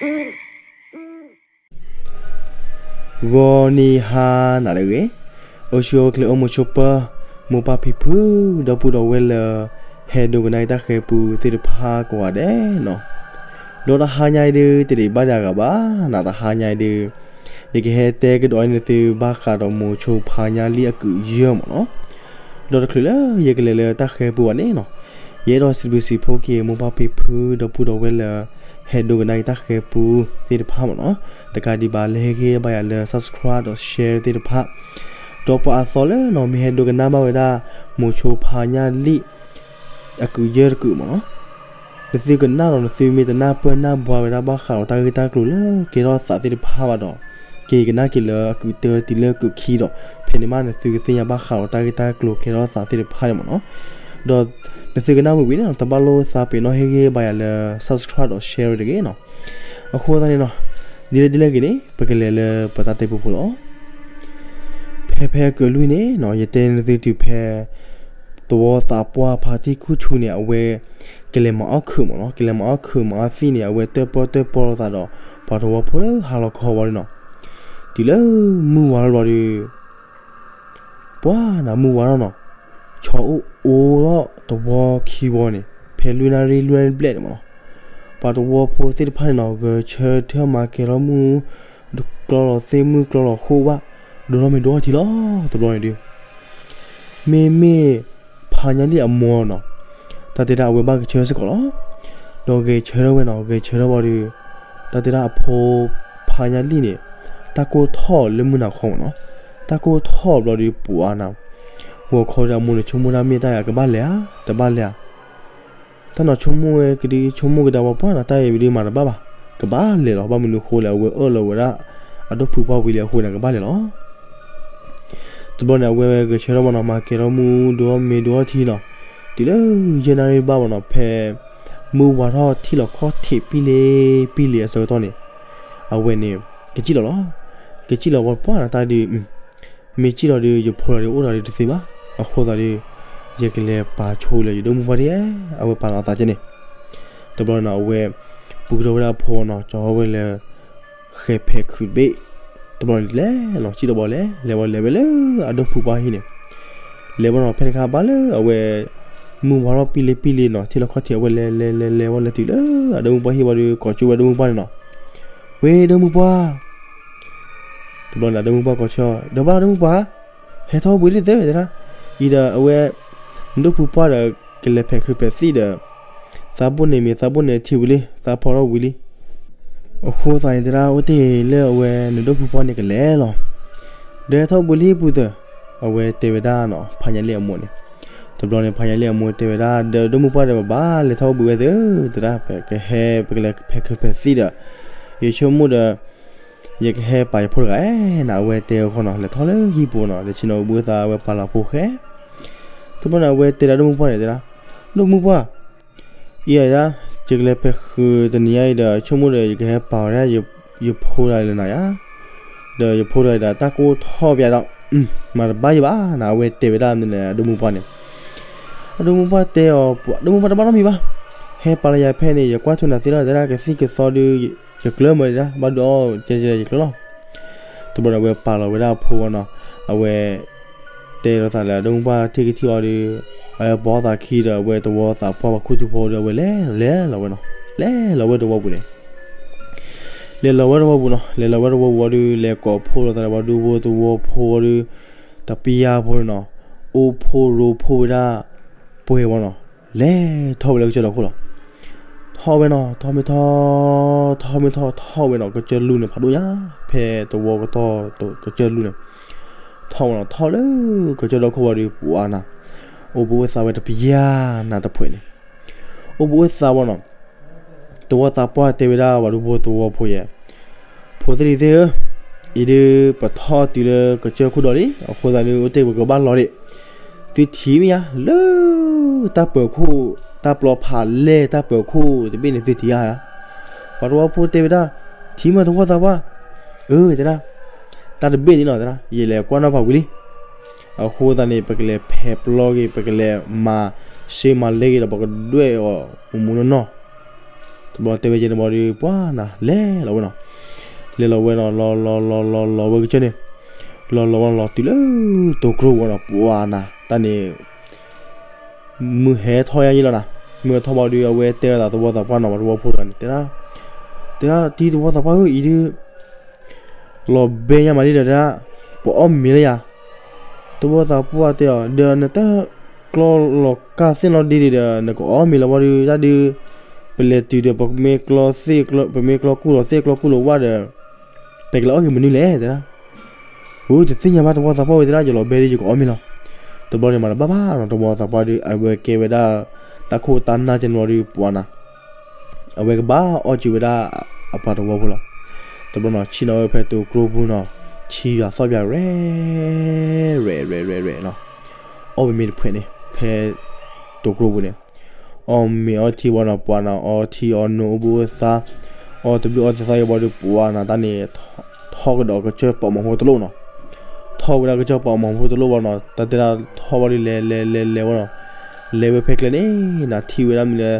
ဂီၤနံၤဟါနၤလၢအဂ့ၤ, အိၣ်ဆူၣ်အိၣ်ချ့အိၣ်မုာ်ဆိးပၢၤ, မိၢ်ပၢ်ဖံဖု ဒီပုၢ်ဒီဝဲၢ်လၢ ဟဲဒိကနၣ်အံၤတၢ်ဃဲၤပူသ့ၣ်တဖၣ်ကိးဂၤဒဲးနီၤ, ဒီးတဟါညါအံၤဒုး တဒံးဘၣ်ဒံးအဂၤဘၣ်, နၤတဟါညါအံၤဒုး ယကဟဲတဲကဒီးအံၤနသုဘၣ်ဃးဒီးမိၤဆိဖါညါလံအကုးယဲၢ်မ့ၢ်နီၤ, ဒီးတချုးလၢယကလဲၤလၢတၢ်ဃဲၤပူဘၣ်န့ၣ်နီၤ, ယအဲၣ်ဒိးစံးဘျုးစံးဖှိၣ်က့ၤမိၢ်ပၢ်ဖံဖု ဒီပုၢ်ဒီဝဲၢ်လၢ ဟဲဒိကနၣ်အံၤတၢ်ဃဲၤပူသ့ၣ်တဖၣ်မ့ၢ်နီၤ, တကးဒံးဘၣ်လၢဟ့ၣ်ဂံၢ်ဘါယၤလၢ subscribe ဒီး share သ့ၣ်တဖၣ်, ဒီးပှၤအသီလၢနီၤ မ့ၢ်ဟဲဒိကနၣ်ဘၣ်ဝဲဒၣ် မိၤဆိဖါညါလံ အကုးယဲၢ်တကုးမ့ၢ်နီၤ, နသုကနၣ်ဒီးနသုမ့ၢ်တနၢ်ပၢၢ်နၢ်ဘှါဝဲဒၣ်ဘၣ်ဃးဒီးတၢ်ဂ့ၢ်တၢ်ကျိၤလၢကဲထီၣ်သးသ့ၣ်တဖၣ်ဘၣ်ဒီး, က့ၤကနၣ်က့ၤလၢအကုးတၢတုၤလၢအကုးခံဒီး, ဖဲန့ၣ်မးနသုကသ့ၣ်ညါဘၣ်ဃးဒီးတၢ်ဂ့ၢ်တၢ်ကျိၤကဲထီၣ်သးသ့ၣ်တဖၣ်န့ၣ်မ့ၢ်နီၤ, ဒီးနသုကနၣ်ဝံၤဝံၤန့ၣ်နီၤ တဘၣ်လိၣ်သးပ့ၤနီၣ်ဟ့ၣ်ဂံၢ်ဘါယၤလၢ subscribe ဒီး share တဂ့ၤနီၤ, အဃိသတးန့ၣ်နီၤ, ဒ်လဲၣ်ဒ်လဲၣ်ဂ့ၤန့ၣ် ပကလဲၤလၢပတၢ်တဲပူဖိလီၤ. ဖဲဖဲအကုးလွံၢ်န့ၣ်နီၤ ယတဲနသုတုၤဖဲ သဝီသးပှၢ်ဖါတံၢ်ခူၣ်ထူန့ၣ် အဝဲ ကလဲၤမၤအီၣ်ခုးမ့ၢ်နီၤ, ကလဲၤမၤအီၣ်ခုးမၤအီၣ်သံၣ်န့ၣ် အဝဲတၢၣ်ပီၣ်တၢၣ်ပီၣ်လိာ်သးဒီး ပှၤသဝီဖိလၢဟါလီၤခီဝံၤဒီးနီၤ, တုၤလၢမုၢ်ဝါထီၣ်ဘျီဒီး ပှၤနၤမုၢ်ဝါထီၣ်နီၤ, ဆီအိၣ်အိၣ်ထီၣ်သဝီခံဝီန့ၣ် ဖဲလွံၢ်နၣ်ရံၣ်လွံၢ်နၣ်ရံၣ်ဘျဲၣ်န့ၣ်မ့ၢ်နီၤ, ပှၤသဝီဖိသ့ၣ်တဖၣ်န့ၣ်နီၤ ဂဲၤဆၢထၢၣ်မၤကဲၤထီၣ်မုၢ်, ကျီလီၤသ့ၣ်မုၢ်ကျီလီၤဃိၣ်ဘၣ်, ဒိးထီၣ်မ့ၤဒိးထီၣ်ထံလီၤ. တဘျီန့ၣ်ဒုး မ့မ့ၢ် ဖါညါလံၣ်အမိၢ်နီၤ, တၢ်တဲဒၣ်အဝဲဘၣ်ဂဲၤဆၢထၢၣ်စ့ၢ်ကီးလီၤ. ဒီးဂဲၤဆၢထၢၣ်ဝဲနီၤ, ဂဲၤဆၢထၢၣ်ဝံၤဒီး တၢ်တဲဒၣ်အဖိ ဖါညါလံၣ်န့ၣ် တၢ်ကိၢ်ထီၣ်လၢမုၢ်နၤခီမ့ၢ်နီၤ, တၢ်ကိၢ်ထီၣ်ဘျီဒီး ပှၤနၤ ဂီၤခီဒီးအမိၢ်န့ၣ်ဆိကမိၣ်ဒၣ်မ့ၢ်တၢ်အံၤ ကဘၣ်လဲၤဧါ, တဘၣ်လဲၤဧါ, တၢ်နီၤဆိကမိၣ်ဝဲကဒုးဆိကမိၣ်ကဒါဝဲပှၢ်နီၤ တၢ်အံၤဝံၤဒုးမၤတဘၣ်ဘၣ်, ကဘၣ်လဲၤလီၤ. ဘၣ်မနုၤအဃိလဲၣ် အဝဲအၢၣ်လီၤဝဲဒၣ် အဒိၣ်ဖုပှၢ်ဝံၤလံအဃိန့ၣ် ကဘၣ်လဲၤလီၤ. တဘျီန့ၣ် အဝဲဂဲၤဆၢထၢၣ်ဘၣ်နီၤ မၤကဲၤထီၣ်မုၢ်ဒိၣ်ထီၣ်မ့ၤဒိၣ်ထီၣ်ထံနီၤ, တုၤလၢယဲၢ်နၣ်ရံၣ်ဘၣ်ဘၣ်နီၤ ဖဲ မုၢ်ဝါထီၣ်ထံၣ်လီၤခီၣ်ထံးပံလ့ပံလ့အဆၢကတီၢ်န့ၣ်, အဝဲန့ၣ် ကစံၣ်လီၤလီၤ. ကစံၣ်လီၤဝံၤပှၢ်နီၤ တၢ်ဒုး မ့ၢ်စံၣ်လီၤဒီး ယဖိလီၤဒီးအိၣ်ဒီးတသ့ဘၣ်, အဃိသတးဒီး ယကလဲၤပာ်ဆိလၢယဒိၣ်မုၢ်ပှၢ်ဒ်, အဝဲပာ်လီၤအသးကဲန့ၣ်, တဘျီန့ၣ် အဝဲပူၤကဒီးဝဲဒၣ်အဖိနီၤ ကၠီဝဲလၢ ဃဲၤဖဲးခုးတဘ့ၣ်, တဘျီန့ၣ်လဲၤလီၤ စံၣ်ဒီးဘၣ်လဲၤ လဲၤဝဲလဲၤဝဲလၢအဒိၣ်ဖုပှၢ်ဟံၣ်န့ၣ်, လဲၤဝဲနီၤ ဖဲန့ၣ်ခါဘၣ်လၢအဝဲ မုၢ်ဝါထီၣ်ပံလ့ပံလ့နီၤ ထံၣ်လီၤခီၣ်ထံးအဝဲလဲၤလဲၤလဲၤလဲၤဝဲလဲၤတုၤလၢအဒိၣ်မုၢ်ပှၢ်ဟံၣ်ဝံၤဒီး ကိးကၠိဝဲဒိၣ်မုၢ်ပှၢ်န့ၣ်နီၤ, ဝဲဒိၣ်မုၢ်ပှၢ် တဘျီန့ၣ် ဒိၣ်မုၢ်ပှၢ်ကိးဆၢ, ဒီးဘၣ်ဒိၣ်မုၢ်ပှၢ်, ဟဲထီၣ်ဝံၤလံသ့တဲဒၣ်, အံၤဒီးအဝဲ နဒိၣ်ဖုပှၢ်ဒီး ကလဲၤဖဲးခုးဖဲးသံၣ်ဒီး သးဘိၣ်န့ၣ်မ့ၢ်သးဘိၣ်န့ၣ်ထံၣ်ဝံၤလံ သးဖီထီၣ်ဝံၤလံ. အဃိသတးန့ၣ်တဲဒၣ် အိၣ်တ့ၢ်လၢအဝဲနဒိၣ်ဖုပှၢ်န့ၣ်ကလဲၤလီၤ. ဒီးဟဲထီၣ်ဝံၤလံပူၤသၢၣ်, အဝဲတဲဝဲဒၣ်နီၤ ဖါညါလံၣ်အမိၢ်န့ၣ်, တဘျီန့ၣ် ဖါညါလံၣ်အမိၢ်တဲဝဲဒၣ် ဒီးဒိၣ်မုၢ်ပှၢ်ဒီး ပဘၣ်လဲၤထီၣ်ဝံၤဝဲသ့ၣ်, တဲဒၣ် ပကဟဲ ပကလဲၤဖဲးခုးဖဲးသံၣ်ဒီး ယဆိကမိၣ်ဒီး ယကဟဲပာ်ယဖိတဂၤဧါ, အဝဲတဲအဃိနီၤ လဲၤထီၣ်လၢဟံၣ်ပူၤနီၤ လဲၤဆ့ၣ်နီၤအိၣ်ဘှံးအိၣ်သါဝဲပာ်လီၤဖိဃဲ, တဘျီန့ၣ် အဝဲတဲဒၣ်ဒိၣ်မုၢ်ပှၢ်န့ၣ်တဲဒၣ်, ဒိၣ်မုၢ်ပှၢ်, အံၤဒၣ် ယကလဲၤဖဲးခုးတနံၤညါအံၤဒီး ဆိကမိၣ်ဒီး ယကဟဲပာ်ဝဲဒၣ် ယဖိတဂၤလၢနၤယါ, ဒီးယဖိတဂၤဒီး တၢ်ကိၢ်ထီၣ်ပယါဒီး မၤတဘၣ်ယဘၣ်နီၤ အဝဲတဲဝဲဒၣ်န့ၣ် အဒိၣ်မုၢ်ပှၢ်န့ၣ်, အဒိၣ်မုၢ်ပှၢ်တဲအီၤ ဒိၣ်မုၢ်ပှၢ်တဘၣ်နီတမံၤဘၣ်, ဟဲပာ်လီၤယၤဖဲန့ၣ် ယကွၢ်ထွဲနၤသ့လီၤ တဲဒၣ် ကသံၣ်ကသီဒီး ယကျၢၢ်မးတဲဒၣ် ဘၣ်ဒုးအီၣ်ကဲကဲယကျၢၢ်လီၤ. တဘျီန့ၣ် အဝဲပာ်လီၤဝဲဒၣ်အဖိဝံၤနီၤ, အဝဲ တဲလိာ်သးလၢအဒိၣ်မုၢ်ပှၢ်ထံၣ်ကထံၣ်အီၤဒီး အဝဲပိာ်သးခံဒီး အဝဲသဝီသးပှၢ်ပှၤခူသူၣ်ဖိဒီး အဝဲလဲၤလဲၤလီၤဝဲနီၤ, လဲၤလီၤဝဲသဝီပူၤန့ၣ်, လဲၤလီၤဝဲသဝီပူၤနီၤ, လဲၤလီၤဝဲသဝီပူၤဝံၤဒီး လဲၤကိးဖှိၣ်လိာ်သးဒီး ပှၤဒူဖိသဝီဖိဝံၤဒီး တပျၢ်ဖိန့ၣ်နီၤ, အိၣ်ဖှိၣ်ရိဖှိၣ်ဝဲဒၣ် ပှဲၤဝံၤနီၤ, လဲၤထီၣ်ဝဲလၢကစၢၢ်လီၤခိၣ်လီၤ. ထီၣ်ဝဲနီၤ, ထီၣ်မ့ၢ်ထီၣ်, ထီၣ်မ့ၢ်ထီၣ်, ထီၣ်ဝဲနီၤ, ကစၢၢ်လူၢ်န့ၣ် ဖးဒိၣ်ညါ, ဖဲသဝီကတီၢ်ကစၢၢ်လူၢ်န့ၣ်, ထီၣ်ဝဲနီၤ, ထီၣ်လၢကစၢၢ်လီၤခိၣ်ဝံၤဒီး ပှၤနၤ, အိၣ်ဘှံးအိၣ်သါဝဲတပျၢ်နၤတဖှဲးန့ၣ်, အိၣ်ဘှံးအိၣ်သါဝံၤနီၤ, သဝီသးပှၢ်တဲဝဲဒၣ် ပှၤဒူဖိသဝီဖိယဲၢ် ဖိသ့ၣ်လံၤသ့ၣ်ဧၢ, အံၤဒုးပထီၣ်တုၤလၢကစၢၢ်ခိၣ်ဒီးလံ, အဃိသတးဒုး အိၣ်တ့ၢ်ပကဘၣ်လီၤဒံး, သုထံၣ်မ့ၢ်ဧါ, လၢတၢ်ပၢၤခိၣ်, တၢ်ပျီဖးလဲၢ်တၢ်ပၢၤခိၣ်တဘ့ၣ်န့ၣ် သုထံၣ်ဧါ. ပှၤသဝီဖိတဲဝဲဒၣ်, ထံၣ်မ့ၢ်သဝီသးပှၢ်, အၢ တဲဒၣ်, တၢ်တဘ့ၣ်န့ၣ်လီၤတဲဒၣ်, ယလဲၤကွၢ်နီၣ်ဖးဝံၤလံ. အဃိသတးန့ၣ် ပကလဲၤဖဲးပျီက့ၤ, ပကလဲၤမၤစ့မၤလဲက့ၤဒီး ပကဒွဲၣ်အီၤမူမူနီၢ်နီၢ်. ဘျီတဲဝဲယဲန့ၣ်ဘီဒီး ပှၤနၤလဲၤလီၤဝဲနီၤ, လဲၤလီၤဝဲနီၤ လီၤလီၤလီၤလီၤလီၤဝဲကစၢၢ်န့ၣ်, လီၤလီၤဝဲလီၤတုၤလၢတိၤကျိပူၤနီၤ ပှၤနၤတၢ်န့ၣ် မုၢ်ဟဲထီၣ်ယါယံလီၤနၤ, မုၢ်ဟဲထီၣ်ဘီဒီး အဝဲတဲဝဲဒၣ်သဝီသးပှၢ်နီၤ ပှၤသဝီဖိတဂၤန့ၣ် တဲဒၣ်, တဲဒၣ်တံၤသဝီသးပှၢ်ဧၢ အံၤဒုး လီၤဘဲညါမးလံဒီး တဲဒၣ်, ပအီၣ်မ့ၤလၢယၤ, သဝီသးပှၢ်တဲအီၤ ဒီးနတၢ်ကျီလီၤကၢ်သ့ၣ်နီၣ်ဒ့ဒံးဒီး နကအီၣ်မ့ၤလီၤဘီဒီး တၢ်ဒုး ပလဲၤတုၤဒီး ပမ့ၢ်ကျီသ့ၣ်ကျီ ပမ့ၢ်ကျီကူၣ်လီၤသ့ၣ်ကျီကူၣ်လီၤဝၣ်ဒီး ပကလဲၤအီၣ်က့ၤမနုၤလဲၣ် တဲဒၣ်, ဧူ တသ့ၣ်ညါဘၣ် သဝီသးပှၢ်ဝဲ တဲဒၣ် ယလီၤဘဲဒီး ယကအီၣ်မ့ၤလီၤ, တဘျီန့ၣ်မၤတဘၣ်ဘၣ်နီၤ သဝီသးပှၢ်ဒီး အဝဲကဲဝဲဒၣ် တၢ်ခိၣ်တၢ်နၢ်ကဲန့ၣ်ဘီဒီး ပှၤနၤ အဝဲကဘၣ်အီၣ်က့ၤဝဲဒၣ်အပှၤသဝီဖိလီၤ, တဘျီနီၤ ဆ့ၣ်နီၤဝဲဖဲတိၤကျိပူၤနီၤ ဆံယွၤသီၣ်ပၠးရဲၣ် ရဲၣ် ရဲၣ် ရဲၣ် ရဲၣ်နီၤ, အီၣ်မ့ၤမ့ၤတဖှဲးန့ၣ် ဖဲတိၤကျိပူၤန့ၣ်, အီၣ်မ့ၤအီထံဝံၤနီၤ ပှၤနၤ အီထံအီနိ အိၣ်ဘှံးအိၣ်သါ, အီၣ်တဘျုးအီသဲးသီယံၤဘီဒီး ပှၤနၤတၢ်န့ၣ် ထီၣ်ကဒီးကစၢၢ်ပာ်မီၤဖိတလိၣ်နီၤ, ထီၣ်ဝဲဒၣ်ကစၢၢ်ပာ်မီၤဖိတလိၣ်ဘီနီၤ တၢ်တဲဒၣ်ထီၣ်ဘီဒီး လဲၤလဲၤလဲၤလဲၤဝဲနီၤ, လဲၤဝဲဖဲကျဲန့ၣ် နၤထံၣ်ဝဲဒၣ်မ့ၢ်လၢ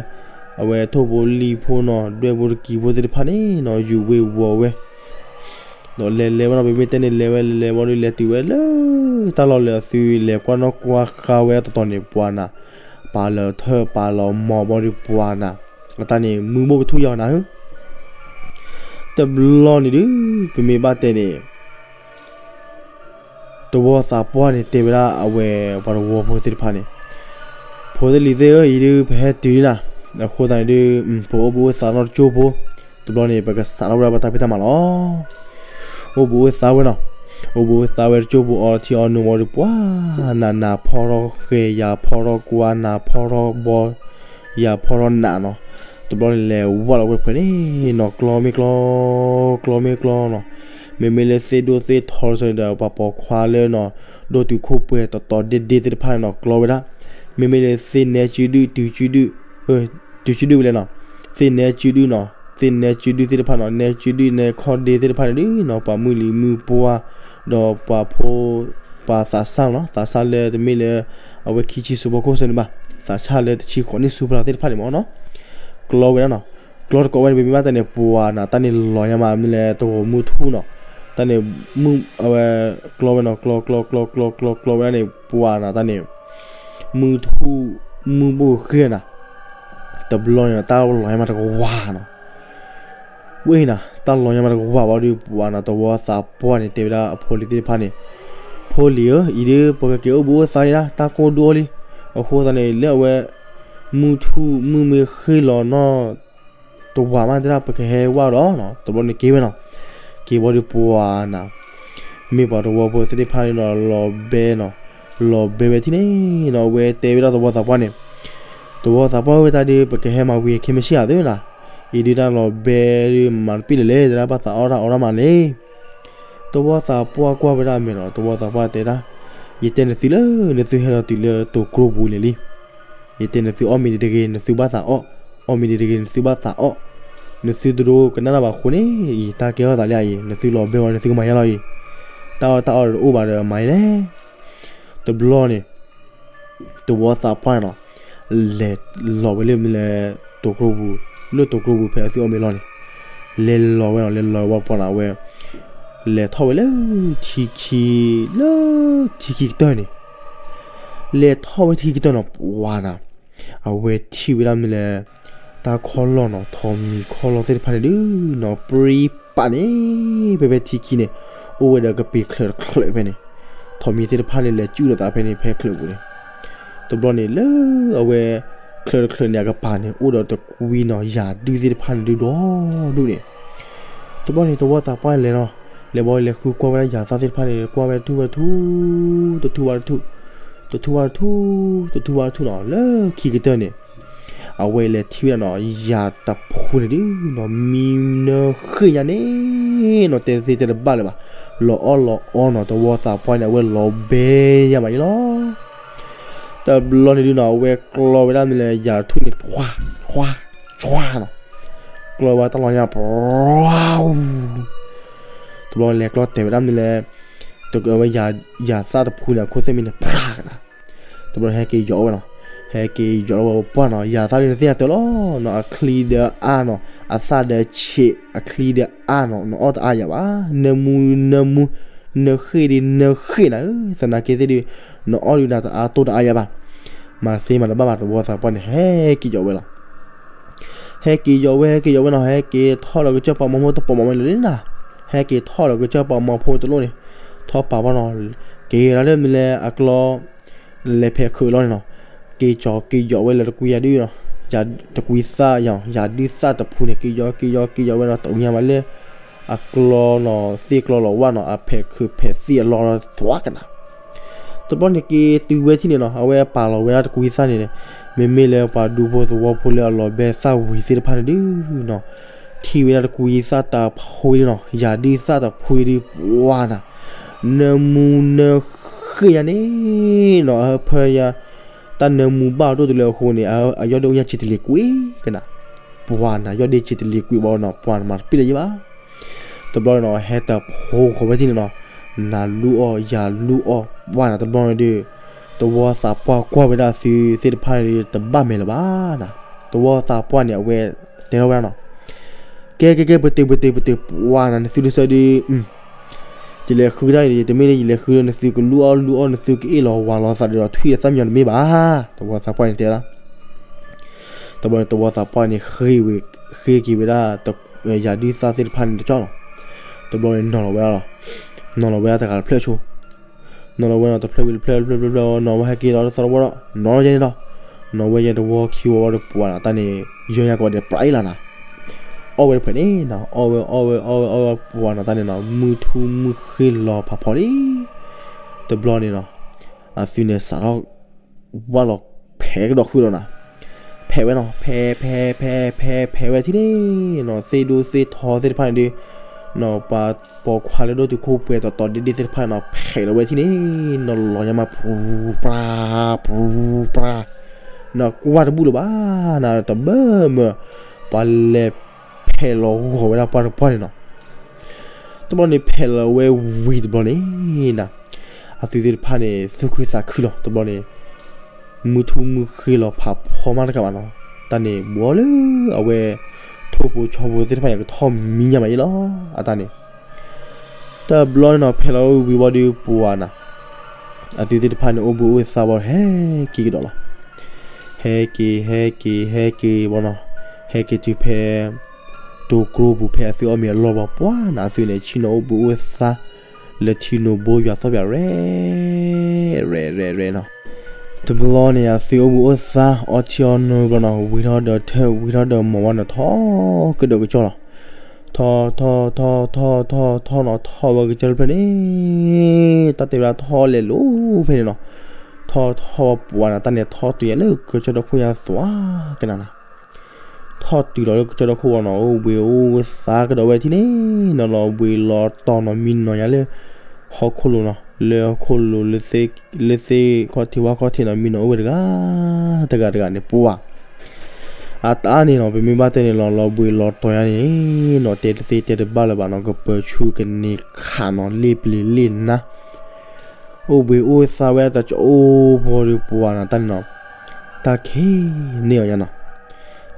အဝဲထိၣ်ဖိလံၣ်ဖိနီၤ ဒွဲၣ်ဖိတကံၤဖိသ့ၣ်တဖၣ်န့ၣ်နီၤ ယူၤဝ့ၤဝီၤဝဲ ဒီးလဲၤလဲၤဝဲနီၤ ပမ့ၢ်တဲန့ၣ် လဲၤဝဲလဲၤဝဲဒီး လဲၤတုၤဝဲလၢ တၢ်လီၢ်လၢအသုလဲၤကွၢ်နီၣ်ကွၢ်ဃါဝဲဒၣ်တတီၤန့ၣ် ပှၤနၤ, ပာ်လီၤထၢၣ်ပာ်လီၤမီၤဘီဒီး ပှၤနၤ, အတၢ်န့ၣ် မုၢ်ဘိၣ်ကထူၣ်ယီၤနၤဧၢ, တဘျီန့ၣ်ဒုး ပမ့ၢ်ဘၣ်တဲန့ၣ် သဝီသးပှၢ်န့ၣ် တဲဝဲဒၣ်အဝဲပှၤသဝီဖိသ့ၣ်တဖၣ်န့ၣ်, ဖိသ့ၣ်လံၤသ့ၣ်ဧၢ အံၤဒုး ပဟဲတုၤလံနၤ, အဃိသတးန့ၣ်ဒုး ပအိၣ်ဘှံးအိၣ်သါနီတကၠိဖိ, တဘျီန့ၣ် ပကစးထီၣ်ဝဲဒၣ်ပတၢ်ဖံးတၢ်မၤလီၤ. အိၣ်ဘှံးအိၣ်သါဝဲနီၤ, အိၣ်ဘှံးအိၣ်သါဝဲတကၠိဖိ အီထံအီနိဝံၤဒီး ပှၤနၤ နၤဖီထီၣ်ဃဲၤ ယၤဖီထီၣ်ကွါ နၤဖီထီၣ်ဘီ ယၤဖီထီၣ်နးနီၤ, တဘျီန့ၣ်လဲၤဝၢ်လီၤဝဲတဖျၢၣ်န့ၣ်နီၤ ကျီမ့ၢ်ကျီ ကျီမ့ၢ်ကျီနီၤ, မ့မ့ၢ်လၢသ့ၣ်ဒိၣ်သ့ၣ်ထီတဆီန့ၣ်ဒီး ပှၤပိာ်ခွါလၢနီၤ ဒိၣ်တုာ်ခိၣ်ပှဲၤတီၤတီၤဒ့ဒ့သ့ၣ်တဖၣ်န့ၣ်နီၤ ကျီဝဲဒၣ်, မ့မ့ၢ်လၢသ့ၣ်နဲစုဒုၣ် တုၤစုဒုၣ် တုၤစုဒုၣ်ဝဲလဲၣ်နီၤ, သ့ၣ်နဲစုဒုၣ်နီၤ သ့ၣ်နဲစုဒုၣ်သ့ၣ်တဖၣ်နီၤ နဲစုဒုၣ်နဲခီၣ်ဒ့သ့ၣ်တဖၣ်န့ၣ်ဒုးနီၤ ပှၤမုၢ်လံၤမုၢ်ပှၢ် ဒီးပှၤဖိ ပှၤသးစၢ်နီၤ သးစၢ်လၢတမ့ၢ်လၢ အဝဲခံဆံဆူဖီခိၣ်ဆၢန့ၣ်ဘၣ် သးစၢ်လၢတဆံဃိးနံၣ်ဆူဖျါသ့ၣ်တဖၣ်န့ၣ်မ့ၢ်နီၤ, ကျီဝဲဒၣ်နီၤ, ကျီတကိးဝဲန့ၣ် ပမ့ၢ်ဘၣ်တဲန့ၣ် ပှၤနၤတၢ်န့ၣ်လီၤညါမးမ့ၢ်လဲၣ် တဂီၤမုၢ်ထူၣ်နီၤ, တၢ်န့ၣ် မုၢ်အဝဲ ကျီဝဲနီၤ ကျီကျီကျီကျီကျီကျီဝဲဒၣ်န့ၣ် ပှၤနၤတၢ်န့ၣ် မုၢ်ထူၣ် မုၢ်ဘိၣ်ဃ့နၤ, တဘျီန့ၣ် တၢ်လီၤညါမးတကဝၤနီၤ ဝဲနၤ တၢ်လီၤညါမးတကဝၤဘၣ်ဒီး ပှၤနၤသဝီသးပှၢ်န့ၣ် တဲဝဲဒၣ်အဖိလံၤသ့ၣ်တဖၣ်န့ၣ်, ဖိလံၤဧၢ အံၤဒုး ပကက့ၤအိၣ်ဘှံးအိၣ်သါလံဒၣ် တၢ်ကိၢ်ဒိၣ်လံ, အဃိသတးန့ၣ် လၢအဝဲ မုၢ်ထူၣ်မုၢ်မ့ၢ်ဃ့လီၤနီၤ တဝၤမးတဲဒၣ် ပကဟဲဝၢ်ဒီးနီၤ တဘျီန့ၣ်က့ၤဝဲနီၤ, က့ၤဘီဒီးပှၤနၤ မ့ၢ်ပှၤသဝီဖိသ့ၣ်တဖၣ်န့ၣ်နီၤ လီၤဘဲနီၤ, လီၤဘဲဝဲထံၣ်န့ၣ်နီၤ အဝဲတဲဝဲဒၣ်သဝီသးပှၢ်န့ၣ်, သဝီသးပှၢ်ဝဲတၢ်ဒုး ပကဟဲမၤဝံၤခဲမုၢ်ဆ့ၣ်ဧါသ့နီၤ, အံၤဒုးတၢ်လီၤဘဲဒုးမၤတပ့ၢ်လၢၤလဲၣ် တဲဒၣ်ဘၣ်သးအီၣ်တၢ်အီတၢ်မးလံ သဝီသးပှၢ်ကွၢ်ဝဲဒၣ်အမဲာ်နီၤ သဝီသးပှၢ်တဲဒၣ်, ယတဲနသုလၢ နသုဟဲလီၤတုၤလၢတိၤကျိပူၤလဲၣ်လံ ယတဲနသုအီၣ်မ့ၤဒံးတဂ့ၤ နသုဘၣ်သးအီၣ်, အီၣ်မ့ၤဒံးတဂ့ၤ နသုဘၣ်သးအီၣ်, နသုတဒိကနၣ်တၢ်ဘၣ်အဃိန့ၣ် အံၤတၢ်ကဲထီၣ်သးလံအံၤ နသုလီၤဘဲဝဲ နသုကမၤယါလီၤအံၤ, တၢ်အီၣ်တၢ်အီတအိၣ်ဘၣ်ဒီးမၤယါလဲၣ်, တဘျီန့ၣ် သဝီသးပှၢ်န့ၣ်နီၤ, လဲၤလီၤဝဲလၢမ့ၢ်လဲၣ် တိၤကျိပူၤ, လၢတိၤကျိပူၤဖဲအသုအီၣ်မ့ၤလီၤန့ၣ်, လဲၤလီၤဝဲနီၤ လဲၤလီၤဝဲပှၤနၤဝဲ, လဲၤထီၣ်ဝဲလၢထံခံ, လၢထံခံကတၢၢ်န့ၣ်, လဲၤထီၣ်ဝဲထံခံကတၢၢ်နီၤ ပှၤနၤ, အဝဲထံၣ်ဝဲဒၣ်မ့ၢ်လဲၣ် တၢ်ခီၣ်လီၢ်နီၤ ထိးမံၤခီၣ်လီၢ်သ့ၣ်တဖၣ်န့ၣ်ဒုးနီၤ ပြံပာ်န့ၣ်, ဖဲဖဲထံခံန့ၣ်, အိၣ်ဝဲဒီးကပ့ၤချၢးတချၢးဖဲန့ၣ်, ထိးမံၤသ့ၣ်တဖၣ်န့ၣ် လဲၤစုၣ်လိာ်သးဖဲန့ၣ် ဖဲချၢးပူၤန့ၣ်, တဘျီန့ၣ်လၢအဝဲ ချၢးတချၢးန့ၣ် အကပၤန့ၣ် အိၣ်ဒီးတကွံနီၤ ယၤဒုၣ်သ့ၣ်တဖၣ်န့ၣ်ဒုးဒီဒူၣ်န့ၣ်, တဘျီန့ၣ် သဝီသးပှၢ်လဲၤနီၤ, လဲၤဘီလဲၤဃုကွၢ်ဝဲဒၣ်ယၤသၣ်သ့ၣ်တဖၣ်န့ၣ် ကွၢ်ဝဲတထူၣ်ဝဲတထူၣ်, တထူၣ်ဝဲတထူၣ်, တထူၣ်ဝဲတထူၣ်, တထူၣ်ဝဲတထူၣ်နီၤ လၢခံကတၢၢ်န့ၣ် အဝဲလဲၤထံၣ်ဝဲဒၣ်နီၤ ယၤတဖှူန့ၣ်ဒုးနီၤ မံနၢဃ့ၢ်ညါန့ၣ်နီၤ တဲသ့တဲတဘၣ်လၢၤဘၣ်, လီၤအီၣ်လီၤအီနီၤ သဝီသးပှၢ်န့ၣ် အဝဲလီၤဘဲညါမးအံၤလီၤ. တဘျီန့ၣ်ဒုးနီၤ အဝဲကျီဝဲဒၣ်မ့ၢ်လဲၣ် ယၤတထူၣ်န့ၣ် ဆွါ ဆွါ ဆွါနီၤ, ကျီဝဲတၢ်လီၤညါ ပှၤ တဘျီလဲၤကျီတဲာ်ဝဲဒၣ်မ့ၢ်လဲၣ် တကဝဲ ယၤသၣ်တဖှူန့ၣ် အခိၣ်သ့ၣ်မ့ၢ်န့ၣ် ဖြးကနၤ, တဘျီဟဲက့ၤယီၤဝဲနီၤ, ဟဲက့ၤယီၤဝဲပှၢ်နီၤ, ယၤသးဒုးနသ့ၣ်ညါတၢ်လီၤနီၤ, အချံဒီးအါနီၤ, အသၣ်ဒီးဆံး, အချံဒီးအါနီၤ, နအီၣ်တအါယၤဘၣ်, နၢမူနၢမူ, နဃ့ၢ်ဒုးနဃ့ၢ်နၤဧၢ, သနာ်က့သ့ၣ်ဒုး နအီၣ်ဒုးနၤတအါတိၢ်တအါယၤဘၣ်. မၤသ့မၤတဘၣ်ဘၣ်, သဝီသးပှၢ်န့ၣ် ဟဲက့ၤယီၤဝဲလီၤ. ဟဲက့ၤယီၤဝဲ ဟဲက့ၤယီၤဝဲနီၤ, ဟဲက့ၤထီၣ်လီၤကစၢၢ်ပှၤမီၤဖိတပိာ်မီၤမ့ၢ်လၢာ်န့ၣ်နီၤ, ဟဲက့ၤထီၣ်လီၤကစၢၢ်ပှၤမီၤဖိတလိၣ်န့ၣ်, ထီၣ်ပာ်ပှၢ်နီၤ, က့ၤလီၤလၢမ့ၢ်လၢအကျီ လဲၤဖဲးခုးအလီၢ်န့ၣ်နီၤ, က့ၤကၠီၤက့ၤယီၤဝဲလၢတကွံယၤဒုးနီၤ, တကွံသၣ်ယၤ, ယၤဒုးသၣ်တဖုန့ၣ် က့ၤယီၤက့ၤယီၤက့ၤယီၤဝဲနီၤ, တညါမးလၢ အကျီနီၤ, သ့ၣ်ကျီလီၤဝၢ်နီၤ, အဖဲးခုးဖဲးသံၣ်အလီၢ်သွါကနၤ တဘျီန့ၣ်က့ၤတုၤဝဲထံၣ်န့ၣ်နီၤ, အဝဲပာ်လီၤဝဲဒၣ်တကွံသၣ်န့ၣ်, မ့မ့ၢ်လၢပှၤဒူဖိသဝီဖိလၢအလီၤဘဲသၣ်ဝံၤသ့ၣ်တဖၣ်န့ၣ်ဒုးနီၤ, ထံၣ်ဝဲဒၣ်တကွံသၣ်တဖှံဒုးနီၤ, ယၤဒုးသၣ်တဖှံဒုး ပှၤနၤ, နၢမူနၢဃ့ၢ်ယၤန့ၣ်နီၤ, အဟၢဖၢယၤ, တၢ်နၢမူဘၣ်အဒိၣ်တလၢအဃိန့ၣ်, အယီၢ်ဒ့အိၣ်ညါစံးတလ့ၤကွံာ်ကနၤ, ပှၤနၤ, ယီၢ်ဒ့စံးတလ့ၤကွံာ်ဘၣ်နီၤ, ပှၤနမၤတပ့ၢ်လၢၤယဲဘၣ်. တဘျီန့ၣ်နီၤ, ဟဲတဖှိၣ်ဃီၤဝဲထံၣ်န့ၣ်နီၤ, နၤလူအီၣ်ယၤလူအီၣ်, ပှၤနၤတဘျီန့ၣ်ဒုး, သဝီသးပှၢ်ကွၢ်ဝဲဒၣ်အသုသ့ၣ်တဖၣ်န့ၣ်ဒုး တဘၣ်မဲာ်လၢၤဘၣ်နၤ, သဝီသးပှၢ်န့ၣ် အဝဲတဲထီၣ်ဝဲဒၣ်နီၤ, ကဲကဲကဲ ပတုာ်ပတုာ်ပတုာ်, ပှၤနၤ နသုတဆၢဒုး ယလဲၤဃုတၢ်န့ၣ် တမ့ၢ်လၢယလဲၤဃုလၢနသုကလူအီၣ်လူအီၣ် နသုကအ့ၣ်လိာ်ဝၤလိာ်သးဒီးထွံၣ်ဒီးသၣ်မံညီၤတမ့ၢ်ဘၣ်, သဝီသးပှၢ်န့ၣ်တဲဒၣ်. တဘျီန့ၣ် သဝီသးပှၢ်န့ၣ် ဃ့က့ၤဝဲဒၣ် ယၤဒုးသၣ်သ့ၣ်တဖၣ်န့ၣ်တကၠီၣ်လီၤ. တဘျီန့ၣ်နီၤလီၤဝဲဒၣ်လီၤ, နီၤလီၤဝဲဒၣ်တဂၤတဖျၢၣ်ဆိ, နီၤလီၤဝဲနီၤ တဖျၢၣ်ဝံၤတဖျၢၣ် တဖျၢၣ်တဖျၢၣ် နီၤဝဲဟဲက့ၤဒီးတသီတဝီဒီး နီၤလီၤယဲန့ၣ်ဒီး, နီၤဝဲယဲတဝီခံဝီဒီး ပှၤနၤတၢ်န့ၣ် ယၢယၤကီးဒီးပြးအ့ၣ်လီၤနၤ, အီၣ်ဝဲတဖျၢၣ်န့ၣ်နီၤ အီၣ်ဝဲအီၣ်ဝဲအီၣ်ဝဲအီၣ်ဝဲ ပှၤနၤတၢ်န့ၣ်နီၤ မုၢ်ထူမုၢ်ဃ့လီၤဖးဖီလံ. တဘျီန့ၣ်နီၤ အသုန့ၣ်စးထီၣ် ဝၢ်လီၤဖဲးကဒီးဃုာ်ဒီးနၤ, ဖဲးဝဲနီၤ ဖဲးဖဲးဖဲးဖဲးဖဲးဝဲထံၣ်န့ၣ်နီၤ သ့ၣ်ဒိၣ်သ့ၣ်ထီသ့ၣ်တဖၣ်န့ၣ်ဒုး နီၤ ပှၤပိာ်ခွါလၢဒိၣ်တုာ်ခိၣ်ပှဲၤတီၤတီၤဒ့ဒ့သ့ၣ်တဖၣ်န့ၣ်နီၤ ဖဲးလီၤဝဲထံၣ်န့ၣ် နီၤလီၤညါမး ပြူပြါ ပြူပြါ နီၤကွၢ်တဘူၣ်လၢၤဘၣ်နၤ တဘၢမၢ ပှၤလဲၤဖဲးလီၤဂီၤဝဲဒၣ်ပှၢ်တပှၢ်န့ၣ်နီၤ တဘျီန့ၣ်ဖဲးလီၤဝဲဝံၤတဘျီန့ၣ်နၤ အသုသ့ၣ်တဖၣ်န့ၣ် သူၣ်ခုသးခုလီၤ တဘျီန့ၣ် မုၢ်ထူမုၢ်ဃ့လီၤဖးဖီမးတကးဘၣ်နီၤ တၢ်န့ၣ် ဘှီလၢအဝဲ ထိၣ်ဖိဆီဖိသ့ၣ်တဖၣ်န့ၣ် ကထီၣ်မံညါမးယဲလီၤ အတၢ်န့ၣ် တဘျီန့ၣ်နီၤဖဲးလီၤဝံၤဘၣ်ဒီးပှၤနၤ အသုသ့ၣ်တဖၣ်န့ၣ် အိၣ်ဘှံးအိၣ်သါဘၣ်ဒီး ဟဲက့ၤကဒီးလီၤ ဟဲက့ၤ ဟဲက့ၤ ဟဲက့ၤ ဟဲက့ၤဘၣ်နီၤ ဟဲက့ၤတုၤဖဲ တိၤကျိပူၤဖဲအသုအီၣ်မ့ၤအလီၢ်ဘၣ် ပှၤနၤအသုန့ၣ် ဆ့ၣ်နီၤအိၣ်ဘှံးအိၣ်သါ လၢထံနိဘိယွၤသီၣ်ပၠးရဲၣ် ရဲၣ် ရဲၣ် ရဲၣ်နီၤ တဘျီန့ၣ် အသုအိၣ်ဘှံးအိၣ်သါ အီထံအီနိဘၣ်နီၤ ဝံၤထီၣ်ဒီးထၢၣ် ဝံၤထီၣ်ဒီးမီၤဝါနီၤ ထီၣ်ကဒီးကစၢၢ်လီၤ ထီၣ် ထီၣ် ထီၣ် ထီၣ် ထီၣ် ထီၣ်နီၤ ထီၣ်ဝဲကစၢၢ်တဖျၢၣ်န့ၣ် တၢ်တဲဝဲဒၣ်ထီၣ်လဲၤလိၤဖဲန့ၣ်နီၤ ထီၣ်ထီၣ်ပှၤနၤတၢ်န့ၣ် ထီၣ်တုၤယၤလၢကစၢၢ်ဒီခိၣ်ညါသွါကနၤနၤ ထီၣ်တုၤလီၤလၢကစၢၢ်ဒီခိၣ်ဝံၤနီၤ အိၣ်ဘှံးအိၣ်သါကဒီးဝဲထံၣ်န့ၣ် နီၤလီၤဘှံးလီၤတီၤနီၤ မံနီၤယၤလၢ ဟီၣ်ခိၣ်လိၤနီၤ လၢဟီၣ်ခိၣ်လိၤ လၢသ့ၣ်ခီၣ်ထံးဝၣ်ခီၣ်ထံးနီၤ မံနီၤအိၣ်ဝဲတဂၤ တဂၤတဂၤန့ၣ် ပှၤ အတၢ်န့ၣ်နီၤ ပမ့ၢ်ဘၣ်တဲန့ၣ် လီၤလီၤဘှံးလီၤတီၤယၤန့ၣ်နီၤ တဲတသ့တဲတဘၣ်လၢၤဘၣ်နီၤ ကပၢၤဆူကန့ၢ်ခးနီၤ လ့ၣ်ပျံၤလ့ၣ်နါ အိၣ်ဘှံးအိၣ်သါဝဲတၢ်ကအိၣ်ဖိဒီးပှၤနၤတၢ်န့ၣ်နီၤ တၢ်ခံးန့ၢ်အီၤညါနီၤ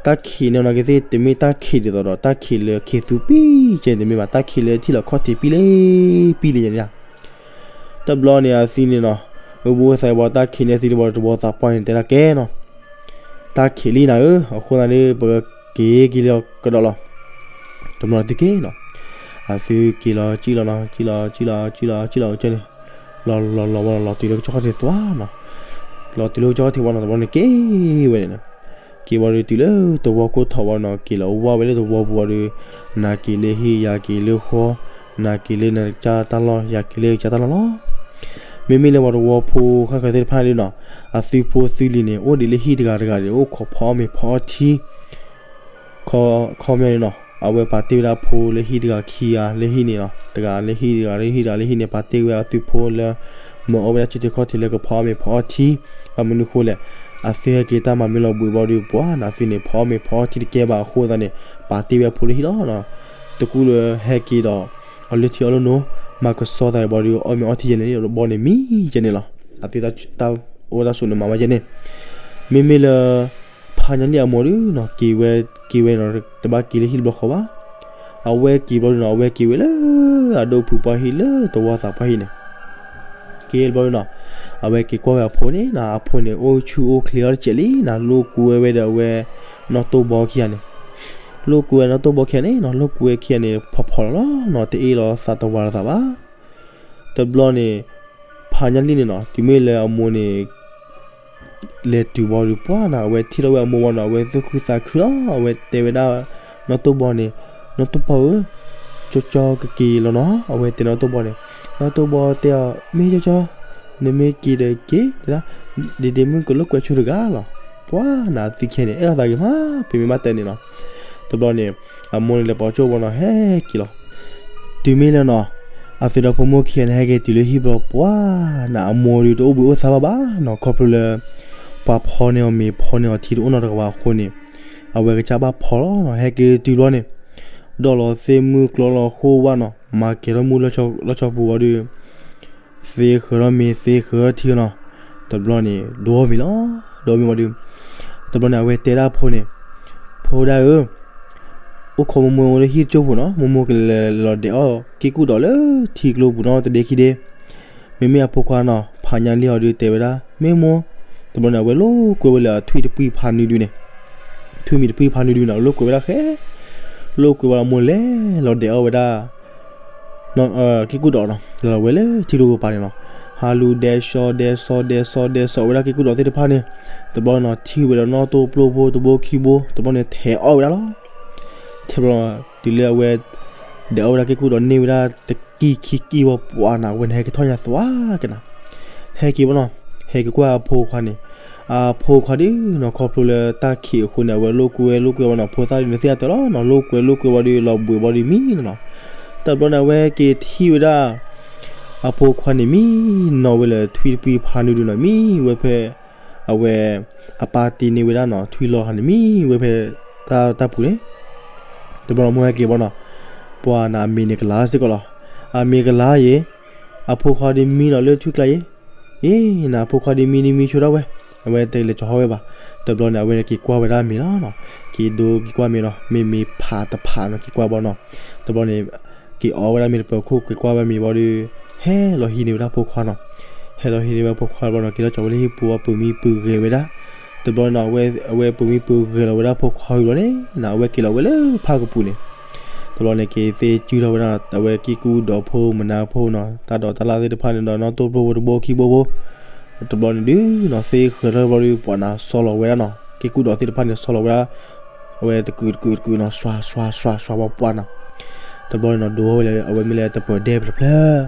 တၢ်ခံးန့ၢ်အီၤနီၤကသ့ၣ် တမ့ၢ်တၢ်ခံးဒ်သိးဒီး တၢ်ခံးလၢခံးသူပံကဲန့ၣ်တမ့ၢ်ဘၣ် တၢ်ခံးလၢထံၣ်လီၤခီၣ်ထံးပံလ့ပံလ့ယဲန့ၣ် တဘျီန့ၣ် အသံန့ၣ်နီၤ အိၣ်ဘှံးအိၣ်သါဘၣ်တၢ်ခံးန့ၢ်အသံတဘျီ တဘျီသးပှၢ်န့ၣ်တဲဒၣ်ကဲနီၤ တၢ်ခံးလံနၤဧၢ အဃိသတးန့ၣ် ပကက့ၤက့ၤလီၤကဒီးလီၤ တဘျီန့ၣ်သုက့ၤနီၤ အသုက့ၤလီၤကံၣ်လီၤနီၤ ကံၣ်လီၤ ကံၣ်လီၤ ကံၣ်လီၤ ကံၣ်လီၤကၠၢန့ၣ် လီၤလီၤလီၤဝဲနီၤ လီၤတုၤလၢကစၢၢ်ခီၣ်ထံးသွါနီၤ လီၤတုၤလၢကစၢၢ်ခီၣ်ထံးဝံၤနီၤ တဘျီန့ၣ်က့ၤဝဲန့ၣ်နီၤ က့ၤဝံၤဒီးတုၤလၢသဝီခိၣ်ထီၣ်ဝံၤနီၤ က့ၤလီၤဝါဝဲလၢသဝီပူၤဝံၤဒီး နၤက့ၤလၢဟံၣ် ယၤက့ၤလၢဃီ နၤက့ၤလၢနကစၢ်တၢ်လီၢ် ယၤက့ၤလၢယကစၢ်တၢ်လီၢ်လီၤ မ့မ့ၢ်လၢပှၤသဝီဖိဃၣ်ဃၢၤသ့ၣ်တဖၣ်န့ၣ်နီၤ အသုဖိသုလံၤန့ၣ် အိၣ်ဒံးလၢဟံၣ်တဂၤတဂၤန့ၣ် အိၣ်ခိးဖီအီၣ်မ့ၤဖီအီထံ ခီ ခီပညီန့ၣ်နီၤ အဝဲပာ်တ့ၢ်ဝဲဒၣ်ဖိလၢဟံၣ်တဂၤခံဂၤ လၢဟံၣ်န့ၣ်နီၤ တဂၤလၢဟံၣ်တဂၤလၢဟံၣ်တဂၤလၢဟံၣ်န့ၣ် ပာ်တ့ၢ်ဝဲအသုဖိလၢ မၤအီၣ်ဝဲဒၣ်စ့ထံခီၣ်ထံးလၢကဖီအီၣ်မ့ၤဖီအီထံ ဘၣ်မနုၤဃိလဲၣ် အသုဟဲက့ၤတၢ်မၤမ့ၢ်လီၤဘှံးဘၣ်ဒီး ပှၤနၤအသုန့ၣ် ဖီအီၣ်မ့ၤဖီအီထံတကဲဘၣ်အဃိသတးန့ၣ် ပာ်တ့ၢ်ဝဲအဖိလၢဟံၣ်လီၤနီၤ တကူလၢဟဲက့ၤဒီး အီၣ်လၢထံအီၣ်လၢနိ မၤကဆှီသးဘၣ်ဒီး အီၣ်မ့ၤအီထံယဲန့ၣ် ဘီန့ၣ်မံယဲန့ၣ်လီၤ အသုတၢ်အိၣ်တၢ်ဆိးန့ၣ်မၤဝဲယဲန့ၣ် မ့မ့ၢ်လၢ ဖါညါလံၢ်အမိၢ်ဒုးနီၤ က့ၤဝဲ က့ၤဝဲနီၤ တဘၣ်က့ၤလၢဟံၣ်တဘျီဃီဘၣ်. အဝဲက့ၤဘျီဒုးနီၤ အဝဲက့ၤဝဲလၢ အဒိၣ်ဖုပှၢ်ဟံၣ်လၢတဝီသးပှၢ်ဟံၣ်န့ၣ် က့ၤဘျီဒုးနီၤ အဝဲက့ၤကွၢ်ဝဲအဖိန့ၣ်နီၤ အဖိန့ၣ် အိၣ်ဆူၣ်အိၣ်ချ့အီၤတစဲးလံနီၤ လိာ်ကွဲဝဲဒီးအဝဲ နီၢ်တိၢ်ဘီခံဂၤန့ၣ် လိာ်ကွဲဝဲနီၢ်တိၢ်ဘီခံဂၤန့ၣ်နီၤ လိာ်ကွဲခံဂၤန့ၣ် ဖီဖီလီၤလီၤနီၤ တအ့ၣ်လီၤသးတဝၤလီၤသးဘၣ်. တဘျီန့ၣ် ဖါညါလံၢ်န့ၣ်နီၤ တုၤမ့ၢ်လၢအမိၢ်န့ၣ် လဲၤတုၤဘီဒုးပှၢ်နီၤ အဝဲထံၣ်ထီၣ်ဝဲအမိၢ်ဘီနီၤ အဝဲသူၣ်ခုသးခုလီၤ အဝဲတဲဝဲဒၣ် နီၢ်တိၢ်ဘီန့ၣ် နီၢ်တိၢ်ဘီဧၢ ကၠီကၠီကက့ၤလီၤနီၤ အဝဲတဲနီၢ်တိၢ်ဘီန့ၣ် နီၢ်တိၢ်ဘီတဲအီၤ မ့ၢ်ကၠီကၠီ နမ့ၢ်က့ၤဒီးက့ၤ တဲဒၣ် ဒ့ဒ့မုၣ်ကလိာ်ကွဲဆူၣ်တဂၤလီၤ ပှၢ်နီၤ သုခံဂၤန့ၣ် အဲၣ်လိာ်သးဂ့ၤမး ပမ့ၢ်ဘၣ်တဲန့ၣ်နီၤ တဘျီန့ၣ် အမိၢ်န့ၣ်လဲၤပိာ်ကၠိဘီနီၤ ဟဲက့ၤလီၤ တုၤမ့ၢ်လၢနီၤ အသုးဒီးဖိမုၣ်ခံဂၤန့ၣ် ဟဲက့ၤတုၤလၢဟံၣ်ဘျီပှၢ်နီၤ အမိၢ်ဒုးတအိၣ်ဘှံးအိၣ်သါဘၣ်ဘၣ်နီၤ ခီဖျိလၢ ပှၤဖီန့ၢ်အီၤမ့ၤဖီန့ၢ်အီၤထံတအိၣ်နီတဂၤဘၣ်အဃိန့ၣ် အဝဲကစၢ်ဘၣ်ဖီလီၤနီၤ ဟဲက့ၤတုၤဘျီန့ၣ် ဒီးလီၤသ့ၣ်မုၢ်ကျီလီၤဃိဝဲနီၤ မၤကဲၤထီၣ်မုၢ်လၢလီၢ်ဆီပူၤဘီဒုး သ့ဃၢၤထီၣ်မ့ၤ သ့ဃၢၤထီၣ်ထံနီၤ, တဘျီန့ၣ် ဒိအီၣ်မ့ၤလီၤ. ဒိအီၣ်မ့ၤဝံၤဒီး တဘျီန့ၣ် အဝဲတဲဒၣ်အဖိန့ၣ်, ဖိဒၣ်ဧၢ, အိၣ်ခိးမိၢ်မိၢ်လၢဟံၣ်တစိၢ်ဖိနီၤ, မိၢ်မိၢ်ကလဲၤလီၤဒဲးအီၣ်က့ၢ်ကူၣ်ဒီးလၢထံကျိပူၤနီၤ တဒ့ခံဒ့, မ့မ့ၢ်အဖိခွါနီၤ ဖးညါလံၢ်အီၤဒုးတဲဝဲဒၣ် မ့ၢ်မိၢ်, တဘျီန့ၣ် အဝဲလိာ်ကွဲဝဲလၢအထွံၣ်တပှံၤဖးနုဒုန့ၣ်, ထွံၣ်မံၤတပှံၤဖးနုဒုန့ၣ် လိာ်ကွဲဝဲဒၣ်ဃဲ, လိာ်ကွဲဝဲဒီးမိၢ်လဲၤလီၤဒဲးအီၣ်ဝဲဒၣ် က့ၢ်ကူၣ်ဒီးနီၤ, လဲၤလီၤဝဲလၢထံကျိပူၤပၤန့ၣ်နီၤ, ဟးလူၤဒဲးစီဒဲးစီဒဲးစီဒဲးစီဝဲဒၣ်က့ၢ်ကူၣ်ဒီးသ့ၣ်တဖၣ်န့ၣ်, တဘျီန့ၣ်နီၤ ထံၣ်ဝဲဒီးနီၢ်တိၢ်ပျိၢ်ဖိတဘိခံဘိ, တဘျီန့ၣ်ထဲးအီၣ်ဝဲဒၣ်လီၤ. ထဲးဘျီ တုၤလၢအဝဲ ဒဲးအီၣ်ဝဲဒၣ်က့ၢ်ကူၣ်ဒီးန့ၢ်ဝဲဒၣ်တကံၢ်ခံကံၢ်ဝဲပှၤနီၤ အဝဲန့ၣ်ဟဲက့ၤထီၣ်ညါသွါကနၤ, ဟဲက့ၤဘီနီၤ, ဟဲက့ၤကွၢ်အဖိခွါန့ၣ်, အဖိခွါဒုးနီၤ ခီဖျိလၢတၢ်ခံးအဃိန့ၣ် အဝဲလိာ်ကွဲလိာ်ကွဲဝဲနီၤ, ဖိသၣ်ဒုးနသ့ၣ်ညါတၢ်လီၤနီၤ, လိာ်ကွဲလိာ်ကွဲဝဲဒီးလီၤဘှံးဘီဒုးမံနီၤနီၤ, တဘျီန့ၣ် အဝဲက့ၤထံၣ်ဝဲဒၣ် အဖိခွါန့ၣ်မံနီၤဝဲလၢထွံၣ်တပှံၤဖးနုဒုနီၤ, မံဝဲဖဲ အဝဲ အပၢ်တ့န့ၢ်ဝဲဒၣ်နီၤ ထွံၣ်လီၢ်ခါန့ၣ် မံဝဲဖဲတၢ်ပူၤန့ၣ်, တဘျီန့ၣ် မိၢ်ဟဲက့ၤဘီနီၤ, ပှၤနီၤ အမ့ၤန့ၣ်ကလၤစ့ၢ်ကီးလီၤ. အမ့ၤကလၤယ့ၤ, အဖိခွါဒုးမံနီၤလၢထွံၣ်ကျါယ့ၤ, အ့ နဖိခွါဒုးမံဒုးမံဆိဒၣ်ဝဲ, အဝဲတလဲၤကီဟီၣ်ဝဲဘၣ်. တဘျီန့ၣ် အဝဲန့ၣ်က့ၤကွၢ်ဝဲဒၣ်မ့ၤလီၤနီၤ, က့ၤဒိက့ၤကွၢ်မ့ၤနီၤ, မ့မ့ၢ်ဖးတဖးနီၤ က့ၤကွၢ်ဘီနီၤ, တဘျီန့ၣ် က့ၤအီဝဲဒၣ်မ့ၤတပၢၤခိၣ် က့ၤကွၢ်ဝဲမ့ၤဘီဒီး ဟဲလီၤဟံးန့ၢ်ဝဲဒၣ်ဖိခွါနီၤ, ဟဲလီၤဟံးန့ၢ်ဝဲဖိခွါဘီနီၤ က့ၤထီၣ်ကၠီဝဲလၢဟံၣ်ပူၤအီၤ ပုၤမံပုၤဂဲၤဝဲဒၣ်, တဘျီန့ၣ် အဝဲပုၤမံပုၤဂဲၤလီၤဝဲဒၣ်ဖိခွါဝံၤဘျီန့ၣ်နီၤ အဝဲက့ၤလီၤဝဲလၢဖၣ်ကပူၤန့ၣ်, တဘျီန့ၣ် က့ၤသ့စုထီၣ်ဝဲဒၣ် အဝဲက့ၢ်ကူၣ်ဒီးဖိမနၤဖိနီၤ တၢ်ဒိးတၢ်လၣ်သ့ၣ်တဖၣ်န့ၣ်ဒီး နီၢ်တိၢ်ပျိၢ်ဖိတဘိခံဘိဖိ တဘျီန့ၣ်ဒုးနီၤ သ့ဃၢၤထီၣ်ဘျီဒီး ပှၤနီၤ ဆီလီၤဝဲဒၣ်နီၤ က့ၢ်ကူၣ်ဒီးသ့ၣ်တဖၣ်န့ၣ် ဆီလီၤဝဲဒၣ်, အဝဲတကုာ်တကုာ်တကုာ်နီၤ စွါစွါစွါစွါပှၤပှၢ်နီၤ, တဘျီန့ၣ်နီၤ ဒိဟီၣ်ဝဲလၢ အဝဲမ့ၢ်လၢတပၢၤဒဲးတဖျၢၣ်,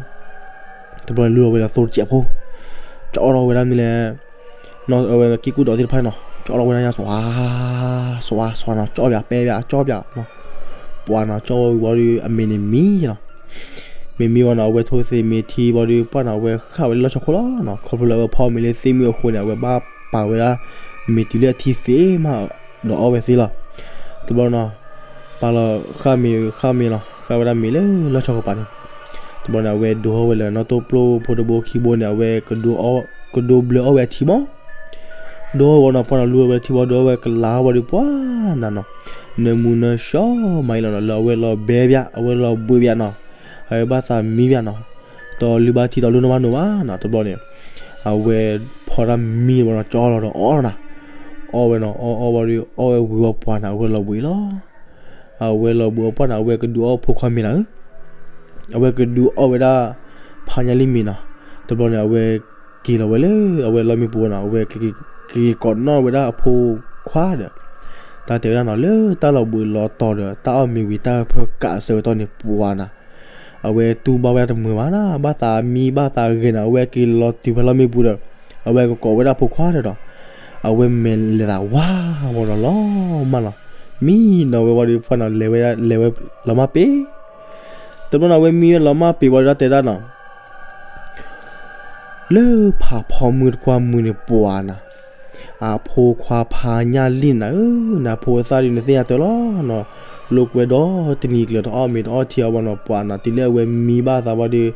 တဘျီန့ၣ်လူလီၤဝဲလၢသိတစဲးဖိ, ကၠီထီၣ်ဝဲဒၣ်မ့ၢ်လဲၣ် အဝဲက့ၢ်ကူၣ်ဒီးသ့ၣ်တဖၣ်နီၤ ကၠီထီၣ်ဝဲဒၣ်ညါ စွါ စွါ စွါနီၤ ကၠီပၠး ပဲပၠး ကၠီပၠးနီၤ, ပှၤနီၤ ကၠီဝံၤဘီဒီး အမ့ၤန့ၣ်မံနီၤ မ့မ့ၢ်ဝဲနီၤ အဝဲထိၣ်သ့မ့ၤထံဘီဒီး ပှၢ်နီၤ အဝဲဃၣ်ဝဲလၢလီၢ်ဆီခိၣ်လီၤနီၤ, ခီဖျိလၢအဝဲဖီမ့ၤလၢသ့ၣ်မုၢ်အဃိန့ၣ် အဝဲဘၣ်ပာ်ဝဲဒၣ် မ့ၤတုၤလၢအထံသ့မး ဒီးအီၣ်ဝဲသ့လီၤ. တဘျီနီၤ ပာ်လီၤဃၣ်မ့ၤဃၣ်မ့ၤလီၤ ဃၣ်ဝဲဒၣ်မ့ၤလၢလီၢ်ဆီကပၤန့ၣ်, တဘျီန့ၣ် အဝဲဒိဟီၣ်ဝဲလၢ နီၢ်တိၢ်ပျိၢ်ဖိတဘိခံဘိန့ၣ် အဝဲ ကဒိဘျၢအီၣ်ဝဲအထံမး ဒိဝဲနီၤ ပှၢ်နီၤ လူဝဲထံဘီ ဒိဝဲကလၤဘီဒီး ပှၢ်နီၤနီၤ နၢမူနၢဆှီမးအံၤလီၤနီၤ လၢအဝဲလီၤဘဲပၠး အဝဲလီၤဘှံးပၠးနီၤ အဝဲဘၣ်သးမံပၠးနီၤ ဒီးလုၢ်ဘၣ်ထံဒီးလိၣ်နီၢ်ဘၣ်နိၤဘၣ်နီၤ တဘျီန့ၣ် အဝဲဖီတၢ်မံဘီနီၤ ကၠီလီၤဒီးအီၣ်လီၤနီၤ အီၣ်ဝဲနီၤ အီၣ်အီၣ်ဘီဒီး အီၣ်ဝဲဝံၤဝဲပှၢ်နီၤ အဝဲလီၤဘှံးလီၤ အဝဲလီၤဘှံးအီၣ်ပှၢ်နီၤ အဝဲကဒုးအီၣ်ဖိခွါမ့ၤနီၤ အဝဲကဒုးအီၣ်ဝဲဒၣ် ဖးညါလံၢ်မ့ၤနီၤ တဘျီန့ၣ် အဝဲက့ၤလီၤဝဲလၢ အဝဲလီၢ်မံပူၤနီၤ အဝဲက့ၤကိးနီၣ်ဝဲဒၣ်အဖိခွါဒီး တၢ်တဲဝဲဒၣ်နီၤ လၢတၢ်လီၤဘှံးလီၤတီၤဒီး တၢ်အီၣ်မ့ၤဝံၤတၢ်ဖၢကးအဆၢကတီၢ်န့ၣ် ပှၤနီၤ အဝဲတူၢ်ဘၣ်ဝဲဒၣ်တမုာ်ဘၣ်နီၤ ဘၣ်သးမံဘၣ်သးဂဲၤနီၤ အဝဲက့ၤလီၤတုၤဖဲလီၢ်မံပူၤဒီး အဝဲကကိးဝဲဒၣ်ဖိခွါဒီး အဝဲမဲာ်လဲၤသးဝါဝီနီၤ လီၤမၢ်လီၤ မံနီၤဝဲဝံၤဒီး ပှၢ်နီၤ လဲၤဝဲ လဲၤဝဲလီၤမၢ်ပ့ၤ တဘျီန့ၣ် အဝဲမံဝဲလီၤမၢ်ပ့ၤဝံၤဒီး တဲဒၣ်နီၤ လၢဖးဖီမုၢ်တကွၢ်မုၢ်န့ၣ် ပှၤနီၤ အဖိခွါဖးညၣ်လံၢ်နၤဧၢ, နဖိသၣ်ဒုးနသ့ၣ်ညါတၢ်လီၤနီၤ, လိာ်ကွဲဒီးတနံၤကျၢၤတအီၣ်မ့ၤတအီၣ်ထံအီၤဘၣ်နီၤ ပှၤနီၤ တုၤလၢအဝဲမံဘၣ်သးဘၣ်ဒီး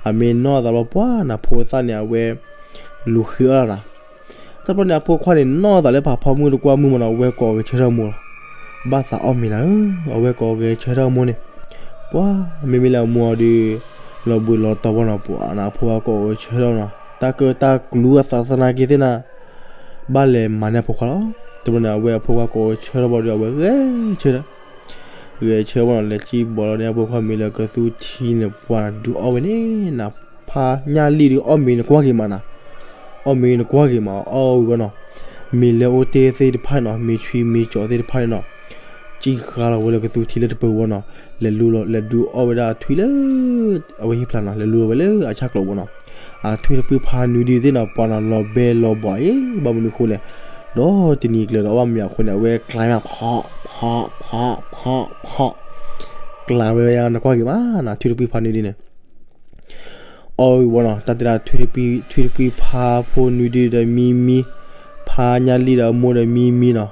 အမ့ၢ်နီၢ်သးဘၣ်ပှၤနီၤ ဖိသၣ်န့ၣ် အဝဲလူၤဃ့အီၣ်လီၤနီၤ တဘျီန့ၣ် အဖိခွါန့ၣ် နီၢ်သးလၢဖးဖီမုၢ်တကွၢ်မုၢ်မၢ်နီၤ အဝဲကိးဂဲၤဆၢထၢၣ်အမိၢ်လီၤ. ဘၣ်သးအီၣ်မ့ၤနၤဧၢ, အဝဲကိးဂဲၤဆၢထၢၣ်အမိၢ်န့ၣ်, ပှၤမ့မ့ၢ်လၢအမိၢ်အီၤဒီး လီၤဘှံးလီၤတီၤဘၣ်နီၤ ပှၤနၤ အဖိခွါကိးဂဲၤဆၢထၢၣ်နီၤ တၢ်ကၢတၢ်ကျူအသးသနာ်က့သ့ၣ်နၤ ဘၣ်လဲၤမၤန့ၢ်အဖိခွါလီၤ. တဘျီန့ၣ် အဝဲအဖိခွါကိးဂဲၤဆၢထၢၣ်ဘၣ်ဒီး အဝဲဂဲၤဆၢထၢၣ် ဂဲၤဆၢဘၣ်နီၤ လဲၤစံၣ်ဘီလီၤန့ၢ်အဖိခွါမ့ၤလၢကသူထံန့ၣ် ပှၤနၤဒုးအီၣ်ဝဲန့ၣ်နၤ, ဖးညၣ်လံၣ်ဒုးအီၣ်မ့ၤနကွၢ်က့ၤမးနၤ, အီၣ်မ့ၤနကွၢ်က့ၤမး အီၣ်ဝံၤဝဲနီၤ, မ့ၤလၢအိၣ်တ့ၢ်သ့ၣ်တဖၣ်န့ၣ်နီၤ မ့ၤဆွံမ့ၤကၠီသ့ၣ်တဖၣ်န့ၣ်နီၤ စံၣ်ဃါလီၤဝဲလၢကသူထံလၢတပၢၤဝဲနီၤ, လဲၤလူလီၤ လဲၤဒုးအီၣ်ဝဲဒၣ်အထွံၣ်လၢ အဝဲဟံၣ်ဖျါနီၤ လဲၤလူလီၤဝဲလၢအဆၣ်ကျိၤဝဲနီၤ, အထွံၣ်တပှံၢ်ဖးနွံဒုသ့ၣ်နီၤ ပှၤနၤလီၤဘဲလီၤဘှီအံၤ ဘၣ်မနုၤဃိလဲၣ်, ဒီးတနံၤကျၢၤဒီးအီၣ်ဘၣ်မ့ၤအဃိန့ၣ် အဝဲကျါမး ဖီ ဖီ ဖီ ဖီ ဖီ ကျါဝဲနကွၢ်က့ၤမးနၤ ထွံၣ်တပှံၢ်ဖးနွံဒုန့ၣ် အီၣ်ဝံၤဝဲနီၤ တၢ်တဲဒၣ် ထွံၣ်တပှံၢ် ထွံၣ်တပှံၢ်ဖးဖိနွံဒုဒီးမံမံ, ဖးညၣ်လံၣ်ဒီးအမိၢ်ဒီးမံမံနီၤ,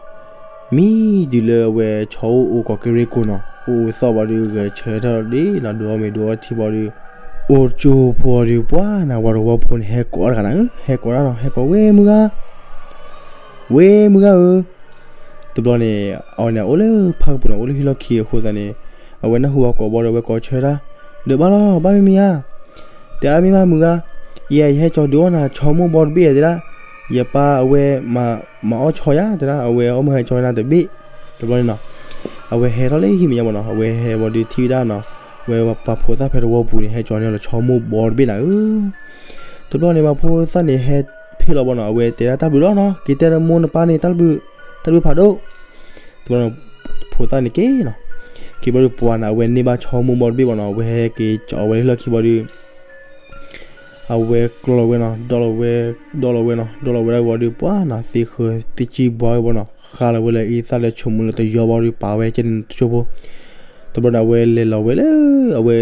မံတုၤလၢအဝဲဆီအိၣ်အိကီၢ်ကရ့ၣ်ကိၣ်နီၤ အိၣ်အိသီၣ်ဘၣ်ဒီး ဂဲၤဆၢထၢၣ်ဒ်နီၤ ဒုးအီၣ်မ့ၤဒုးအီထံဘၣ်ဒီး အိၣ်ကၠိဖိဒီး ပှၤနၤဝၤတဝီဖိန့ၣ် ဟဲကိးတဂၤနၤဧၢ, ဟဲကိးဒၣ်နီၤ ဟဲကိး ဝ့ၢ်မုၢ်ဂၤ ဝ့ၢ်မုၢ်ဂၤဧၢ, တဘျီန့ၣ် အဝဲန့ၣ်အိၣ်လၢဖၣ်ကပူၤနီၤ အိၣ်လၢဟံၣ်လီၢ်ခံအဃိသတးန့ၣ် အဝဲနၢ်ဟူဝဲကိးဘီဒီး အဝဲကိးဆၢတၢ်, ဒီးဘၣ်လီၤ ဘၣ်မ့မ့ၢ်ဧါ, တဲဒၣ်မ့ၢ်ဘၣ်မုၢ်ဂၤ, ယဲယဟဲကၠီၤဒုးအီၣ်နၤ ဆီမိၢ်ဘီတဘ့ၣ်တဲဒၣ်, ယပၢ်အဝဲ မၤအီၣ်ဆီယၤတဲဒၣ် အဝဲအီၣ်မ့ၢ်ဟဲကၠီၤနၤတဘ့ၣ်, တဘျီန့ၣ်နီၤ အဝဲဟဲထီၣ်လၢဟံၣ်မဲာ်ညါမးနီၤ အဝဲဟဲဘီဒီးထံၣ်ဝဲဒၣ်နီၤ, အဝဲပှၤဖိသၣ်ဖဲတဝီပူၤန့ၣ် ဟဲကၠီၤန့ၢ်လီၤဆီမိၢ်ဘီတဘ့ၣ်နၤဧၢ, တဘျီန့ၣ် ပှၤဖိသၣ်န့ၣ်ဟဲဖ့ၣ်လီၤဘီနီၤ အဝဲတဲဒၣ်တၢ်ဘျုးလီၤနီၤ က့ၤတဲနမိၢ်နပၢ်န့ၣ် တၢ်ဘျုး တၢ်ဘျုးဖးဒိၣ်, တဘျီန့ၣ် ဖိသၣ်န့ၣ်က့ၤနီၤ, က့ၤဘီဒီးပှၤနၤ အဝဲန့ၢ်ဘၣ်ဆီမိၢ်ဘီတဘ့ၣ်ဘီနီၤ အဝဲဟဲက့ၤကၠီၤဝဲလၢဟံၣ်လီၢ်ခံဘီဒီး အဝဲကျီဝဲနီၤ ဒီလီၤဝဲ, ဒီလီၤဝဲနီၤ ဒီလီၤဝဲဒၣ်ဝံၤဒီး ပှၤနၤသ့ဃၢၤသ့စံၣ်ဘှါဝဲဘီနီၤ ဃါလီၤဝဲလၢအံသၣ်လၢဆိကမိၣ်လၢတယီဘီဒီး ပာ်ဝဲကဲန့ၣ်တကၠိဖိ, တဘျီန့ၣ် အဝဲလဲၤလီၤဝဲလၢ အဝဲ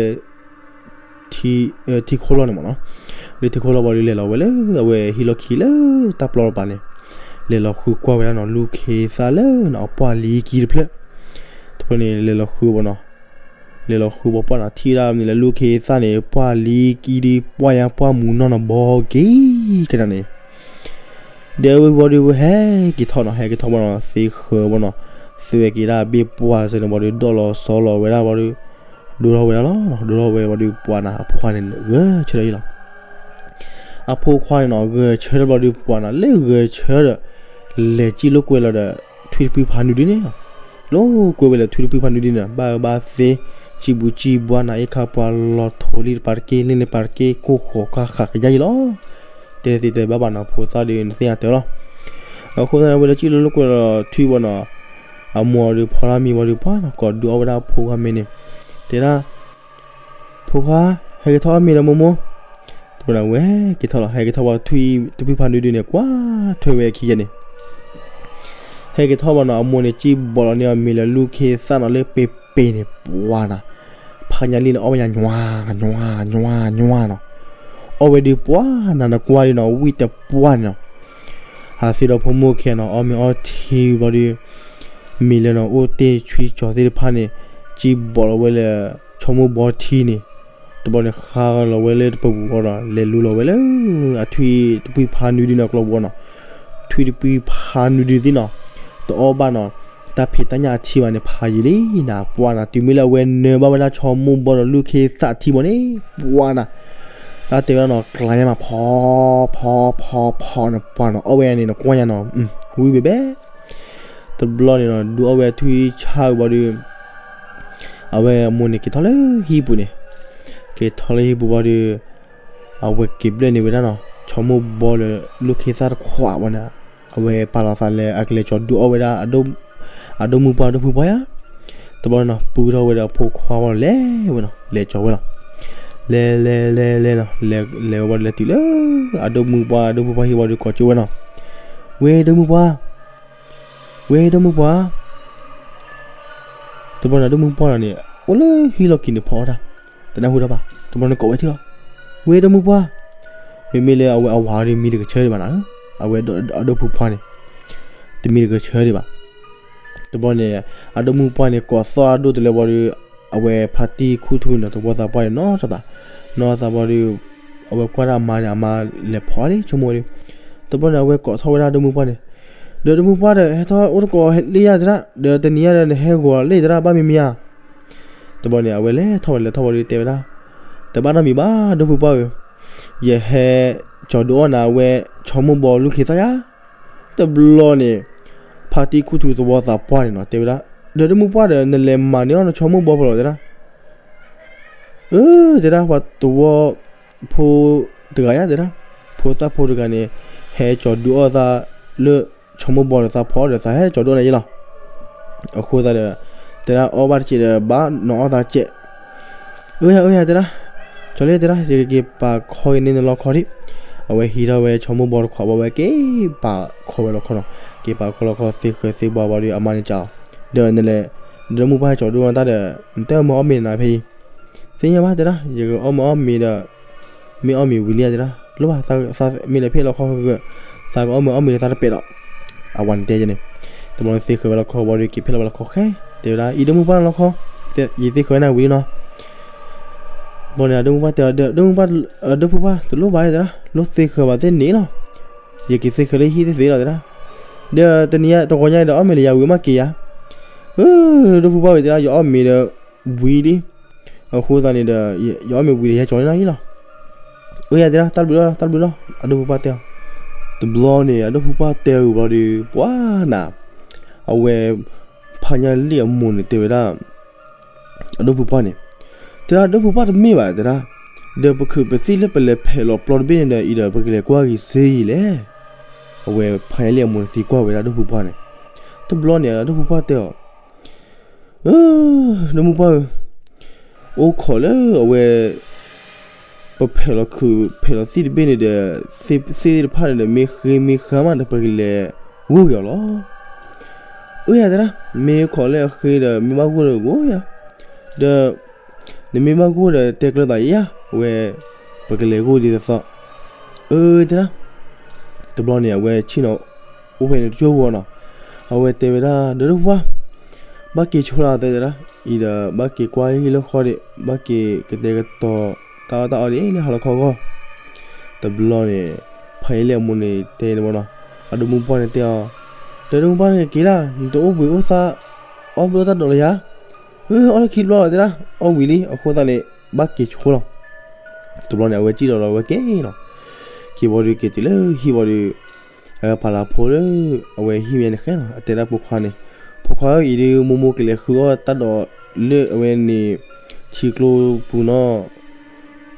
ထံခိၣ်လီၢ်န့ၣ်မးနီၤ, လၢထံခိၣ်လီၢ်ဘီဒီး လဲၤလီၤဝဲလၢ အဝဲဟံၣ်လီၢ်ခံလၢတၢ်ပျီတပၤန့ၣ်, လဲၤလီၤဃုကွၢ်ဝဲဒၣ်နီၤ လူၢ်ခ့သၣ်လၢနီၤ အပှၢ်လံကံတဖျၢၣ်, တဖျၢၣ်န့ၣ် လဲၤလီၤဃုဘီနီၤ လဲၤလီၤဃုဘီပှၢ်နၤ ထံၣ်ဝဲဒၣ်မ့ၢ်လၢလူၢ်ခ့သၣ်န့ၣ် ပှၢ်လံကံဒီး ပှၢ်ယါပှၢ်မူနီၢ်နီၢ်ဘီက့ၤကနၤန့ၣ်, ဒီးဝံၤဘီဒီး ဟဲက့ၤထီၣ်နီၤ ဟဲက့ၤထီၣ်ဘီနီၤ သ့ဃၢၤဘီနီၤ, သွဲက့ၤဒၣ်ဘ့ၣ်ပှၢ်စၢၤန့ၣ်ဘီဒီး ဒီးလီၤဆီလီၤဝဲဒၣ်ဘီဒီး ဒိထီၣ်ဝဲဒၣ်လီၤ, ဒိထီၣ်ဝဲဘီဒီး ပှၢ်နၤ အဖိခွါန့ၣ် ဂဲၤဆၢထၢၣ်အံၤလီၤ. အဖိခွါန့ၣ်နီၤ ဂဲၤဆၢထၢၣ်ဘီဒီး ပှၢ်နၤ လၢဂဲၤဆၢထၢၣ်ဒီး လဲၤစံၣ်လိာ်ကွဲလီၤဒီး ထွံၣ်တပှံၢ်ဖးနွံဒုန့ၣ်လီၤ. လိာ်ကွဲဝဲလၢထွံၣ်တပှံၢ်ဖးနွံဒုန့ၣ် ဘၣ်အၢဘၣ်သီ စံၣ်ဘူးစံၣ်ဘှါနၤ အ့ၣ်ခါပှၤလီၤထိးလံတပၤတက့ၢ် လ့ၣ်န့ၣ်ပၤတက့ၢ် ကိၢ်ဃီၤကါဃးကယါအံၤလီၤ. တဲသ့တဲဘၣ်ဘၣ်နီၤ ဖိသၣ်ဒီး နသ့ၣ်ညါတဲလီၤ. အဃိသတးန့ၣ် အဝဲလဲၤစံၣ်လိာ်ကွဲလီၤထွံၣ်ဘီနီၤ, အမိၢ်ဒီးဖီလာ်မံဘီဒီး ပှၢ်နၤ ကိးဒုးအီၣ်ဝဲဒၣ်အဖိခွါမ့ၤန့ၣ်, တဲဒၣ် ဖိခွါ ဟဲက့ၤထီၣ်အီၣ်မ့ၤဒီးမိၢ်မိၢ်, တဘျီန့ၣ် အဝဲက့ၤထီၣ်လီၤ ဟဲက့ၤထီၣ်ဘီ ထွံၣ်တပှံၢ်ဖးနွံဒုန့ၣ် ကွၢ်ထွဲဝဲခံကဲန့ၣ် ဟဲက့ၤထီၣ်ဘီနီၤ အမိၢ်န့ၣ် စံၣ်ဘီလီၤန့ၢ်အီၤမ့ၤလၢလူၢ်ခ့သၣ်နီၤ လၢပ့ၤပ့ၤန့ၣ် ပှၢ်နၤ, ဖးညါလံန့ၣ် အီၣ်ဝဲညါ ညွၤ ညွၤ ညွၤ ညွၤနီၤ, အီၣ်ဝဲဒုးပှၢ်နၤ နကွၢ်ဒုးနီၤ ဝံၣ်တပှၢ်န့ၣ်နီၤ, ဟးသ့ဒီးဖိမုၣ်ခံဂၤနီၤ အီၣ်မ့ၤအီထံဘီဒီး မ့ၤလၢနီၤ အိၣ်တ့ၢ်ဆွံကၠီၤသ့ၣ်တဖၣ်န့ၣ် စံၣ်ဘီလီၤဝဲလၢ ဆိကမိၣ်ဘီထံန့ၣ်, တဘျီန့ၣ် ဃါလီၤဝဲလၢတပူၤပူၤဃီဒီး လဲၤလူလီၤဝဲလၢ အထွံၣ်တပှံၢ်ဖးနွံဒုန့ၣ် ကျီၢ်ဘီနီၤ, ထွံၣ်တပှံၢ်ဖးနွံဒုသ့ၣ်နီၤ, တအီၣ်ဘၣ်နီၤ တၢ်ဖံးတၢ်ညၣ်အထံဘၣ်န့ၣ် ဖးယံာ်လံနၤ ပှၢ်နၤ တုၤမ့ၢ်လၢအဝဲနၢဘၣ်ဝဲဒၣ်ဆိကမိၣ်ဘီဒီးလူၢ်ခ့သၣ်ထံဘီန့ၣ် ပှၢ်နၤ, တၢ်တဲဝဲဒၣ်နီၤ ကျါညါမး ဖီ ဖီ ဖီ ဖီန့ၣ် ပှၢ်နီၤ အီၣ်ဝဲန့ၣ် နကွၢ်ညါနီၤ ဝံၣ်ဘဲဘဲ တဘျီန့ၣ်နီၤ ဒုးအီၣ်ဝဲထွံၣ်ဆၣ်ဝံၤဘီဒီး အဝဲအမိၢ်န့ၣ် က့ၤထီၣ်လၢဟံၣ်ပူၤန့ၣ်, က့ၤထီၣ်လၢဟံၣ်ပူၤဘီဒီး အဝဲက့ၤဘျဲၣ်န့ၢ်ဝဲဒၣ်နီၤ ဆိကမိၣ်ဘီလၢလူၢ်ခ့သၣ်တခွးဘီန့ၣ်, အဝဲပာ်လီၤသးလၢအကလဲၤကၠီၤဒုးအီၣ်ဝဲဒၣ် အဒိၣ်မုၣ်ပှၢ်အဒိၣ်ဖုပှၢ်ယါ, တဘျီန့ၣ်နီၤ ပူထီၣ်ဝဲဒီးအဖိခွါဝံၤလဲၤဝဲနီၤ လဲၤကၠီၤဝဲလီၤ, လဲၤလဲၤလဲၤလဲၤနီၤ လဲၤလဲၤဝဲဘီဒီးလဲၤတုၤလၢ အဒိၣ်မုၣ်ပှၢ်အဒိၣ်ဖုပှၢ်ဟံၣ်ဘီဒီးကိးကၠိဝဲနီၤ, ဝ့ၢ်ဒိၣ်မုၣ်ပှၢ် ဝ့ၢ်ဒိၣ်မုၣ်ပှၢ်, တဘျီန့ၣ် ဒိၣ်မုၣ်ပှၢ်လီၤန့ၣ် အိၣ်လၢဟံၣ်လီၢ်ခံန့ၣ်ဖီအီၣ်တၢ်, တနၢ်ဟူတၢ်ဘၣ်, တဘျီန့ၣ်ကိးဝဲထံၣ်လီၤ, ဝ့ၢ်ဒိၣ်မုၣ်ပှၢ်, မ့မ့ၢ်လၢအဝဲအဝၤဒီးမံတကဆၢဒံးဘၣ်နၤ, အဝဲအဒိၣ်ဖုပှၢ်န့ၣ် တမံတကဆၢဒံးဘၣ်, တဘျီန့ၣ် အဒိၣ်မုၣ်ပှၢ်န့ၣ် ကိးသီၣ်အဒိၣ်တလၢဘီဒီး အဝဲဖါတံၢ်ခူၣ်ထူန့ၣ် သဝီသးပှၢ်န့ၣ် နီၢ်သး, နီၢ်သးဘီဒီး အဝဲကွၢ်ဒၣ်အမါန့ၣ် အမါလဲၤဖီအီၣ်လံ ဆိကမိၣ်ဒီး တဘျီန့ၣ် အဝဲကိးထီၣ်ဝဲဒၣ်ဒိၣ်မုၢ်ပှၢ်န့ၣ်, ဒီးဒိၣ်မုၢ်ပှၢ်ဒီး ဟဲထီၣ်အိၣ်တကိးလံယၤသရၣ်, ဒီးတနံၤညါဒီးနဟဲဂီၤလံသရၣ် ဘၣ်မံၤမံၤဧါ. တဘျီန့ၣ် အဝဲလဲၤထီၣ်ဝဲလဲၤထီၣ်ဝံၤဒီး တဲဝဲဒၣ်, တဘၣ်နီတမံၤဘၣ် ဒိၣ်မုၢ်ပှၢ်ဧၢ, ယဟဲကၠီၤဒုးအီၣ်နၤဝဲ ဆီမိၢ်ဘီလူၢ်ခံသၣ်ယၤ. တဘျီန့ၣ် ဖါတံၢ်ခူၣ်ထူသဝီသးပှၢ်န့ၣ်နီၤ တဲဝဲဒၣ်, ဒီးဒိၣ်မုၢ်ပှၢ်ဒီး နလဲၤမၤန့ၢ်အီၣ်နဆီမိၢ်ဘီဖဲလဲၣ်သရၣ်. အၢ တဲဒၣ် ပှၤသဝီဖိတဂၤယၤတဲဒၣ်, ဖိသၣ်ဖိတဂၤန့ၣ် ဟဲကၠီၤဒုးအီၣ်သးလၢ ဆီမိၢ်ဘီဒီးသးဖီအီၣ်ဒီး သးဟဲကၠီၤဒုးအီၣ်နၤယဲလီၤ. အဃိသတးဒီး တဲဒၣ် အီၣ်ဘၣ်တစဲးဒီး ဘၣ်နီၤအီၣ်သးတစဲး. အၢ ယၤ အၢ ယၤတဲဒၣ်, ကၠီၤလံတဲဒၣ် ယကက့ၤပာ်ခီက့ၤန့ၢ်နလီခီဒံး. အဝဲဟံးထီၣ်ဝဲဆီမိၢ်ဘီတခွးဘၣ်ဝဲ က့ၤပာ်ခီဝဲလီခီနီၤ, က့ၤပာ်ခီလီခီ သ့ဃၢၤသ့ဘှါဘၣ်ဒီး အမါန့ၣ်ကးအီၤ, ဒီးနလဲၤ ဒီးဒိၣ်မုၢ်ပှၢ်ဟဲကၠီၤဒုးအီၣ်နၤတၢ်ဒီး နတအီၣ်မ့ၤအီၣ်မ့ၤနၤဖဲအံၤ. သ့ၣ်ညါဘၣ်တဲဒၣ် ယကအီၣ်မ့ၤအီၣ်မ့ၤဒီး မ့ၢ်အီၣ်မ့ၤဝံၤလံယၤတဲဒၣ်, လိၣ်ဘၣ် မ့ၢ်လဲၤဖဲလီခီဃၢၤ, သးကအီၣ်မ့ၤအီၣ်မ့ၤဒီးသးတပဲာ်ဒီး အဝၤန့ၣ်တဲယဲန့ၣ်. တဘျီန့ၣ်သ့ဃၢၤဝဲလီခီဘၣ်ဒီး က့ၤဖဲလီဝဲလီခီဃဲ, တဲဝဲဒၣ် အံၤဒိၣ်မုၢ်ပှၢ်လီခီ, ယသ့ဃၢၤနၤဝံၤလံနီၤ. ဘျီန့ၣ် ဒိၣ်မုၢ်ပှၢ်တဲအီၤ ဒိၣ်မုၢ်ပှၢ်, ဒိၣ်မုၢ်ပှၢ်တလိၣ်ဘၣ်တဲဒၣ်, လိၣ်သ့ဃၢၤဘၣ်သ့ၣ်န့ၣ်လီၤ. ယက့ၤသ့ဃၢၤလၢဟံၣ်သ့ၣ်သ့လီၤတဲဒၣ်. ဒီးတနံၤညါတဂီၤညါဒီး အီၣ်မ့ၤလၢယၤဝံၤမးက့ၤယၤ. အၢ ဒိၣ်မုၢ်ပှၢ်ဝံၤတဲဒၣ် ယအီၣ်မ့ၤဒီးဝံၤလံ. အဃိသတးန့ၣ်ဒီး ယအီၣ်မ့ၤဝံၤဒီး ယဟဲကၠီၤန့ၢ်နၤလီၤ. အၢ ယၤတဲဒၣ် တၢ်ဘျုးလီၤ တၢ်ဘျုးလီၤ အဒိၣ်မုၢ်ပှၢ်တဲအီၤ. တဘျီန့ၣ် အဒိၣ်မုၢ်ပှၢ်တဲအီၤဘျီဒီး ပှၤနၤ, အဝဲ ဖါညါလံၣ်အမိၢ်န့ၣ်တဲဝဲဒၣ် အဒိၣ်မုၢ်ပှၢ်န့ၣ်, တဲဒၣ် ဒိၣ်မုၢ်ပှၢ်တမ့ၢ်ဘၣ်တဲဒၣ်, ဒီးပခုးပသံၣ်လၢပလဲၤဖဲးလီၤပျီတဘ့ၣ်န့ၣ်ဒီး အံၤဒီးပကလဲၤကွၢ်ဂ့ၤစ့ယံၤလဲၣ်. အဝဲဖါညါလံၣ်အမိၢ်န့ၣ်သံကွၢ်ဝဲဒၣ်ဒိၣ်မုၢ်ပှၢ်န့ၣ်. တဘျီန့ၣ် အဒိၣ်မုၢ်ပှၢ်တဲအီၤ, ဒိၣ်မုၢ်ပှၢ်ဧၢ, အိၣ်ခိးလၢအဝဲ ပဖဲးလီၤခုးဖဲးလီၤသံၣ်တဘ့ၣ်န့ၣ်ဒီး သ့ၣ်သ့ၣ်တဖၣ်န့ၣ်ဒီး မ့ၢ်ဃ့မ့ၢ်ဃါမးဒီး ပကလဲၤဂိၢ်က့ၤအီၤလီၤ. အၢ ယၤတဲဒၣ် မ့ၢ်ခိးလၢအဃ့ဒီး မ့ၢ်ဘၣ်ဂိၢ်ဒီးဂိၢ်ယၤ, ဒီး နမ့ၢ်ဘၣ်ဂိၢ်ဒီးတဲကျၢၤသးယၤ, အဝဲ ပကလဲၤဂိၢ်ဒ်သိးသိး. အၢ တဲဒၣ် တဘျီန့ၣ် အဝဲဆ့ၣ်နီၤ အိၣ်ဖဲန့ၣ်တကၠိၢ်ဝီနီၤ, အဝဲတဲဝဲဒၣ် ဒီးဒိၣ်မုၢ်ပှၢ်, ဘၣ်က့ၤဆိလီၤတဲဒၣ်, အံၤဒီးဘၣ်က့ၤကွၢ်ဟံၣ်လၢဃီဒံး, ဘၣ်က့ၤကတဲာ်ကတီၤ တၢ်အီၣ်တၢ်အီဒ်လၢဟါလီၤခီဂီၢ်. တဘျီန့ၣ် ဖါညါလံၣ်အမိၢ်န့ၣ်တဲန့ၣ်မနီၤ, အဒိၣ်မုၢ်ပှၢ်န့ၣ်တဲအီၤ, ဒီးဒိၣ်မုၢ်ပှၢ်န့ၣ်က့ၤလၢ နတအိၣ်ဘှံးအိၣ်သါ အီၣ်ဘျုးအီၣ်တၢ်ဒိးလၢယၤ, အၢ အီၣ်လၢခံတဘျီလီၤတဲဒၣ်, အီၣ်ဝံၤလံ အဃိသတးန့ၣ် ဘၣ်က့ၤဆိလီၤ. တဘျီန့ၣ် အဝဲစံၣ်ဒီးလီၤဝဲက့ၤနီၤ, က့ၤဝံၤဒီးက့ၤတုၤလၢဟံၣ်ဝံၤဒီး အဝဲပာ်လီၤဖိလၢ အဝဲဟံၣ်မ့ၢ်နဃဲနီၤ, အတဲဒၣ်ပိာ်ခွါန့ၣ်, ပိာ်ခွါဧၢ, အံၤဒုးမိၢ်မိၢ်ကလဲၤဃုအီၣ်တၢ်ဒိးလၢအဝဲန့ၣ် ထံကျိပူၤနီၤ,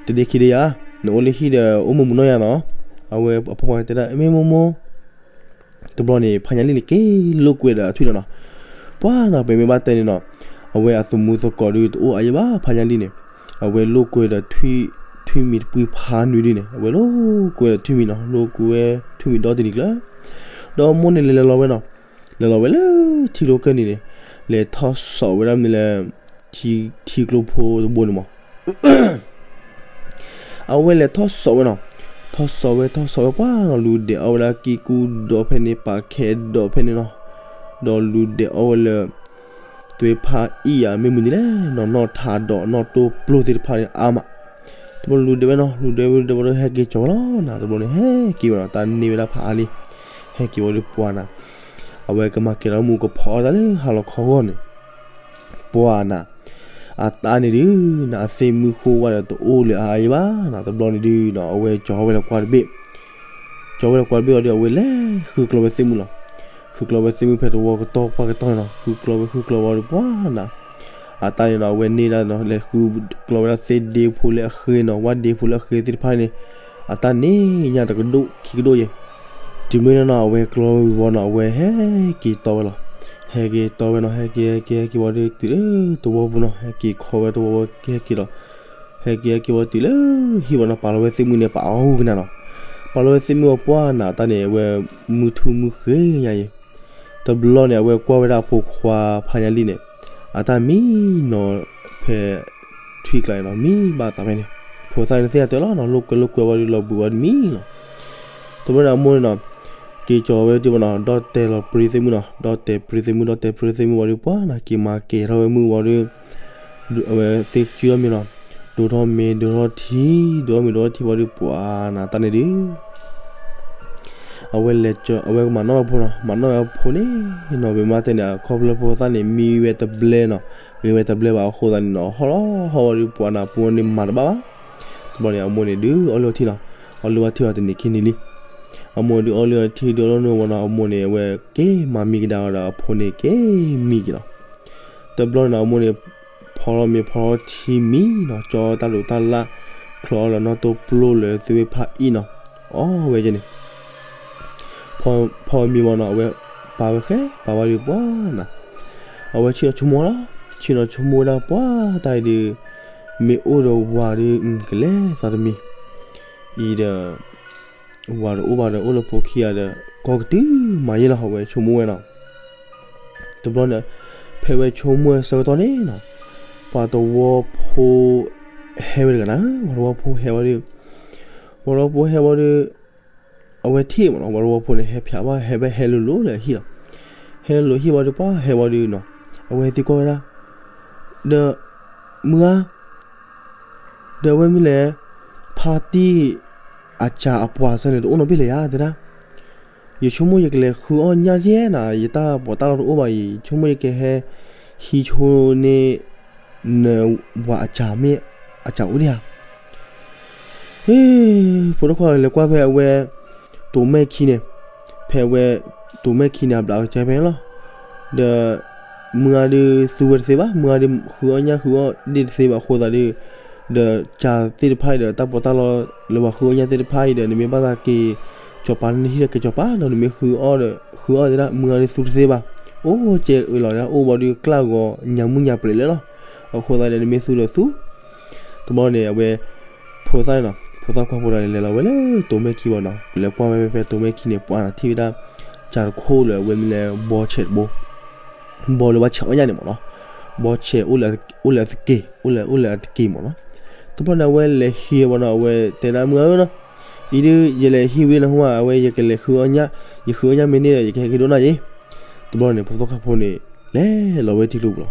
တဒ့ခံဒ့ယၤ, နအိၣ်လၢဟံၣ်ဒီး အိၣ်မုာ်မုာ်နီၢ်ယၤနီၤ. အဝဲအပိာ်ခွါန့ၣ်တဲဒၣ် မ့ၢ်မိၢ်မိၢ် တဘျီန့ၣ် ဖါညါလံၣ်န့ၣ် က့ၤလိာ်ကွဲဒီးအထွံၣ်လီၤနီၤ. ပှၤနီၤ ပမ့ၢ်ဘၣ်တဲန့ၣ်နီၤ, အဝဲအသမူသကိးဒုးတအိၣ်အါယံၤဘၣ် ဖါညါလံၣ်န့ၣ်, အဝဲလိာ်ကွဲဒီးထွံၣ်မံၤတပှံၤဖးနွံဒုန့ၣ်, အဝဲလိာ်ကွဲဒီးထွံၣ်မံၤနီၤ, လိာ်ကွဲထွံၣ်မံၤဒီတနံၤကျၢၤ, ဒီးမိၢ်န့ၣ်လဲၤလဲၤလီၤဝဲနီၤ, လဲၤလီၤဝဲလၢထံကျိကၢၢ်နံၤန့ၣ်, လဲၤထီၣ်စိာ်ဝဲဒၣ်မနုၤလဲၣ်, ထံကျိဖိတဘိန့ၣ်မး အဝဲလဲၤထီၣ်စိာ်ဝဲနီၤ, ထီၣ်စိာ်ဝဲ ထီၣ်စိာ်ဝဲ ပှၤနီၤ လူၤဒဲးအီၣ်ဝဲဒၣ်ကံၢ်ကူဒီးဖဲန့ၣ် ပာ်ခဲဒီးဖဲန့ၣ်နီၤ, ဒီးလူၤဒဲးအီၣ်ဝဲလၢ သွဲဖးအံၣ်ယၤ မ့ၢ်မနုၤလဲၣ်နီၤ, နီၢ်ထးဒီး နီၢ်တိၢ်ပျိၢ်သ့ၣ်တဖၣ်န့ၣ်အါမး, တဘျီလူၤဒဲးဝဲနီၤ, လူၤဒဲးဝဲဒီး ဟဲက့ၤကၠီၤဝဲလီၤနီၤ, တဘျီန့ၣ် ဟဲက့ၤဝဲနီၤ, တၢ်န့ၢ်ဝဲဒၣ်ဖးအါလံ, ဟဲက့ၤဝဲဒီးပှၤနီၤ, အဝဲကမၤကဲၤလီၤမူကဖီအီၣ်တၢ်လၢဟါလီၤခီဂီၢ်န့ၣ် ပှၤနီၤ, အတၢ်န့ၣ်ဒုးနီၤ အသ့ၣ်မုၢ်ဃိဝဲဒီးတအိၣ်လၢအအါအါဘၣ်နီၤ, တဘျီန့ၣ်ဒုးနီၤ အဝဲကၠီၤဝဲလၢကွၢ်တဘ့ၣ်, ကၠီၤဝဲလၢကွၢ်တဘ့ၣ်အီၤဒီး အဝဲလဲၤဃုကျီဝဲသ့ၣ်မုၢ်လီၤ, ဃုကျီဝဲသ့ၣ်မုၢ်ဖဲတဝီကတီၢ်ပှၢ်ကတီၢ်နီၤ, ဃုကျီဝဲဃုကျီဝဲဒီးပှၤနီၤ, အတၢ်န့ၣ်နီၤ အဝဲန့ၢ်ဒၣ်နီၤ လဲၤဃုကျီဝဲဒၣ်သ့ၣ်ဒ့ဖိလၢအဃ့နီၤ, ဝၣ်ဒ့ဖိလၢအဃ့သ့ၣ်တဖၣ်န့ၣ်, အတၢ်န့ၣ်ညါတကဒိၣ်ခံကဒိၣ်ယဲၢ် တုၤမ့ၢ်နီၤ အဝဲကျီဝံၤဝီနီၤ အဝဲဟဲက့ၤတီဝဲလီၤ, ဟဲက့ၤတီဝဲနီၤ, ဟဲက့ၤ ဟဲက့ၤ ဟဲက့ၤဝံၤဒီးတုၤလၢတဝီပူၤနီၤ, ဟဲက့ၤခီဝဲတဝီဝဲကဟဲက့ၤလီၤ, ဟဲက့ၤ ဟဲက့ၤဝံၤတုၤလၢဟံၣ်ဝဲနီၤ, ပာ်လီၤဝဲသ့ၣ်မုၢ်န့ၣ် ပာ်အီၣ်ဝူကနၣ်နီၤ, ပာ်လီၤဝဲသ့ၣ်မုၢ်အပှၢ်နီၤ တၢ်န့ၣ် အဝဲမုၢ်ထူၣ်မုၢ်ဃ့ညါယဲၢ် တဘျီန့ၣ် အဝဲကွၢ်ဝဲဒၣ်အပိာ်ခွါဖါညါလံၣ်န့ၣ်, အတၢ်မံနီၤဖဲထွံၣ်ကျါန့ၣ်နီၤ, မံဘၣ်သးဖဲန့ၣ်, ဖိသၣ်န့ၣ်သ့ၣ်ညါတၢ်လီၤနီၤ, လိာ်ကွဲလိာ်ကွဲဝံၤဒီးလီၤဘှံးဝံၤဒီးမံလီၤ, တဘျီန့ၣ်အမိၢ်န့ၣ်နီၤ, က့ၤကၠီၤဝဲဒၣ်မနီၤ, ဒီၣ်တဲာ်လီၤပြံသ့ၣ်မုၣ်နီၤ, ဒီၣ်တဲာ်ပြံသ့ၣ်မုၣ် ဒီၣ်တဲာ်ပြံသ့ၣ်မုၣ်ဝံၤဒီးပှၤနီၤ က့ၤမၤကဲၤထီၣ်ဝဲမုၢ်ဝံၤဒီး အဝဲသ့ၣ်ကၠူထီၣ်မ့ၤနီၤ, ဒိးထီၣ်မ့ၤ ဒိးထီၣ်ထံ, ဒိးထီၣ်မ့ၤ ဒိးထီၣ်ထံဝံၤဒီးပှၤနီၤ တၢ်န့ၣ်ဒုး အဝဲလဲၤကၠီ အဝဲကမၤနီၣ်ဝဲဖိနီၤ, မၤနီၣ်ဝဲဖိန့ၣ်နီၤ, ပမ့ၢ်တဲန့ၣ် အခီဖျိဖိသၣ်န့ၣ် မံဝဲတဘျဲနီၤ, ဂ့ၤဝဲတဘျဲဘၣ်အဃိသတးန့ၣ်နီၤ, ဟီၣ်လီၤဟီၣ်ဝံၤဒီး ပှၤနၤပှၤန့ၣ် မၤတဘၣ်ဘၣ်. တဘျီန့ၣ် အမိၢ်န့ၣ်ဒုးအီလုၢ်အီထံနီၤ, အီလုၢ်အီထံအီၤတနံၤခံနံၤလံ. အမိၢ်ဒုးအီလုၢ်အီထံ ဒုးအီလုၢ်အီထံဝံၤနီၤ, အမိၢ်န့ၣ် အဝဲက့ၤမၤမံကဒါအီၤဒီး အဖိန့ၣ်က့ၤမံက့ၤလီၤ. တဘျီန့ၣ်နီၤ အမိၢ်န့ၣ် ဖီထီၣ်မ့ၤဖီထီၣ်ထံမံနီၤ, ကၠီတၢ်ဒိးတၢ်လၣ်, ချီအီၣ်လၢနီၣ်တိၢ်ပျိၢ်လၢသုဝ့ၢ်ဖးအံၣ်နီၤ, အီၣ်ဝဲကဲန့ၣ် ဖီမ့ၤဝံၤနီၤ အဝဲပာ်ဝဲဃဲ ပာ်ဝဲဒုးပှၤနၤ, အဝဲဆ့ၣ်နီၤဆိကမိၣ်လီၤ, ဆ့ၣ်နီၤဆိကမိၣ်ဝဲဒၣ်ပှၤတၢ်အံၤဒုး, မ့ၢ်အိၣ်ဒီးဝၤဒုး ကလဲၤသးတမံၤ, အံၤဒီး ဝၤတအိၣ်ဘၣ်ဒီး အိၣ်လၢဖိခံဂၤဒီး ကီၢ်ကတုၤမးယဲလီၤ အဝဲဆိကမိၣ်ဝဲနီၤ. တဘျီန့ၣ် ဖဲဝဲဆိကမိၣ်ဝဲဆၢကတီၢ်န့ၣ်နီၤ, ပှၤသဝီဖိဟဲဝဲတဂၤနၤ, ပှၤသဝီဖိဟဲဝဲဒုး, ပှၤသဝီဖိဟဲဝဲဒုး, အဝဲထံၣ်မးနီၤ, ပှၤသဝီဖိန့ၣ် ဟဲဖျါဘၣ် ဟဲဘၣ်ဟဲလိၤလိၤလၢအဟံၣ်လီၤ. ဟဲလိၤဟံၣ်ဝံၤဒီး ပှၤဟဲဝံၤဒုးနီၤ, အဝဲသံကွၢ်ဝဲဒၣ်, ဒီး မုၢ်ဂၤ ဒီးအဝဲမ့ၢ်လဲၣ်, ဖါတံၢ်အစၢအပှၤစၢန့ၣ် တအိၣ်နီတဘ့ၣ်လၢၤဧါ တဲဒၣ်. ယဆိကမိၣ်ယကလဲၤဃုအီၣ်ညၣ်ယဲနၤ, ယတၢ်ပီးတၢ်လီတအိၣ်ဘၣ်အံၤ, ဆိကမိၣ်ယကဟဲဟံးဆိန့ၢ် နဝၤအစၢမ့ၢ်အစၢအိၣ်ဒံးဧါ. ဟ့ၣ်, ဖိဒိၣ်ခွါလဲၤကွၢ်ဖဲအဝဲ တိၤမဲၢ်ခံန့ၣ်, ဖဲအဝဲ တိၤမဲၢ်ခံန့ၣ် အဘျးကစဲဖဲန့ၣ်လီၤ. ဒီး မုၢ်ဂၤဒုးသူဝဲတသ့ဘၣ်, မုၢ်ဂၤဒုးဃုအီၣ်ညၣ်ဃုအီၣ်ဒ့ၣ်တသ့ဘၣ်အဃိသတးဒုး, ဒီးစၢသ့ၣ်တဖၣ်အံၤဒီး တၢ်ပီးတၢ်လီလၢပှၤဃုအီၣ်ညၣ်သ့ၣ်တဖၣ်အံၤဒီး နမ့ၢ်ဘၣ်သးက့ၤ ကၠီၤပၤန့ၣ်ဟံၣ်ဒီးက့ၤကၠီၤပၤဒီး နမ့ၢ်ဃုအီၣ်ဒီး ဃုအီၣ်သ့ဒၣ်, မုၢ်ဂၤဒုးသူတသ့ဘၣ်. အိၣ်ကဲအၢလီၤ, အိၣ်ဘၣ်ဒုးကျၢ်ဂီၤညါမုၢ်ညါပြဲးလၢလီၤ. အဃိသတးဒီး နမ့ၢ်သူဒီးသူ တဘျီန့ၣ် အဝဲ ဖိသၣ်န့ၣ်နီၤ, ဖိသၣ်ခွါဖိတဂၤန့ၣ် လဲၤလီၤဝဲလၢတိၤမဲၢ်ခံဘၣ်နီၤ, လဲၤကွၢ်ဝဲဖဲတိၤမဲၢ်ခံန့ၣ် ပှၤနၤထံၣ်ဝဲဒၣ် စၢတခိၣ်လၢအဝဲမ့ၢ်လၢဘီဆဲးတဘိ, ဘီလၢဘၣ်ဆဲးအီၣ်ညၣ်န့ၣ်မးနီၤ, ဘီဆဲးအိၣ်လၢအသက့ၢ်, အိၣ်လၢအသက့ၢ်မးနီၤ. တဘျီန့ၣ် အဝဲလဲၤဟံးဝဲနီၤ, အဝဲတဲဒၣ်မုၢ်ဧၢနီၤ, အံၤဒုး ယလဲၤဟံးဝံၤလၢနဟူဧါ, အဝဲယကလဲၤဃုအီၣ်ညၣ်, ယဃုအီၣ်ညၣ်မ့ၢ်န့ၢ်ဒီး ယကဟဲက့ၤဒိကနၣ်ယဲ. တဘျီန့ၣ် ဖိသၣ်ခွါဖိန့ၣ် လဲၤလီၤဝဲထံကျိပူၤ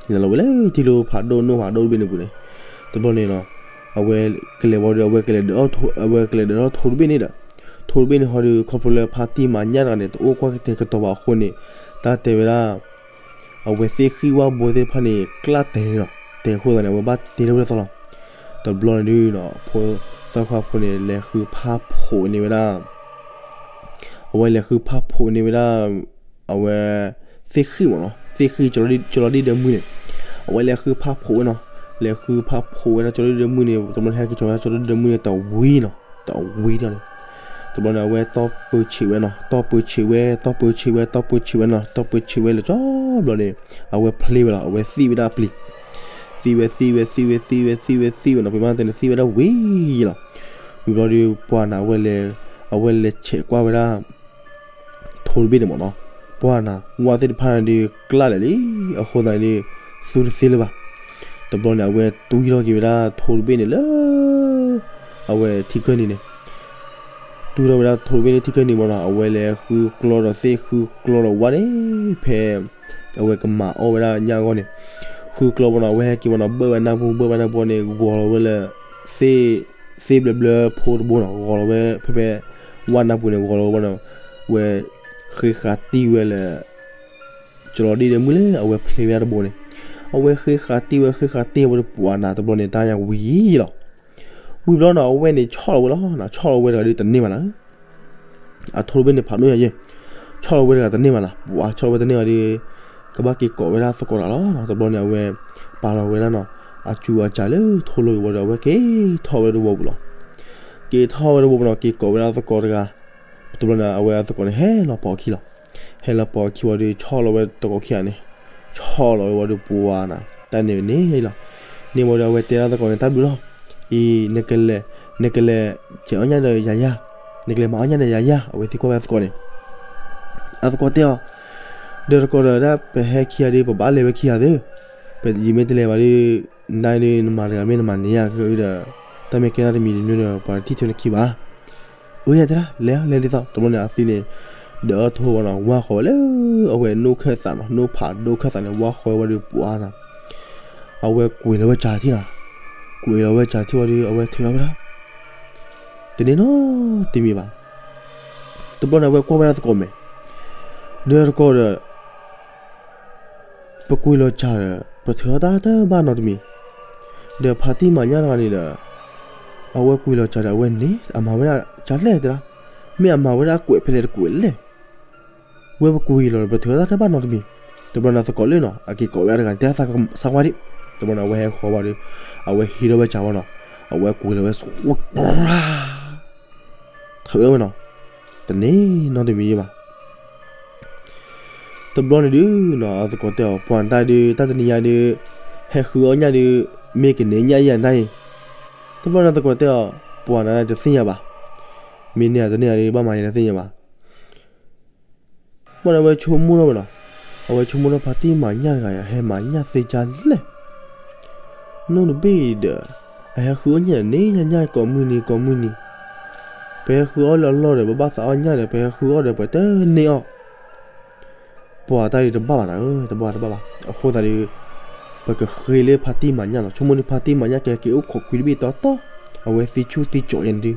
လီၤ. လဲၤလီၤဝဲလၢထံကျိဖးဒိၣ်နိၣ်ဖးဒိၣ်တဘ့ၣ်န့ၣ်ပူၤန့ၣ်, တဘျီန့ၣ်နီၤ, အဝဲကလဲၤဝံၤဒီး အဝဲကလဲၤဒၢးထီၣ်, အဝဲကလဲၤဒၢးထီၣ်ထိတဘ့ၣ်န့ၣ်ဒီး, ထိတဘ့ၣ်န့ၣ်ဟီဒီး ခီဖျိလၢဖါတံၢ်မၤညၣ်တဂၤန့ၣ် တအိၣ်ကွၢ်ကတဲာ်ကတီၤဘၣ်အဃိန့ၣ်, တၢ်တဲဝဲဒၣ် အဝဲသ့ၣ်ဃံၣ်ဝၣ်ဘိသ့ၣ်တဖၣ်န့ၣ် ကျၢ်တဲာ်န့ၣ်လီၤ. တဲအဃိသတးန့ၣ် အဝဲဘၣ်တ့ထီၣ်ဝဲဒၣ်သီလီၤ. တဘျီန့ၣ်ဒုးနီၤ, ဖိသၣ်ခွါဖိန့ၣ် လဲၤဃုဖးဖိးန့ၢ်ဝဲဒၣ်, အဝဲလဲၤဃုဖးဖိးန့ၢ်ဝဲဒၣ် အဝဲ သ့ၣ်ဃံၣ်မးနီၤ, သ့ၣ်ဃံၣ် ကၠီလီၤဒ့ၣ်ဒၢမုၢ်န့ၣ်, အဝဲလဲၤဃုဖးဖိးဝဲနီၤ, လဲၤဃုဖးဖိးဝဲဒၣ်ကၠီလီၤဒ့ၣ်ဒၢမုၢ်န့ၣ်, တဘျီန့ၣ် ဟဲက့ၤကၠီၤဝဲဒၣ်ကၠီလီၤဒ့ၣ်ဒၢမုၢ်န့ၣ် တဝံၤနီၤ, တဝံၤထီၣ်န့ၣ်, တဘျီန့ၣ် အဝဲတီၢ်ပၢဆံးဝဲနီၤ, တီၢ်ပၢဆံးဝဲ, တီၢ်ပၢဆံးဝဲ, တီၢ်ပၢဆံးဝဲနီၤ, တီၢ်ပၢဆံးဝဲလၢကၠီဘျီန့ၣ်, အဝဲဖျ့ဝဲလီၤ, အဝဲသံၣ်ဝဲဒၣ်အပျံၤ, သံၣ်ဝဲ သံၣ်ဝဲ သံၣ်ဝဲ သံၣ်ဝဲ သံၣ်ဝဲ သံၣ်ဝဲနီၤ, ပမ့ၢ်တဲန့ၣ် သံၣ်ဝဲဒၣ်ဝံၤလီၤ. ဝံၤဘျီဒီး ပှၤနၤဝဲလဲၤ, အဝဲလဲၤဆဲးကွၢ်ဝဲဒၣ် ထိတဘ့ၣ်န့ၣ်မးနီၤ, ပှၤနၤ ဝၣ်သ့ၣ်တဖၣ်န့ၣ်ဒီး ကျၢ်လၢာ်လံ, အဃိသတးန့ၣ်ဒီး သူတသ့လၢၤဘၣ်. တဘျီန့ၣ် အဝဲတွံၢ်ထီၣ်က့ၤဝဲဒၣ်ထိတဘ့ၣ်န့ၣ်လၢ အဝဲထံကၢၢ်နံၤန့ၣ်, တွံၢ်ထီၣ်ဝဲဒၣ်ထိတဘ့ၣ်န့ၣ် ထံကၢၢ်နံၤမးနီၤ, အဝဲလဲၤဃုကျီဒီးသ့ၣ် ဃုကျီဒီးဝၣ်န့ၣ် ဖဲ အဝဲကမၤအီၣ်ဝဲဒၣ်ညၣ်အဂီၢ်န့ၣ်, ဃုကျီမးနီၤ, အဝဲဟဲက့ၤမးနီၤ, ဘၢၣ်ဝဲနၢ်ပူၤ, ဘၢၣ်ဝဲနၢ်ပူၤန့ၣ် ဂီၤလီၤဝဲလၢ သ့ၣ်, သ့ၣ်ဘျၢဘျၢဖိတဘိနီၤ, ဂီၤလီၤဝဲဖဲဖဲ ဝၣ်နၢ်ပူၤန့ၣ် ဂီၤလီၤဝဲနီၤ, ဝဲ ဃ့ဃာ်တံၢ်ဝဲလၢ ကၠီလီၤဒ့ၣ်ဒၢမုၢ်လၢအဝဲဖျ့ဝဲဒၣ်တဘိန့ၣ်, အဝဲဃ့ဃာ်တံၢ်ဝဲ ဃ့ဃာ်တံၢ်ဝဲဒီး ပှၤနၤတဘျီန့ၣ် တၢ်ညါဝံၤလီၤ. ဝံၤဘျီနီၤ အဝဲန့ၣ်ဆီၣ်လီၤဝဲလီၤ, ဆီၣ်လီၤဝဲတဂၤဒီးတန့ၢ်ဘၣ်နၤ အထိတဘ့ၣ်န့ၣ် ဖးဒိၣ်ညါယဲၢ်, ဆီၣ်လီၤဝဲတဂၤတန့ၢ်ဘၣ်နၤ, ပှၤဆီၣ်လီၤဝဲတန့ၢ်ဘၣ်ဒီး ကဘၣ်က့ၤကိးဝဲဒၣ်သကိးတဂၤလီၤ. တဘျီန့ၣ် အဝဲ ပာ်လီၤဝဲဒၣ်နီၤ အစူၤအစၤလၢထိလိၤအံၤဝံၤဒီး အဝဲက့ၤထီၣ်ဝဲတဝီပူၤလီၤ. က့ၤထီၣ်ဝဲတဝီပူၤနီၤ က့ၤကိးဝဲဒၣ်သကိးတဂၤ, တဘျီန့ၣ် အဝဲအသကိးန့ၣ် ဟဲလီၤပိာ်အခံလီၤ. ဟဲလီၤပိာ်အခံဝံၤဒီး ဆီၣ်လီၤဝဲသကိးခံဂၤန့ၣ်, ဆီၣ်လီၤဝဲဝံၤဒီး ပှၤနၤ တၢ်န့ၣ်န့ၣ်လီၤ. န့ၢ်ဝံၤဒီး အဝဲတဲဒၣ်သကိးန့ၣ် တၢ်ဘျုးလီၤ. အံၤ နကလဲၤ, နကလဲၤဆဲးအီၣ်ညၣ်ဒီးယၤယၤ, နကလဲၤမၤအီၣ်ညၣ်ဒီးယၤယၤ, အဝဲသံကွၢ်ဝဲအသကိးန့ၣ်, အသကိးတဲအီၤ, ဒီးသကိးဒီးဒၣ် ပဟဲခံဂၤဒီး ပဘၣ်လဲၤဝဲခံဂၤသ့, ယမ့ၢ်တလဲၤဘၣ်ဒီး နၤဒီးနမၤတဂၤမ့ၢ် နမၤန့ၢ်ယၤကဒီး တၢ်မ့ၢ်ကဲထီၣ်တမံၤတမံၤဒီး ပှၤတထံၣ်ထဲနခံဘၣ်. အၢ ယၤတဲဒၣ် လဲၤ လဲၤဒ်သိး တဘျီန့ၣ် အသံန့ၣ် ဒၢးအီၣ်ထိဝဲနီၤ ဝၢ်ဃီဝဲလၢ အဝဲနိၣ်ခၢၣ်သးနီၤ နိၣ်ဖးဒိၣ်ခၢၣ်သးန့ၣ် ဝၢ်ဃီဝဲဝံၤဒီး ပှၤနၤ အဝဲကွံာ်လီၤဝဲစၢ်ထံၣ်နီၤ, ကွံာ်လီၤဝဲစၢ်ထံၣ်ဝံၤဒီး အဝဲထုးထီၣ်ဝဲဒၣ် တန့ၢ်နီတမံၤဘၣ်. တဘျီန့ၣ် အဝဲကွၢ်ဝဲဒၣ်သကိးမဲာ်, ဒီးသကိးဒီး ပကွံာ်လီၤစၢ်ဒီး ပထုးထီၣ်တၢ်တဘၣ်နီတမံၤ, ဒီးဖါတံၢ်မၤညၣ်တဂၤန့ၣ်ဒီး အဝဲကွံာ်လီၤစၢ်ဒီး အဝဲန့ၣ် အမၤဝဲဒၣ်ကၢ်လဲၣ်တဲဒၣ်, မ့ၢ်အမၤဝဲဒၣ်ကွဲးဖဲလဲၣ်တကွဲးလဲၣ်, ဝဲပကွံာ်လီၤဒီး ပထုးထီၣ်တၢ်တဘၣ်နီတမံၤ, တဘျီန့ၣ်သကိးလၢနီၤ အက့ၤကိးဝဲဒၣ်တဂၤန့ၣ် တဲသးကစၢ်ကွၢ်ဒံး, တဘျီန့ၣ် အဝဲဟဲဃီၤဘၣ်ဒီး အဝဲဟံးထီၣ်ဝဲစၢ်ဝဲနီၤ, အဝဲကွံာ်လီၤဝဲ ထုးထီၣ်ဝဲနီၤ, တန့ၢ်နီတမံၤဘၣ်. တဘျီန့ၣ်ဒုးနီၤ အသကိးတဲအီၤ ပှၤတၢ်ဒုး တၢ်တနံၤညါဒုး ဟဲဃုအီၣ်ညၣ်ဒုး မ့ၢ်ကန့ၢ်ညၣ်ယၤတၢ်အံၤ, တဘျီန့ၣ်သကိးတဲအီၤ ပှၤနၤတသ့ၣ်ညါဘၣ်, မ့ၢ်န့ၢ်ဧါတန့ၢ်ဧါဒုး ဘၣ်မၤယၤတသ့ၣ်ညါဘၣ်. ဘၣ်ဒီးအဝဲဆိကမိၣ်ထီၣ်ဝဲနီၤ, အဝဲဆိကမိၣ်ထီၣ်ဖါတံၢ်မၤညၣ်တဂၤအံၤ အဟဲမၤညၣ်သ့ကၢ်လဲၣ်, နီၢ်တဘ့ၣ်ဒီး အဟဲဃုအီၣ်ညၣ်န့ၣ် ညၣ်ညၣ်ကိးမုၢ်နံၤကိးမုၢ်နံၤ, ပဟဲဃုအီၣ်လၢအလီၢ်ဒီး ပဘၣ်သးအီၣ်ညၣ်ဒီး ပဟဲဃုအီၣ်ဒီး ပတန့ၢ်အီၣ်, ပှၤတၢ်ဒုးတဘၣ်ဘၣ်နၤဧၢ, တဘၣ်တဘၣ်ဘၣ်. အဃိသတးဒီး ပကဃ့လၢဖါတံၢ်မၤညၣ်နီၤ, ဆိကမိၣ်န့ၣ် ဖါတံၢ်မၤညၣ်ကက့ၤအိၣ်ခိးကွံာ်တဘ့ၣ်တီတီ, အဝဲသံဆူၣ်သံကၠီၤအံၤန့ၣ်ဒုး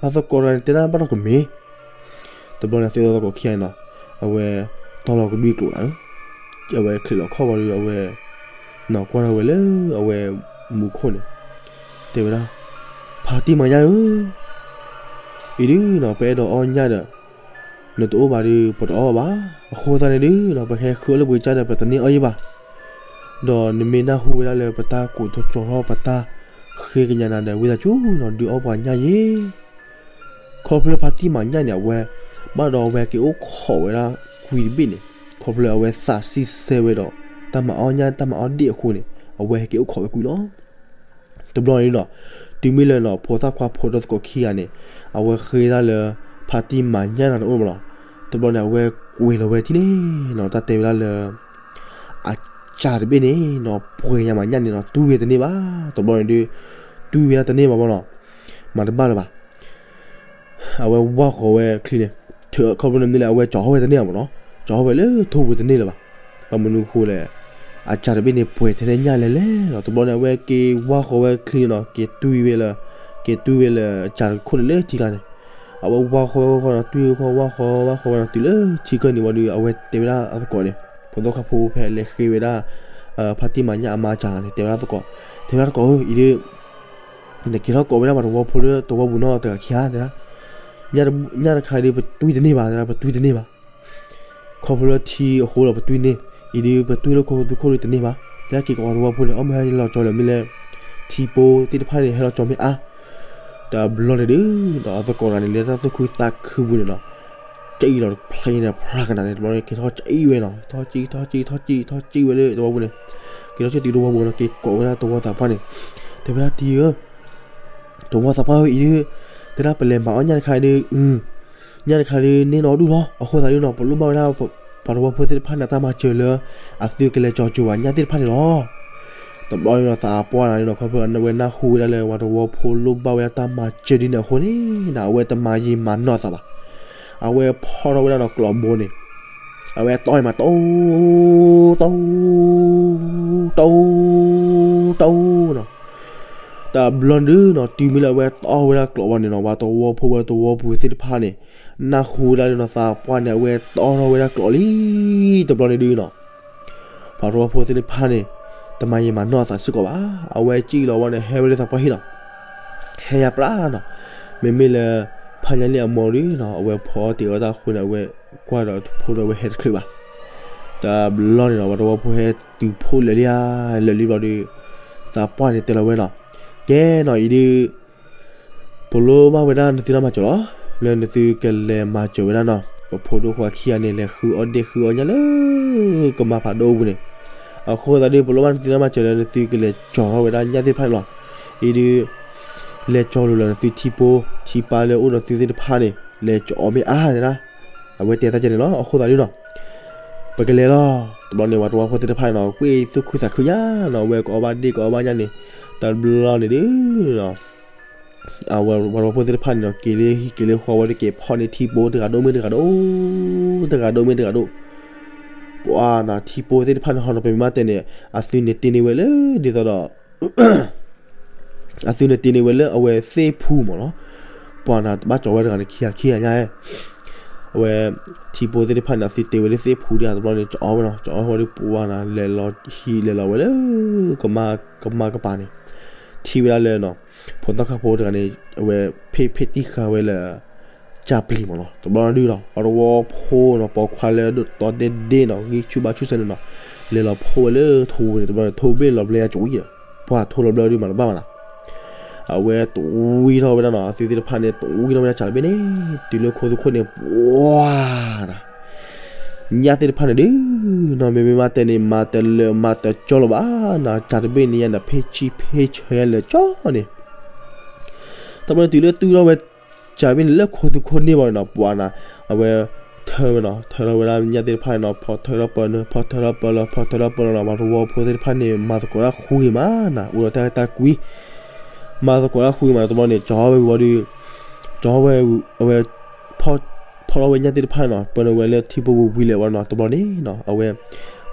အသကိးတဂၤန့ၣ် တဲဒၣ်ဘၣ်ဒီးကမ့ၢ် တဘျီန့ၣ် သုသကိးခံဂၤန့ၣ်နီၤ, အဝဲတီလီၤကဒွံကျိာ်နၤဧၢ, အဝဲချံးလီၤခီၣ်ဝံၤဒီး အဝဲ နီၤကွၢ်ထီၣ်ဝဲလၢအဝဲမူခိၣ်န့ၣ်, တဲဝဲဒၣ်, ဖါတံၢ်မၤညၣ်ဧၢ, အံၤဒုးနီၤ ပအဲၣ်ဒိးအီၣ်ညၣ်ဒီး နတအိၣ်ဘၣ်ဒီး ပတအီၣ်ဘၣ်. အဃိသတးန့ၣ်ဒုးနီၤ ပဟဲဃုအီၣ်လၢပှ့ၤကၢ်ဒီး ပတန့ၢ်အီၣ်ယံၤဘၣ်. ဒီးနမ့ၢ်နၢ်ဟူဝဲဒၣ်လၢပတၢ်ကိးထီၣ်ကၠီထီၣ် ပတၢ်ဃ့ကညးနၤဒီး ဝံသးစူၤနီၤ ဒုးအီၣ်ပှၤညၣ်ယ့ၢ် ခီဖျိဖါတံၢ်မၤညၣ်န့ၣ် အဝဲ ဘၣ်ဒီးအဝဲက့ၤအိၣ်ခိးဝဲဒၣ်ကွံာ်တဘ့ၣ်န့ၣ် ခီဖျိအဝဲသးစံၣ်စဲဝဲဒီး တၢ်မၤအီၣ်ညၣ် တၢ်မၤအီၣ်ဒ့ၣ်အဃိန့ၣ် အဝဲဟဲက့ၤအိၣ်ခိးဝဲကွံာ်လီၤ. တဘျီန့ၣ်နီၤ တုၤမ့ၢ်လၢနီၤ ဖိသၣ်ခွါဖိဒီသကိးခံဂၤန့ၣ် အဝဲဃ့ဒၣ်လၢ ဖါတံၢ်မၤညၣ်တဂၤန့ၣ်အိၣ်မးလီၤ. တဘျီန့ၣ် အဝဲကွံာ်လီၤဝဲထံၣ်န့ၣ်နီၤ တၢ်တဲဝဲဒၣ်လၢ အစၢ်တဘ့ၣ်န့ၣ်နီၤ ပှဲၤညါမၤညၣ်န့ၣ်နီၤ တွံၢ်ဝဲတန့ၢ်ဘၣ်. တဘျီန့ၣ်ဒုး တွံၢ်ဝဲဒၣ်တန့ၢ်ဘၣ်မးနီၤ မၤတဘၣ်လၢၤဘၣ်. အဝဲဝါဃီၤဝဲချံန့ၣ် ခီဖျိန့ၣ်မနုၤလဲၣ် အဝဲကၠီၤထီၣ်ဝဲတန့ၢ်ဘၣ်မးနီၤ ကၠီၤထီၣ်ဝဲလၢထိၣ်ပူၤတန့ၢ်လၢၤဘၣ်. ဘၣ်မနုၤအဃိလဲၣ် အစၢ်တဘ့ၣ်န့ၣ် ပှဲၤထဲန့ၣ်ညၣ်လဲၤလဲၤလီၤ. တဘျီန့ၣ် အဝဲက့ၤဝါဃီၤဝဲချံန့ၣ်နီၤ က့ၤတွံၢ်ဝဲလၢ က့ၤတွံၢ်ဝဲလၢစၢ်တခိၣ်န့ၣ်လၢထံကျါန့ၣ် အဝဲဝါဃီၤဝဲဃီနီၤ တွံၢ်ဝဲဃီဝါဃီၤဝါဃီၤဝဲနီၤ တုၤလၢထံကၢၢ်နံၤဝံၤဒီး အဝဲတဲဝဲဒၣ်အသကိးန့ၣ် ဖိသၣ်ခွါဖိဖဲလဲၤဃ့ဝဲဒၣ် ဖါတံၢ်မၤညၣ်အမါစၢ်န့ၣ် တဲဝဲဒၣ်သကိး တဲဝဲဒၣ်သကိးဧၢ အံၤဒုး နက့ၤထီၣ်ကိးဝဲဒၣ်ပှၤသဝီဖိလၢသဝီပူၤနီၢ်တဂၤခံဂၤတဲဒၣ် ညၣ်တခါဒုး ပတွံၢ်တန့ၢ်ဘၣ်တဲဒၣ် ပတွံၢ်တန့ၢ်ဘၣ် ခီဖျိလၢထံအဃိလီၤ ပတွံၢ်န့ၢ် အံၤဒုး ပတွံၢ်လၢခိသုခိၣ်ဒုးတန့ၢ်ဘၣ် တဲက့ၤကိးပှၤသဝီဖိန့ၣ် အီၣ်မ့ၢ်ဟဲလီၤကၠီလၢမ့ၢ်လဲၣ် ထံပိသ့ၣ်တဖၣ်န့ၣ် ဟဲလီၤကၠီမ့ၢ်အါ တဘျီန့ၣ်ဒုး ဒီးအသကိးတဂၤန့ၣ် လဲၤတၢ်သူၣ်ခုသးခုပူၤန့ၣ်နီၤ ကအံၣ်လီၤတဖျဲန့ၣ် ဖျါကနၤန့ၣ် တဘျီန့ၣ် က့ၤထီၣ်ကအံၣ်ဝဲနီၤ ထီၣ်ကံၣ် ထီၣ်ကံၣ် ထီၣ်ကံၣ် ထီၣ်ကံၣ်ဝဲလၢသဝီပူၤန့ၣ် က့ၤထီၣ်ကံၣ်တုၤသဝီပူၤနီၤ က့ၤကိးဝဲဒၣ်သဝီသးပှၢ်န့ၣ် တဲဝဲဒၣ်တံၤဧၢ သဝီသးပှၢ်ဧၢ အံၤဒုး တဲဒၣ်ပလဲၤမၤအီၣ်ညၣ်တခါဒုး အု ညၣ်တခါဒုး န့ၢ်နီၢ်ဒူၣ်လီၤ အဃိသတးဒုးနီၤ ပလိၣ်ဘၣ်ဝဲဒၣ် ပှၤသဝီဖိသ့ၣ်တဖၣ်န့ၣ် တၢ်မၤစၢၤလၢ အသုကလဲၤကၠီၤစၢၤဝဲညၣ်သ့ၣ်တဖၣ်န့ၣ်လီၤ. တဘျီန့ၣ်ဒီးသးပှၢ်န့ၣ်နီၤ ခီဖျိအဝဲနၢ်ဟူဝဲဒၣ်လၢ ပှၤသဝီဖိလိၣ်ဘၣ်ဝဲဒၣ်တၢ်မၤစၢၤဒ်န့ၣ်အဃိန့ၣ် အဝဲတမၤယံာ်မၤနီၢ်အသးဘၣ်. အဝဲဖီၣ်ထီၣ်ဝဲဒၣ်နီၤကျိးဘိန့ၣ် အဝဲတီၢ်အံၤမး တီၢ် တီၢ် တီၢ် တီၢ်နီၤ တဘျီန့ၣ်ဒုးနီၤ တုၤမ့ၢ်လၢအဝဲတီၢ်ဝဲဒၣ်ကျိးဘိန့ၣ်နီၤ ပှၤသဝီဖိဝဲသဝီပူၤသ့ၣ်တဖၣ်န့ၣ် နၢ်ဟူဝဲဒၣ်လၢနီၤ သးပှၢ်န့ၣ် အဝဲတီၢ်ထီၣ်ဝဲဒၣ်ကျိးလံ. တဘျီန့ၣ်ဒုးနီၤ ပှၤသဝီဖိသ့ၣ်တဖၣ်န့ၣ် တမၤယံာ်မၤနီၢ်အသးစ့ၢ်ကီးဘၣ်. အဝဲကံၣ်လီၤဝဲန့ၣ် ဟဲဝဲလၢသးပှၢ်ဟံၣ်လီၤ. ဟဲယါပြးနီၤ မ့မ့ၢ်လၢ ဖါညါလံအမိၢ်ဒုးနီၤ အဝဲဖီအီၣ်တ့ၢ်အီၣ်တၢ်အဃိန့ၣ် အဝဲကွၢ်ဒီးဖိဒီးအဝဲဟဲတချုးဘၣ်. တဘျီန့ၣ်နီၤ ပှၤသဝီဖိဟဲတုၤဖိလၢာ်လံဧါ လၢာ်လံဘျီဒီး သးပှၢ်န့ၣ်တဲလီၤဝဲနီၤ ကဲနီၤ အံၤဒုး ပလိၣ်ဘၣ်ဝဲဒၣ်နသုတၢ်မၤစၢၤလီၤ. လၢနသုကလဲၤမၤစၢၤဝဲဒၣ်နီၤ ပဖိဒိၣ်ခွါခံဂၤန့ၣ် လဲၤဃုအီၣ်ဒ့ၣ်ဃုအီၣ်ညၣ်လၢ ကမါဖးဒိၣ်အပူၤန့ၣ် အဃိသတးဒုး ပလိၣ်ဘၣ်နသုတၢ်မၤစၢၤလၢနသုကလဲၤကၠီၤထီၣ်ဝဲဒၣ်ညၣ်သ့ၣ်တဖၣ်န့ၣ်လီၤ. အံၤဒုး လဲၤကၠီၤလိၤလၢနသုထံပိ ထံပၤလၢအိၣ်ဒီးသုသ့ၣ်တဖၣ်န့ၣ် လဲၤကၠီၤအီၤမ့ၢ်အါတဲဒၣ် အဝဲတဲတၢ်ကဲန့ၣ်လီၤ. အဃိသတးဒုးနီၤ ပကလဲၤလီၤ. တဘျီန့ၣ် ပှၤသဝီဖိသ့ၣ်တဖၣ်န့ၣ်နီၤ ကွံာ်သူၣ်ခုသးခုညါနီၤ အဝဲကအီၣ်ဘၣ်ဒ့ၣ်ကအီၣ်ဘၣ်ညၣ်န့ၣ် တဘျီန့ၣ်ဒုး အဝဲပှၤသဝီဖိသ့ၣ်တဖၣ်န့ၣ်နီၤ က့ၤလၢဟံၣ်က့ၤလၢဃီဝဲဒီး က့ၤဖီၣ်န့ၢ်ထံပိတဂၤဒိၣ်မ့ၢ်တဂၤဒိၣ် တဂၤဒိၣ်မ့ၢ်တဂၤဒိၣ် ပှၤနၤထံပိသ့ၣ်တဖၣ်န့ၣ် ဟီနီၤ ပမ့ၢ်မၤတဲန့ၣ် အသုန့ၣ်တ့န့ၢ်ဝဲလၢ ဒ်သိးဒီး အသုန့ၣ်တ့န့ၢ်ဝဲလၢအဝဲသ့ၣ်ဖူမးနီၤ ပှၤနၤတဘၣ်ကၠီၤဝဲတဂၤန့ၣ် ခံဂၤခံဂၤညါ အဝဲ ထံဖိသ့ၣ်တဖၣ်န့ၣ် အသုတ့ဝဲလၢသ့ၣ်ဖူဒံးဧါ တဘျီန့ၣ် ကၠီဝဲနီၤ, ကၠီဝဲဒီးပှၤနၤ လဲၤလီၤဟံးလဲၤလီၤဝဲလၢ ကမၣ်ကပၤန့ၣ်, ထံၣ်ဝဲဒၣ်လၢနီၤ, ဖိသၣ်ခွါဖိတဂၤန့ၣ် အဝဲဖ့ၣ်ဖ့ၣ်တံၢ်ဃာ်ဝဲလၢ ကၢ်ပျံၤမးနီၤ, တဘျီဒုးနီၤ ပှၤတဝီဖိနီၤ ပိာ်ခွါလၢဒိၣ်တီတဲဒ့နီၤ ဂံၢ်ဆူၣ်ဘါဆူၣ်စဲန့ၣ်နီၤ, လဲၤလီၤဖီၣ်ဝဲလၢထိန့ၣ် တဘျီန့ၣ် ထိဘ့ၣ်လီၤဘျဲအကဝံၤဒီး ပှၤထိလီၤဘျဲဒုးမးတဘၣ်မးနီၤ အဝဲတဝံထီၣ်ဝဲဒၣ်နီၤ အသုသ့ၣ်တဖၣ်န့ၣ် တဝံထီၣ်ဝဲဒၣ်စးတဘ့ၣ်န့ၣ် တုၤလၢခိသူခိၣ်န့ၣ် ပှၤနီၤ ညၣ်သ့ၣ်တဖၣ်န့ၣ်ဒုးနီၤ မ့မ့ၢ်မၤတဲန့ၣ် မၤတလၢာ်မၤတကၠီလၢၤဘၣ်နီၤ စးတဘ့ၣ်န့ၣ်ယါန့ၣ် ဖ့ၣ်ဆံဖ့ၣ်ဆၢယါလၢာ်ကၠီန့ၣ် တဘျီန့ၣ်တုၤလၢတုၤထီၣ်ဝဲ စးတဘ့ၣ်န့ၣ် လၢခိသူခိၣ်န့ၣ်ဘၣ်န့ၣ်နီၤ ပှၤနီၤ အဝဲ ထၢဝဲနီၤ ထၢထီၣ်ဝဲဒၣ်ညၣ်သ့ၣ်တဖၣ်န့ၣ်နီၤ ဖီထၢထီၣ်ပၢၢ် ဖီထၢထီၣ်ပၢၢ်လီၤ ဖီထၢထီၣ်ပၢၢ်လီၤနီၤ ပှၤတဝီဖိသ့ၣ်တဖၣ်န့ၣ် မၤသကိးတၢ်ဃုဂ့ၤမးနီၤ အိၣ်ဒီးတၢ်အဲၣ်တၢ်ကွံ မၤသကိးတၢ်ဃုဂ့ၤမးနီၤ တဘျီန့ၣ် ကၠီဝဲဝံၤဝံၤဒီး ကၠီဝဲ အဝဲ ဖီထီၣ်ဝဲညၣ်သ့ၣ်တဖၣ်န့ၣ်နီၤ ပၢၢ်န့ၢ်ဝဲလၢထံဖိဝံၤဝံၤလဲၣ်ဝဲနီၤ တဘျီန့ၣ်နီၤ အဝဲ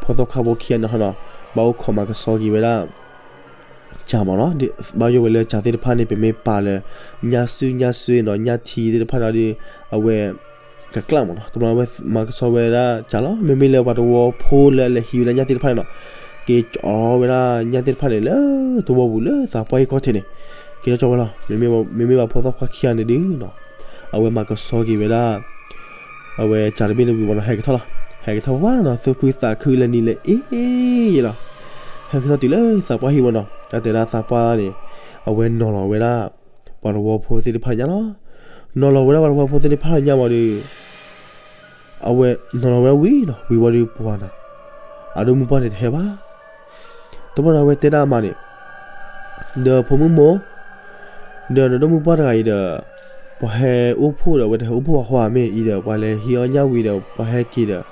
ဖိသၣ်ခွါဖိခံဂၤန့ၣ်ဟီနီၤ ဘၣ်အိၣ်ခိးမၤကဆှီက့ၤဝဲဒၣ် စးမးနီၤ ဘၣ်ယိၣ်ဝဲလၢစးသ့ၣ်တဖၣ်န့ၣ် ပမ့ၢ်ပာ်လၢ ညၣ်စုညၣ်စွ့နီၤ ညၣ်ထံသ့ၣ်တဖၣ်န့ၣ်ဒီး အဝဲ ကကျၣ်မးနီၤ တဘျီဝဲမၤကဆှီဝဲဒၣ်စးလီၤ မ့မ့ၢ်လၢပှၤတဝီဖိလၢအလဲၤဟံးဝဲဒၣ်ညၣ်သ့ၣ်တဖၣ်န့ၣ်နီၤ က့ၤကၠီဝဲဒၣ်ညၣ်သ့ၣ်တဖၣ်န့ၣ်လၢသဝီပူၤလၢသးပှၢ်ဟံၣ်ခီၣ်ထံးန့ၣ် က့ၤထီၣ်ကၠီဝဲလီၤ မ့မ့ၢ်ဘၣ်ဖိသၣ်ခွါခံဂၤန့ၣ်ဒုးနီၤ အဝဲမၤကဆှီက့ၤဝဲဒၣ် အဝဲစးတဘ့ၣ်န့ၣ်ဝံၤမးနီၤ ဟဲက့ၤထီၣ်လီၤ ဟဲက့ၤထီၣ်ဘၣ်နီၤ သူၣ်ခုသးခုလၢနံၤလၢအ့ၣ်ယဲလီၤ ဟဲက့ၤထီၣ်တုၤလၢသးပှၢ်ဟံၣ်ဝဲနီၤ တၢ်တဲဒၣ်သးပှၢ်န့ၣ် အဝဲနီၤလီၤဝဲဒၣ် ပှၤတဝီဖိသ့ၣ်တဖၣ်ညါလီၤ နီၤလီၤဝဲဒၣ်ပှၤတဝီဖိသ့ၣ်တဖၣ်ညါမးဒီး အဝဲနီၤလီၤဝဲဒၣ်ဝံၤနီၤ ဝံၤဝံၤဒီးပှၤနီၤ အဒိၣ်မုၣ်ပှၢ်န့ၣ်တဟဲဘၣ် တဘျီန့ၣ်အဝဲတဲဒၣ်အမါန့ၣ် ဒီးဖိမုၣ်မိၢ် ဒီးနဒိၣ်မုၣ်ပှၢ်တဂၤအံၤဒီး ပှၤဟဲအိၣ်ဖှိၣ်ဒီး အဝဲတဟဲအိၣ်ဖှိၣ်အဃိဧါမ့ၢ်အံၤဒီး ပှၤလဲၤဟံးအီၣ်ညၣ်ဝံၤဒီး ပှၤဟဲက့ၤဒီး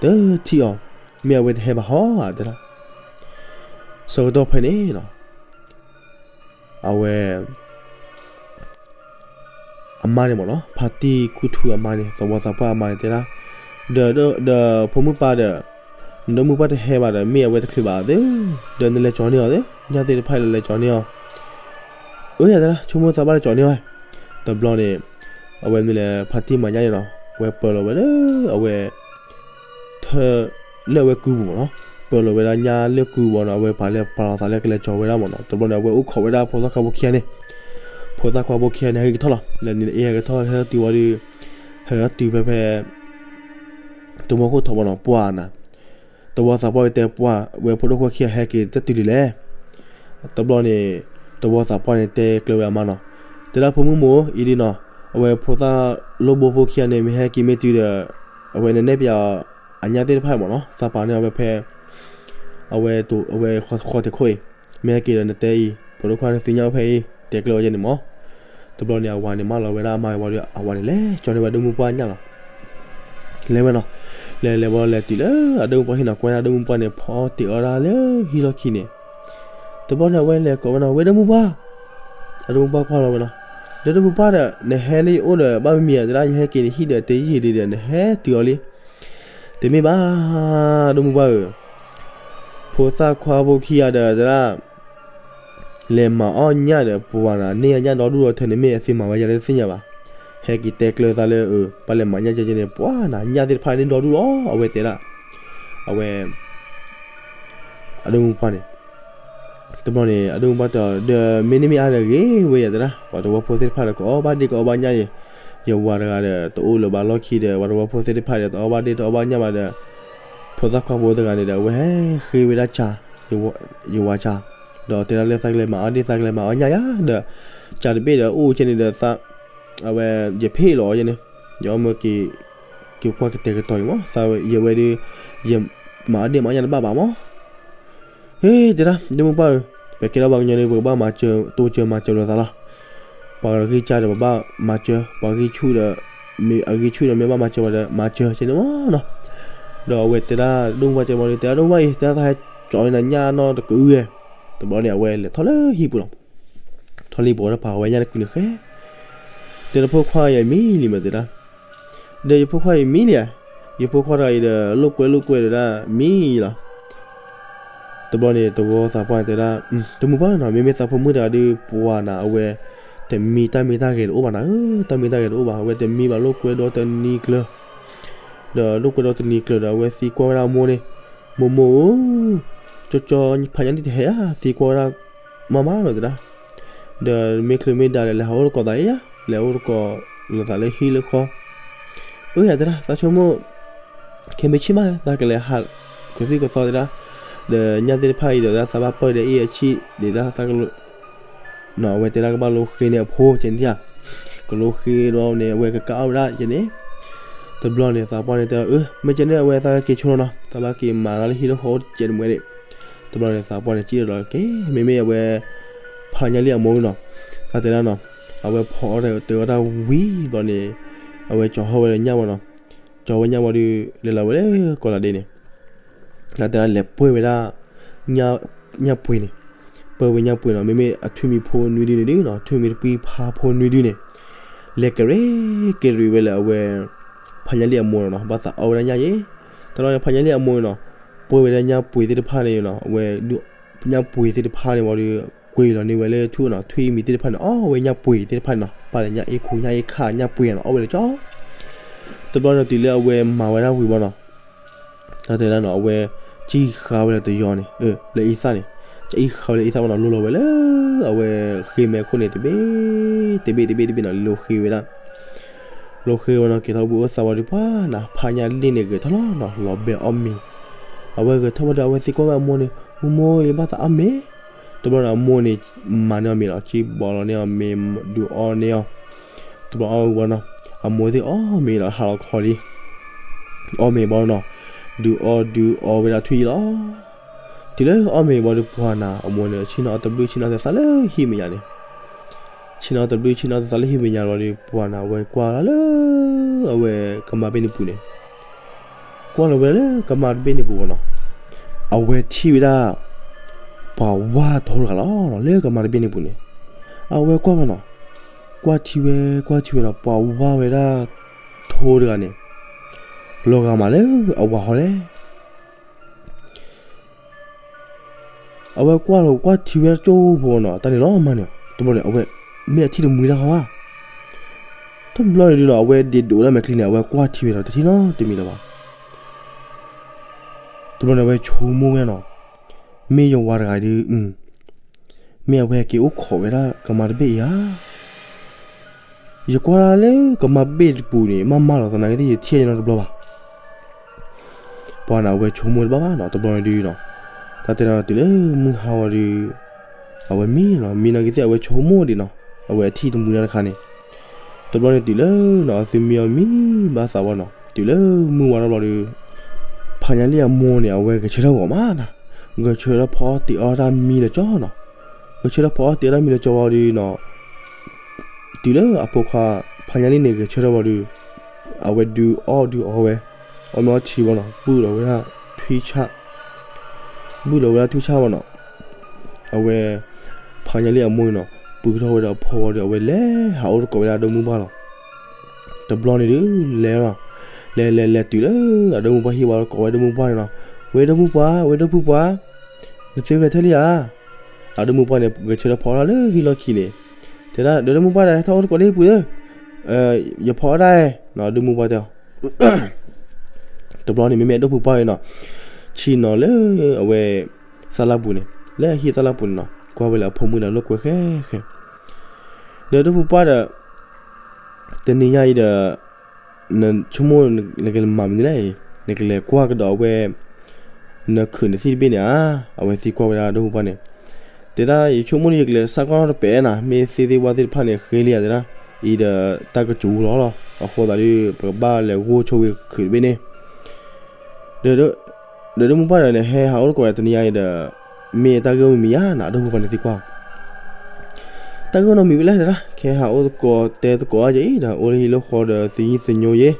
တထံၣ်အီၤ မ့ၢ်အဝဲတဟဲဘၣ်ဟီဧါတဲဒၣ် ဆၢကတီၢ်ဖဲန့ၣ်နီၤ အဝဲ အမါန့ၣ်မ့ၢ်နီၤ ဖါတံၢ်ခူၣ်ထူအမါန့ၣ် သဝီသးပှၢ်အမါန့ၣ်တဲဒၣ် ဒီး ဒီးဖိမုၣ်ပၢ်ဒီး နဒိၣ်မုၣ်ပှၢ်တဟဲဘၣ်ဒီး မ့ၢ်အဝဲတချုးဘၣ်သ့ ဒီးနလဲၤကၠီန့ၢ်အီၤသ့ ညၣ်သ့ၣ်တဖၣ်လၢလဲၤကၠီန့ၢ်အီၤ အၢ ယတဲဒၣ် ဆိကမိၣ်သးဘၣ်လဲၤကၠီန့ၢ်အီၤ တဘျီန့ၣ် အဝဲမ့ၢ်လၢဖါတံၢ်မၤညၣ်န့ၣ်နီၤ အဝဲပၢၤလီၤဝဲလၢ အဝဲ ထၢ လၢအဝဲကုပူၤမ့ၢ်နီၤ ပၢၤလီၤဝဲဒၣ်ညၣ်လၢကုဝံၤနီၤ အဝဲပာ်လၢပာ်လီၤသးလၢကလဲၤကၠီဝဲဒၣ်မ့ၢ်နီၤ တဘျီန့ၣ် အဝဲအိၣ်ခိးဝဲဒၣ်ဖိသၣ်ခွါဖိခံဂၤန့ၣ် ဖိသၣ်ခွါဖိခံဂၤန့ၣ် ဟဲက့ၤထီၣ်လီၤ လဲၤနံၤလၢအ့ၣ်ဟဲက့ၤထီၣ် ဟဲထီၣ်တုၤဝံၤဒီး ဟဲထီၣ်တုၤဖဲဖဲ တဝီခိၣ်ထီၣ်မ့ၢ်နီၤ ပှၤနီၤ တဝီသးပှၢ်တဲပှၤ ဝဲဖိဒိၣ်ခွါခံဂၤဟဲက့ၤတတုၤလံလဲၣ် တဘျီန့ၣ် တဝီသးပှၢ်န့ၣ်တဲကျၢၤဝဲအမါနီၤ တဲဒၣ်ဖိမုၣ်မိၢ်အံၤဒ်နီၤ အဝဲဖိသၣ်လိၣ်ဘိဖိခံဂၤန့ၣ် မ့ၢ်ဟဲက့ၤမ့ၢ်တုၤဒီး အဝဲနနဲၣ်ပၠး အညၣ်သ့ၣ်တဖၣ်မ့ၢ်နီၤ သးပာ်န့ၢ်အီၤဝဲဖဲ အဝဲတိၤ အဝဲဃီတခီအံၤ မ့ၢ်ဟဲက့ၤဒီးနတဲအံၤ ဖိဒိၣ်ခွါန့ၣ်သုညါအိၣ်ဖဲအံၤ တဲကျၢၤဝဲယဲန့ၣ်မ့ၢ် တဘျီန့ၣ် အဝၤန့ၣ်မၢလီၤဝဲဒၣ်အမါဝံၤဒီး အဝၤန့ၣ်လဲၤကၠီန့ၢ်ဝဲဒိၣ်မုၢ်ပှၢ်ညၣ်လီၤ လဲၤဝဲနီၤ လဲၤလဲၤဝဲလဲၤတုၤလၢအဒိၣ်မုၢ်ပှၢ်ဟံၣ်နီၤ ကွၢ်ဒၣ်ဒိၣ်မုၢ်ပှၢ်န့ၣ်ဖီတ့ၢ်အီၣ်ဒၣ်လၢဟံၣ်လီၢ်ခံန့ၣ် တဘျီန့ၣ် အဝဲလဲၤကိးဝဲနီၤ ဝဲဒိၣ်မုၢ်ပှၢ် အဒိၣ်မုၢ်ပှၢ်ကွၢ်လီၤဝဲနီၤ ဒီးဒိၣ်မုၢ်ပှၢ်ဒီး နဟဲလၢယအိၣ်ဒီး ဘၣ်မံၤမံၤဧါ တဲဒၣ်ယဟဲက့ၤနဟံၣ်ဒီးတယံာ်ဒံးဒီး နဟဲတုၤအီၤလံ တမ့ၢ်ဘၣ် ဒိၣ်မုၢ်ပှၢ်ဧၢ ဖိသၣ်ခွါဖိခံဂၤဒီးတဲဒၣ် လဲၤမၤအီၣ်ညၣ်ဒီးပှၤနီၤ န့ၢ်အညၣ်ဒီဒူၣ်ဒီးထဲန့ၣ်မ့ၢ်အသ့မၤဝဲယၤလၢတသ့ၣ်ညါဘၣ် ဟဲက့ၤတဲကျၢၤသးလၢအ ဘၣ်လဲၤမၤညၣ်ကဲကဲန့ၣ် ပှၤနီၤ ညၣ်သ့ၣ်တဖၣ်န့ၣ်ဒီဒူၣ်လီၤ အဝဲတဲဒၣ် အဝဲ အဒိၣ်မုၢ်ပှၢ်န့ၣ် တဘျီန့ၣ် အဒိၣ်မုၢ်ပှၢ်တဲအီၤ ဒီးမ့ၢ်န့ၢ်မ့ၢ်အါဒီးဂ့ၤဝဲယၤတဲဒၣ် ပှၤတဝီဖိသ့ၣ်တဖၣ်ဒီး ကအီၣ်ဘၣ်ဒ့ၣ်ကအီၣ်ဘၣ်ညၣ်န့ၣ် ယဝၤတဂၤဒီး တအိၣ်လၢၤဘၣ်လီၢ်ခံဒီး ပှၤတဝီဖိသ့ၣ်တဖၣ်ဒီး တအီၣ်ဘၣ်ဒ့ၣ်တအီၣ်ဘၣ်ညၣ်ဘၣ်ဒီး ဖိသၣ်ခွါဖိတဂၤန့ၣ်ဒီး အဝဲဟဲဃ့ဝဲဒၣ်စၢ် ယဝၤစၢ် ဒီးတဲဒၣ်လၢသးကလဲၤမၤအီၣ်ဒ့ၣ်သးကလဲၤမၤအီၣ်ညၣ်ယၤဒီး စၢ်တဘ့ၣ်ဒီးအိၣ်ကဲန့ၣ်ဒီး အဝဲ ယဖ့ၣ်လီၤယဲန့ၣ် ယအီၣ်မၢက့ၤ က့ၤကွၢ်ကတဲာ်ကတီၤအံၤမး သးဝဲ ယဝဲဒုး ယမၤအီၣ်ဒ့ၣ်မၤအီၣ်ညၣ်တဘၣ်ဘၣ်မး ဟ့ တဲဒၣ် ဒိၣ်မုၢ်ပှၢ်ဧၢ ပကဲထီၣ်ပှၤကညီန့ၣ် ပကဘၣ်မၤစၢၤ တိစၢၤမၤစၢၤလိာ်သးလီၤ. ပှၤဂံၢ်စၢ်ဒီးပဘၣ်မၤစၢၤ, ပှၤဂံၢ်ဆူၣ်ဒီး မ့ၢ်အဂံၢ်ဆူၣ်ဒီးမ့ၢ်ဘၣ်မၤစၢၤဝဲဒီး မၤစၢၤကဲန့ၣ်မးနီၤ. ဒီးအဝဲတဲဒၣ် ဒိၣ်မုၢ်ပှၢ်တဲမးဒီး တဲဒၣ်ဒိၣ်မုၢ်ပှၢ်အံၤ တဲဒၣ်သးဟဲကၠီန့ၢ်နၤညၣ်နီတကုၤဧဲ. တဘျီန့ၣ် အဝဲလဲၤထီၣ်လၢဟံၣ်ပူၤလီၤ. ထီၣ်လံပှၤဝဲဒၣ်ပာ်ဝဲညၣ်တကုၤန့ၣ်ဃဲ ဒီးနဖိခွါအံၤမံလံမးတဲဒၣ် ဒီးယဖိခွါအံၤမံလံဧါ, ယဖိခွါတဂၤအံၤဒီး လိာ်ကွဲလိာ်ကွဲဒီးဒၣ်မံလီၤ. တဘျီန့ၣ် တဝီသးပှၢ်တဲဒၣ် တမုၢ်ပှၢ်နီၤ မ့မ့ၢ်သးဖိမုၣ်တဂၤဒီး ပှၤနၤအဝဲ တမံတၢ်မံတၢ်ဂဲၤတအိၣ်ဘၣ်နၤဧၢ, တၢ်မံတၢ်ဂဲၤတအိၣ်ဘၣ်, အဝဲတမံဘၣ်လိာ်ကွဲဒီတနံၤကျၢၤ, ဒီးလိာ်ကွဲဒီတနံၤကျၢၤဒီး အဝဲသံကွၢ်ဝဲဒၣ်အမိၢ်န့ၣ်, မိၢ်မိၢ်ဧၢ, ကၠီကၠီဖးညါလံတဟဲဧါ, သံကွၢ်ဝဲဒၣ်မါမါလီၤတဲဒၣ်, ဒီးမ့ၢ်ချုးမ့ၢ်ဒါဒီး လဲၤဟးအိၣ်သကိးသးအံၤဧါ, လဲၤအိၣ်သကိးလိာ်သးလၢဟံၣ်လၢဃီ, အၢယတဲဒၣ် သးဆိကမိၣ် ခဲမ့ၢ်ဆ့ၣ်မး သးကလဲၤဟးကသံၣ်ကသီတဲဒၣ်, ဒီးညၣ်သ့ၣ်တဖၣ်အံၤဒီး သးဘၣ်ပၢၢ်ဒီးအ့ၣ်အဆံၣ်ဒံးဒၣ်သးကလိာ်, အဝဲတဲဒၣ်ကဘၣ်လိဃ့န့ၢ်အဖိကဲန့ၣ်ဧါ, ကလိဃ့ဒီးန့ၣ် အဝဲကကးအီၣ်ဝဲဒၣ်ကဲန့ၣ်, တဘျီန့ၣ် သးပှၢ်န့ၣ်တဲအီၤ အၢ မ့ၢ်ကဲန့ၣ် အဝဲသးက့ၤဆိနီၤနီၤ, သးဘၣ်က့ၤမၤသးလၢဟံၣ်လၢဃီအိၣ်ကဲတမံၤဒံး, တဘျီန့ၣ် သးပှၢ်န့ၣ် စံၣ်ဒီးက့ၤ မ့မ့ၢ်အဝဲ ဖးညါလံအမိၢ်နီၤ, သးတဲဒၣ်နီၤ, အဝဲဖီအီၣ်တၢ်တၢ်ဝံၤဘျီန့ၣ်, အဝဲကၠီၤဟီၣ်ဝဲဒီးညၣ်ဝဲနီၤ, ကၠီၤဝဲညၣ်ဝံၤဒီး လဲၤလီၤဝဲလၢကီးလးဒ့န့ၣ်, သးတဲဒၣ်လဲၤပှဲၤဝဲဒၣ် ညၣ်ပှ့ၤန့ၣ်, ပှဲၤဝဲညၣ်ပှ့ၤနီၤ, မ့မ့ၢ်အထွံၣ်မံၤဖိနွံဒုန့ၣ်ဒုနီၤ, ထွံၣ်မံၤတပှံၤဖးဖိနွံဒုန့ၣ်, လဲၤကရ့ကရ့ဝဲလၢအဝဲ ဖးညါလံအမိၢ်နီၤနီၤ, ဘၣ်သးအီၣ်ဝဲဒၣ်ညၣ်ယဲ, တဘျီန့ၣ် ဖးညါလံအမိၢ်နီၤ, ပှဲၤဝဲဒၣ်ညၣ်ပှ့ၤသ့ၣ်တဖၣ်န့ၣ်နီၤ, အဝဲ ညၣ်ပှ့ၤသ့ၣ်တဖၣ်န့ၣ်ဝံၤဒီး ကွံာ်လီၤန့ၢ်ဝဲလၢထွံၣ်နီၤ, ထွံၣ်မံၤသ့ၣ်တဖၣ်န့ၣ် အီၣ်ဝဲညၣ်ပှ့ၤသ့ၣ်တဖၣ်န့ၣ်နီၤ, ပာ်လၢညၣ်အ့ၣ်ခူ ညၣ်အ့ၣ်ခါ ညၣ်ပှ့ၤနီၤ အီၣ်ဝဲလၢကၠီၤ, တဘျီန့ၣ်တုၤလၢအဝဲမၤဝဲဒၣ်ဝံၤဘၣ်နီၤ, တၢ်တဲဒၣ်နီၤ အဝဲ စံၣ်ဃာ်ဝဲလၢတယီၤန့ၣ် လၢအံသၣ်န့ၣ်, ကအံၣ်ဃာ်ဝဲလၢအံသၣ်ဘၣ်နီၤ, လိၤလီၤဝဲလၢ အဝဲဃ့မဲာ်ခိၣ်န့ၣ် တဘ့ၣ် တဘ့ၣ်တဘ့ၣ်တဘ့ၣ်နီၤ, လိၤဃ့ဝဲဒၣ် လိၤဃ့ဝဲနီၤ, က့ၤထီၣ်ဘုအိၣ်သးဝံၤဒီး ပှၤနၤ ဖးညါလံန့ၣ် ဂဲၤထီၣ်လီၤနီၤ, လီၤဘဲအီၣ်မ့ၤ, အဝဲဂဲၤထီၣ်ဝံၤဒီး အဝဲသံကွၢ်ဝဲအမိၢ်န့ၣ်, မိၢ်မိၢ် ယဘၣ်သးအီၣ်မ့ၤ, တဘျီန့ၣ် အမိၢ်န့ၣ် မၤန့ၢ်အီၤမ့ၤလီၤ, စံၣ်ဘီလီၤန့ၢ်အီၤမ့ၤ ဒုးအီၣ်န့ၢ်အီၤ, တဘျီအီၣ်ဝံၤဘၣ်နီၤ, အမိၢ်သ့ၣ်အီၣ်မ့ၤလီၤ ဟးလီၤခီလံ အီၣ်မ့ၤဘၣ်နီၤ, ဒုးအီၣ်ဒုးအီဝဲဒၣ်ထွံၣ်ယံလီၤ, တုၤလၢအီၣ်မ့ၤဘၣ်ဒီး ပှၤနၤ အမိၢ်န့ၣ် ဆ့ၣ်နီၤအီၣ်တဘျုး ဆ့ၣ်နီၤအီၣ်သးလၢဟံၣ်မဲာ်ညါန့ၣ်, ဆ့ၣ်နီၤအီၣ်တဘျုး ဆ့ၣ်နီၤအီၣ်သးလၢဟံၣ်မဲာ်ညါလီၤဒီး ပှၤနၤ အဝဲကွၢ်လီၤလၢ အဝဲကမါတဘ့ၣ်န့ၣ်ပူၤန့ၣ်, ကွၢ်လီၤဝဲလၢကမါတဘ့ၣ်န့ၣ်ပူၤဘၣ်နီၤ, အဝဲထံၣ်ဝဲဒၣ် ပှၤဝါထိတဂၤလီၤ, လၢကမါတဘ့ၣ်န့ၣ်ပူၤန့ၣ်, အဝဲကွၢ်ဝဲနီၤ, ကွၢ်ထံဝဲ ကွၢ်ထံဝဲနီၤ, ပှၤဝါဝဲဒၣ်ထိတဂၤန့ၣ် လီၤဂာ်မးလၢအဝၤဃီလဲၣ်. အဝဲကွၢ်လီၤကွၢ်ထံဝဲကၠိဖိနီၤ, တၢ်န့ၣ်လီၤမၢ်န့ၣ်, တဘျီန့ၣ် အဝဲ မ့ၢ်အထံၣ်တမှံတၢ်ဃီဧါ, တဘျီန့ၣ်ဒုနီၤ အဝဲဒ့ဒိးဒၣ်မဲာ်ချံန့ၣ် အဝဲကွၢ်ထံဝဲဒီး တထံၣ်နီတမံၤလၢၤဘၣ်. တဘျီန့ၣ် အဝဲဆိကမိၣ်ဝဲနီၤ, မ့ၢ်ယဝၤတဂၤဒု မ့ၢ်အဝဲက့ၤအိၣ်ခိးဝဲဒၣ်ကမါတဘ့ၣ်အံၤဧါ. ယကွၢ်လၢကမါတဘ့ၣ်တပူၤန့ၣ် မ့ၢ်မးလီၤ သနာ်က့သ့ၣ်ယထံၣ်ညါနီတဘျီဘၣ်. ပှၤန့ၣ် အဝဲဆိကမိၣ်တဘၣ်ဘၣ်နီၤ, တဘျီန့ၣ်ဒုနီၤ, တၢ်တဲနီၤတုၤလၢမုၢ်ဟါဝဲဒု အဝဲမံနီၤ, မံနီၤက့ၤသ့ၣ် အဝဲဆိကမိၣ်ဒံးနီၤ, အဝဲအထံၣ်တမှံတၢ်တခါန့ၣ်, တဘျီန့ၣ်တုၤလၢနီၤ အသုမံအီၤမံဘၣ်သးဝဲနီၤ, တုၤလၢမုၢ်ဝါထီၣ်ဘျီဒီး ဖးညါလံအမိၢ်န့ၣ် အဝဲဂဲၤဆၢထၢၣ်ဂီၤမးနီၤ, ဂဲၤဆၢထၢၣ်ဖီအီၣ်တ့ၤအီၣ်တၢ်မံလၢကၠီနီၤ, ဂဲၤဆၢထၢၣ်ဖီအီၣ်တ့ၤအီၣ်တၢ်မံလၢကၠီဝံၤဒီးနီၤ, တုၤလၢအဖိခွါ ဖးညါလံန့ၣ် ဂဲၤဆၢထၢၣ်ဝံၤဒီး အဝဲဒုးအီၣ်ဒုးအီဝဲ, အီၣ်မ့ၤအီထံဝံၤနီၤ, ဘုၣ်လီၤဝဲဒၣ်ထွံၣ်ဆၣ်, ဘုၣ်လီၤဝဲဒၣ်ထွံၣ်ဆၣ်ဝံၤနီၤ, အဝဲ ဖးညါလံအမိၢ်အံၤနီၤ, ပုၢ်ကထီၣ်ဝဲဒီးအဖိဝံၤဒီး အဝဲလဲၤဟးအိၣ်သကိးဝဲဒၣ်အဒိၣ်မုၣ်ပှၢ်လီၤ. တဘျီန့ၣ်ဒုး လဲၤလီၤ, လဲၤလဲၤလဲၤတုၤလၢအဒိၣ်မုၣ်ပှၢ်ဟံၣ်ဝံၤဒီး ကိးဝဲဒိၣ်မုၣ်ပှၢ်န့ၣ်နီၤ, ဝဲဒိၣ်မုၣ်ပှၢ် ဝဲဒိၣ်မုၣ်ပှၢ်, နသုဂဲၤဆၢထၢၣ်လံဧါ. အဒိၣ်မုၣ်ပှၢ်န့ၣ် ဂဲၤဆၢထၢၣ်ဖီအီၣ်တၢ်လၢဟံၣ်လီၢ်ခံန့ၣ်, တဲဒၣ် ဒိၣ်မုၣ်ပှၢ်ဒီး ဟဲထီၣ်အိၣ်သကိးလၢဟံၣ်ပူၤဧၢ, ယဖီအီၣ်တၢ်ဧါ, အဒိၣ်မုၣ်ပှၢ်တဲအီၤ တဘျီန့ၣ် မ့မ့ၢ်အဒိၣ်မုၣ်ပှၢ်အံၤနီၤ, ဆ့ၣ်နီၤလၢအဝဲ သၣ်လၢ်ပူၤန့ၣ်, လၢအဟံၣ်သၣ်လၢ်ပူၤန့ၣ်နီၤ, ကွၢ်ဝဲလၢအဖိမုၣ်ဒီးလိာ်ကွဲဃဲဃဲ, ဒီးဒိၣ်မုၣ်ပှၢ်ဒီး တနံၤညါအံၤဒီး နဆိကမိၣ်နကလဲၤမၤမနုၤလဲၣ်, နကလဲၤကွၢ်ကဒီးအဝဲ နခုးနသံၣ်တဘ့ၣ်န့ၣ်ဧါ, အဝဲသံကွၢ်ဝဲဒၣ်ဒိၣ်မုၣ်ပှၢ်န့ၣ်, တဲဒၣ် ယဆိကမိၣ်န့ၣ် ယကလဲၤစးကွၢ်တပဲာ်နၤ, မ့ၢ်သ့ၣ်သ့ၣ်ဝၣ်သ့ၣ်တဖၣ်န့ၣ် ဃ့လံဧါတဲဒၣ်, အံၤဒီးတၢ်ကစူၤလီၤလီၤ, အဃိသတးဒီး ပကဘၣ်လဲၤဂိၢ်ဆိဝံၤခုးတဘ့ၣ်န့ၣ် ဒီးဒိၣ်မုၣ်ပှၢ်ဒီးန့ၣ် ဟဲဟးအိၣ်သကိးတနံၤညါအံၤဒီး မ့ၢ်တၢ်ဂ့ၢ်မံၤမံၤဧါနၤ, ဒိၣ်မုၣ်ပှၢ်န့ၣ်သံကွၢ် တၢ်ဂ့ၢ်နီတမံၤဝဲလဲၣ်တဲဒၣ်, ခဲဟးအိၣ်သကိးတဲသကိးအါယအံၤဒီး အိၣ်လၢဟံၣ်လၢဃီဒီး သံယံသညိယဲ,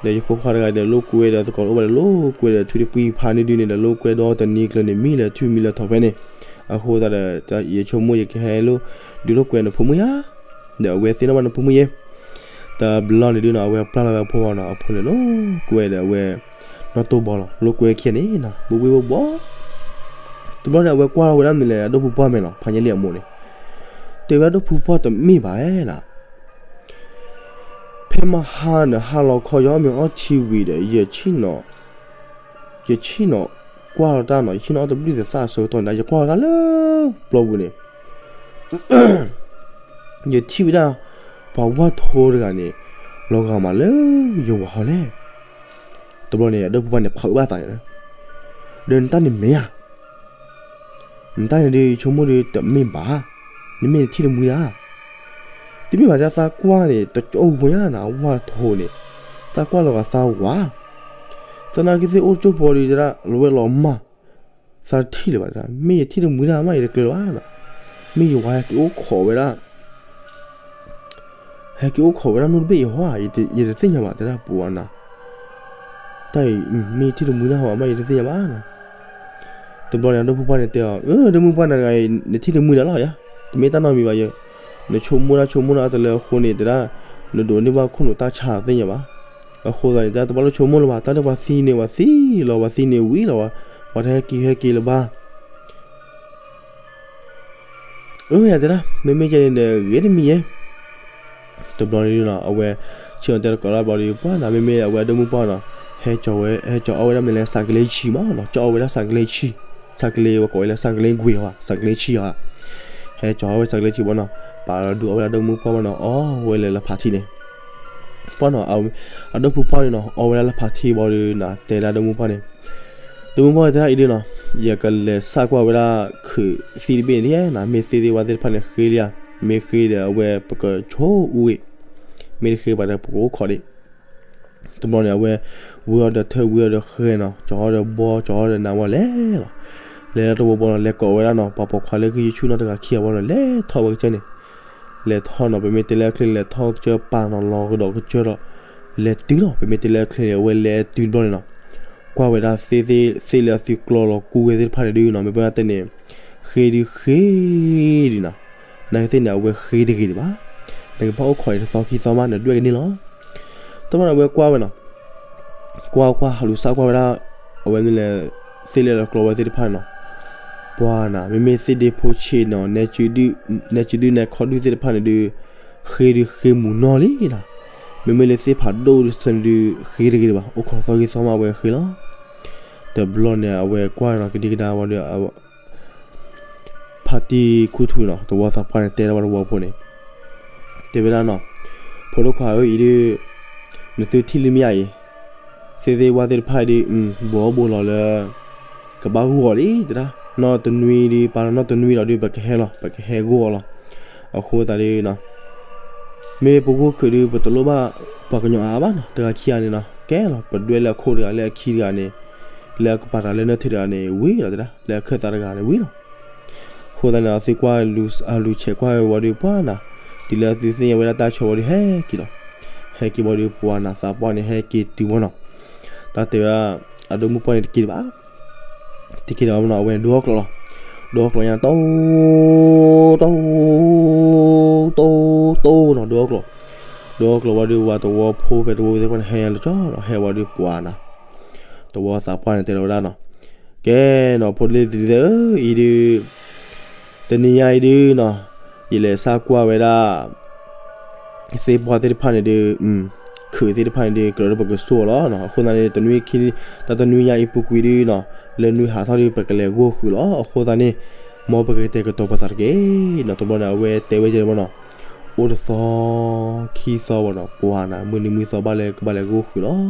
ဒီးယဖိခွါတဂၤဒီး လိာ်ကွဲဒီးသကိးတအိၣ်ဘၣ်ဒီး လိာ်ကွဲဒီးထွံၣ်တပှံၤဖးနွံဒုန့ၣ်ဒီး လိာ်ကွဲဒီတနံၤကျၢၤန့ၣ် မံလၢာ်ထွံၣ်မံလၢာ်ထီၣ်ဖဲန့ၣ်, အဃိသတးဒီး ယဆိကမိၣ်ယကဟဲလိၣ် ဒုးလိာ်ကွဲနဖိမုၣ်ဧါ, ဒီးအဝဲသ့ၣ်နီၣ်ဘၣ်နဖိမုၣ်ယဲ တဘျီန့ၣ်ဒုနီၤ အဝဲပျၢ်လီၤဝဲအဖိဝံၤနီၤ အဖိန့ၣ်လိာ်ကွဲဒီးအဝဲ နီၢ်တိၢ်ဘီလီၤ လိာ်ကွဲခံဂၤန့ၣ်နီၤ ဘိဘိဘိဘီ တဘျီန့ၣ် အဝဲကွၢ်လီၤဝဲဒၣ်မနုၤလဲၣ် အဒိၣ်ဖိပှၢ်မဲာ်နီၤ ဖးညါလံအမိၢ်န့ၣ် တ တဲဝဲဒၣ်ဒိၣ်ဖုပှၢ်တမ့ၢ်ဘၣ်ဧါ, ဖဲမဟါနဟါလီၤခီ ယအီၣ်မ့ၤအီထံဝံၤဒီး ယဆ့ၣ်နီၤ, ယဆ့ၣ်နီၤကွၢ်လီၤတၢ်နီၤ, ယဆ့ၣ်နီၤအီၣ်တဘျုးသးအဆၢကတီၢ်န့ၣ် ယကွၢ်လီၤတၢ်လၢပျီပူၤန့ၣ် ယထံၣ်ဝဲဒၣ် ပှၤဝၢ်ထိတဂၤန့ၣ် လီၤဂာ်မးလၢယဝၤဟီလဲၣ်. တဘျီန့ၣ် အဒိၣ်ဖုပှၢ်န့ၣ် ဖုးဘၣ်သးန့ၣ်လီၤ, ဒီးနတၢ်န့ၣ်မ့ၢ်ဧါ, နတၢ်န့ၣ်ဒုး ယဆိကမိၣ်ဒီးတမ့ၢ်ဘၣ်, နမ့ၢ်နထံၣ်တမှံဒၣ်, တမ့ၢ်ဘၣ်ဒၣ်သးကွၢ်န့ၣ် တကၠိဝဲဧါနၤ ဝၢ်ထိန့ၣ်, သးကွၢ်လီၤဂာ်သးဝၤ, သနာ်က့သ့ၣ်အိၣ်တကၠိဖိဒီး တဲဒၣ်လီၤဝဲလီၤမၢ် သးတထံၣ်လၢၤဘၣ်, မ့ၢ်ယထံၣ်တမှံဒၣ်မး ယတကျၢၤလၢၤဘၣ်, မ့ၢ်ယဝၤဟဲက့ၤအိၣ်ခိးဝဲဒၣ် ဟဲက့ၤအိၣ်ခိးဝဲဒၣ်နီတဘ့ၣ်အံၤဟီဧါ, ယတသ့ၣ်ညါဘၣ် တဲဒၣ်ပှၤနၤ, တၢ်အံၤ မ့ၢ်ယထံၣ်တမှံဒၣ်ဟီဧါမး ယတသ့ၣ်ညါဘၣ်နၤ. တဘျီန့ၣ် အဒိၣ်ဖုပှၢ်န့ၣ်တဲအီၤ, အၢ ဒိၣ်မုၢ်ပှၢ်နၤတဂၤအံၤ နထံၣ်တမှံဒၣ်လီၤဧါ, တမ့ၢ်တၢ်နီတမံၤဘၣ်ယဲ, နဆိကမိၣ်ဒၣ်ဆိကမိၣ်ဒၣ်တလၢအဃိန့ၣ် တဲဒၣ် နဒိးန့ၢ်ဘၣ်ခိၣ်နူာ်တၢ်ဆါသ့ၣ်ညါဘၣ်. အဃိသတးန့ၣ် တၢ်တဘၣ်လိၣ်ဆိကမိၣ်လၢၤဘၣ်, တၢ်လၢပှၤသံန့ၣ် ပှၤသံလီၤ, ပှၤသံန့ၣ်ဝံၤလီၤ, ပှၤတဟဲက့ၤဟဲက့ၤလၢၤဘၣ် အၢ ယတဲဒၣ် မ့မ့ၢ်ကဲန့ၣ်ဒီး ဂ့ၤတမံၤယဲ. တဘျီန့ၣ်နီၤ အဝဲ ဆ့ၣ်နီၤတဲတကိးလၢဘျီဒီး ပှၤနၤ မ့မ့ၢ်အဝဲအဒိၣ်မုၢ်ပှၢ်နီၤ ဟဲကၠီအီၣ်ဝဲဒၣ်မ့ၢ်လဲၣ် စးကလ့ဆံမးနီၤ, ကၠီအီၣ်ဝဲဒၣ်စးကလ့ဆံ, စးကလ့ ပကိးဝဲလၢစးကလ့ကွံာ်အီၤ, စးကလ့ဆံအီၤ, ဟဲကၠီအီၣ်ဝဲစးကလ့ဆံဘၣ်နီၤ, ပာ်လီၤဒုးအီၣ်ဝဲဒၣ်ဒိၣ်မုၢ်ပှၢ်ဘၣ်နီၤ အီၣ်ဝဲလၢလၢဖးထံန့ၣ် ပှၢ်နီၤ အဒိၣ်ဖုပှၢ်န့ၣ်နီၤ အီၣ်ဝဲဒၣ်လၢဖးထံဘၣ်ဒီးနၤ တဲဒၣ်ဒိၣ်မုၢ်ပှၢ်န့ၣ် ဒိၣ်မုၢ်ပှၢ်တဲဒၣ်အံၤဒုးနီၤ, ယကလဲၤစးကွၢ်ဝဲဒၣ်ခုးသံၣ်တဘ့ၣ်န့ၣ် နမ့ၢ်သ့သ့ဝဲသ့ၣ်တဖၣ်န့ၣ်ဃ့လံဧါ, မ့ၢ်ဃ့ဒီးအဝဲပကဆိအူဂ့ၤ, မ့ၢ်တဃ့ဘၣ်ဒီးပကအိၣ်ခိးဒံး. တဘျီန့ၣ် အဝဲ ဝံၤအီၤဒီးထၢ ဝံၤအီၤဒီးဃဲၤနီၤ, ကၠီအီၤဒီးဘီ ကၠီအီၤဒီးနးဝဲလဲၤလီၤ. လဲၤလၢတဝီဘီနီၤ လဲၤကိးဝဲဒၣ်နီၤ ပှၤပိာ်ခွါလၢကယုၢ်ဆူၣ်နီတဂၤခံဂၤဘီနီၤ လဲၤထီၣ်ဝဲကစၢၢ်န့ၣ် လဲၤထီၣ်နီၤ ပမ့ၢ်တဲလၢအချ့န့ၣ် လဲၤထီၣ်ကစၢၢ်ပာ်နီၤ လီၤကဒီးကစၢၢ်ဒီး လဲၤတုၤနီၤ ပမ့ၢ်တဲလၢအချ့န့ၣ် အဝဲလဲၤတုၤတဘျီန့ၣ်နီၤ ကွၢ်ဝဲဒၣ်သ့ၣ် သ့ၣ်လၢအသုကျီလီၤကူဝဲသ့ၣ်တဖၣ်န့ၣ်ဒုးနီၤ မ့ၢ်ပတဲန့ၣ် ဃ့ဒုးဃ့ဒုးနီၤ နာ်က့သ့ၣ်န့ၣ် အဝဲဃ့တဂ့ၤဒံးဘၣ်. နကဘၣ်အိၣ်ခိးအံၤတသီခံသီမး နဒွဲၣ်ကန့ၢ်လီၤ. တဘျီန့ၣ် အဝဲကွၢ်ဝဲနီၤ ကွၢ်ကွၢ် ဟးလူၤစးကွၢ်ဝဲဒၣ် အဝဲမ့ၢ်လဲၣ် သ့ၣ်လၢအကျီဝဲသ့ၣ်တဖၣ်န့ၣ်နီၤ ပှၤနၤ မ့မ့ၢ်သ့ၣ်ဒ့ဖိဆ့းနီၤ နဲကုဒု နဲခီဒုသ့ၣ်တဖၣ်န့ၣ်ဒုး ဃ့ဒုးဃ့မုာ်နီၢ်လံနီၤ မ့မ့ၢ်လၢသ့ၣ်ဖးဒိၣ်ဒုးဆၢန့ၣ်ဒုး ဃ့တဂ့ၤဒံးဘၣ် အိၣ်ခိးသီဂ့ၤသီမး အဝဲဃ့လီၤ. တဘျီန့ၣ် အဝဲကွၢ်နီၤ ကဒံကဒါဝဲဒီး ဖါတံၢ်ခူထူနီၤ သဝီသးပှၢ်န့ၣ် တဲထီၣ်ဝဲသဝီဖိန့ၣ် တဲဝဲဒၣ်နီၤ ဖိဒိၣ်ခွါဧၢ အံၤဒုး နသုထံၣ်လံမ့ၢ်ဧါအံၤ သ့ၣ်သ့ၣ်ဝၣ်သ့ၣ်တဖၣ်အံၤဒုး ဘိးအီၣ်ဘိးလီၤလၢ ကဘၣ်ဂိၢ်အီၤလံတဒၣ် နီၢ်တနွံဒုး ပာ်လီၤနီၢ်တနွံလီၤဒုး ပကဟဲလီၤ ပကဟဲဂိၢ်အီၤလီၤ. အဃိသတးဒုးနီၤ မ့ၢ်ပဂိၢ်ဃုာ်ဒုး ပတလိၣ်ဘၣ် ပှၤကညီအါအါဘၣ်နီၤ တဂၤခံဂၤန့ၣ်နီၤ ကဲလီၤ ပဒွဲၣ်လၢအခိၣ်တဂၤ လၢအခံတဂၤန့ၣ် လၢအကပာ်တၢ်လၢနၢ်ထံတဂၤန့ၣ် ဝံၤလီၤတဒၣ် လၢအခၢၣ်သးတဂၤန့ၣ်ဝံၤလီၤ. အဃိသတးန့ၣ် အသုကွၢ် အလူၤဆဲးကွၢ်ဝဲဒီးပှၤနၤ တုၤလၢအသုသ့ၣ်ညါဝဲဒၣ်တၢ်ဆိဝဲဒီး ဟဲက့ၤလီၤ. ဟဲက့ၤဝဲဒီး ပှၤနၤသးပှၢ်န့ၣ် ဟဲက့ၤတုၤဝဲနီၤ တၢ်တဲဝဲဒၣ် အဒိၣ်မုၢ်ပှၢ်န့ၣ်တက့ၢ်တဘၣ် တက့ၢ်တဘၣ်မနီၤ အဝဲန့ၣ် ဒိအီၣ်ကျိာ်လီၤ. ဒိအီၣ်ကျိာ်ညါ တိ တိ တိ တိနီၤ ဒိအီၣ်ကျိာ် ဒိအီၣ်ကျိာ်ဝဲဒီး ဝၤသဝီဖိဖဲသဝီသ့ၣ်တဖၣ်န့ၣ် ဟဲလီၤကၠီနီၤ ဟဲဝဲဒီးပှၤနၤ သဝီသးပှၢ်န့ၣ် တဲလီၤဝဲဒၣ်နီၤ ကဲနီၤ ဖိလ့တံၤသ့ၣ်ဧၢ အံၤဒုး တနံၤညါအံၤဒုးနီၤ ယလဲၤစးကွၢ်ဝဲဒၣ် သ့ၣ်ပှၢ်သ့ၣ်တဖၣ်န့ၣ်ဒုး ခုးသ့ၣ်တဖၣ်န့ၣ်ဒုး ကြၢးလၢပကဆိအီၤလီၤ. အဃိသတးန့ၣ် တနွံခံ တၢ်တနွံညါအံၤပူၤကွံာ်ဒုးနီၤ လၢနွံဟးထီၣ်ဒုး ပကလဲၤဂိၢ်ဃုာ်လီၤ. အဃိသတးန့ၣ် မ်ပကတဲာ်ကတီၤပသးတက့ၢ်နီၤ တဘျီန့ၣ် အဝဲတဲဝဲကဲဘၣ်နီၤ အိၣ်တသီ ခံသီဘၣ်နီၤ ပှၤနၤ မုၢ်နံၤမုၢ်သီဘၣ်လၢကဘၣ်လဲၤဂိၢ်ဃုာ်လီၤ.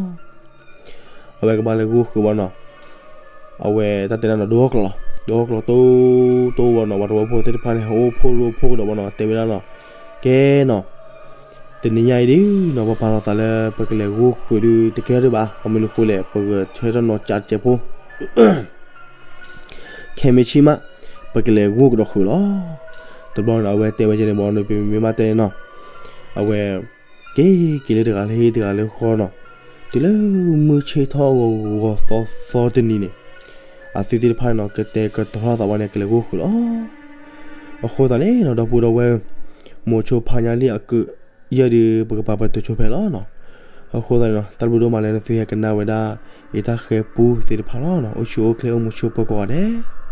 အဝဲကဘၣ်လဲၤဂိၢ်ဃုာ်ဘၣ်နီၤ အဝဲတၢ်တဲဒၣ်နီၤ ဒိအီၣ်ကျိာ်လီၤ. ဒိအီၣ်ကျိာ်တိ တိဝဲနီၤ ဝၤသဝီဖိသ့ၣ်တဖၣ်န့ၣ် ဟဲအိၣ်ဖိရိဖိကဒီးဘၣ်နီၤ တဲဝဲဒၣ်နီၤ ကဲနီၤ တနံၤညါအံၤဒုးနီၤ ပပာ်လီၤသးလၢ ပကလဲၤဂိၢ်ဃုာ်ဒုး တကဲထီၣ်ဒံးဘၣ် အမနုၤဃိလဲၣ် ပဂဲၤထၢထီၣ်နီၢ်ကၠးတစဲးဖိ ခဲမ့ၢ်ဆံးမး ပကလဲၤဂိၢ်ကဒီးဃုာ်လီၤ. တဘျီန့ၣ် အဝဲတဲဝဲကဲန့ၣ် မ့ၢ်နီၤ ပမ့ၢ်မၤတဲန့ၣ်နီၤ အဝဲ က့ၤက့ၤလၢတဂၤလၢဟံၣ် တဂၤလၢဃီနီၤ တုၤလၢမုၢ်ဆ့ၣ်ထီၣ်ဂီၤဂီၤသီသီတနံၤန့ၣ် အသုသ့ၣ်တဖၣ်န့ၣ်နီၤ ကတဲာ်ကတီၤထီၣ်သးဝဲန့ၣ် ကလဲၤဂိၢ်ဃုာ်လီၤ. အဃိသတးန့ၣ်နီၤ ဒီပုၢ်ဒီဝဲၢ် မိၤဆိဖးညါလံအကုး ယဲၢ်ဒုး ပကပာ်ပတုာ်ဆိဖဲလီၤနီၤ. အဃိသတးန့ၣ်နီၤ တၢ်ဘျုးဒိၣ်မးလၢနသုဟဲကနၣ်ဝဲဒၣ် ယတၢ်ဃဲၤပူသ့ၣ်တဖၣ်လီၤနီၤ. အိၣ်ဆူၣ်အိၣ်ချ့ အိၣ်မုာ်ဆိးပၢၤကိးဂၤဒဲး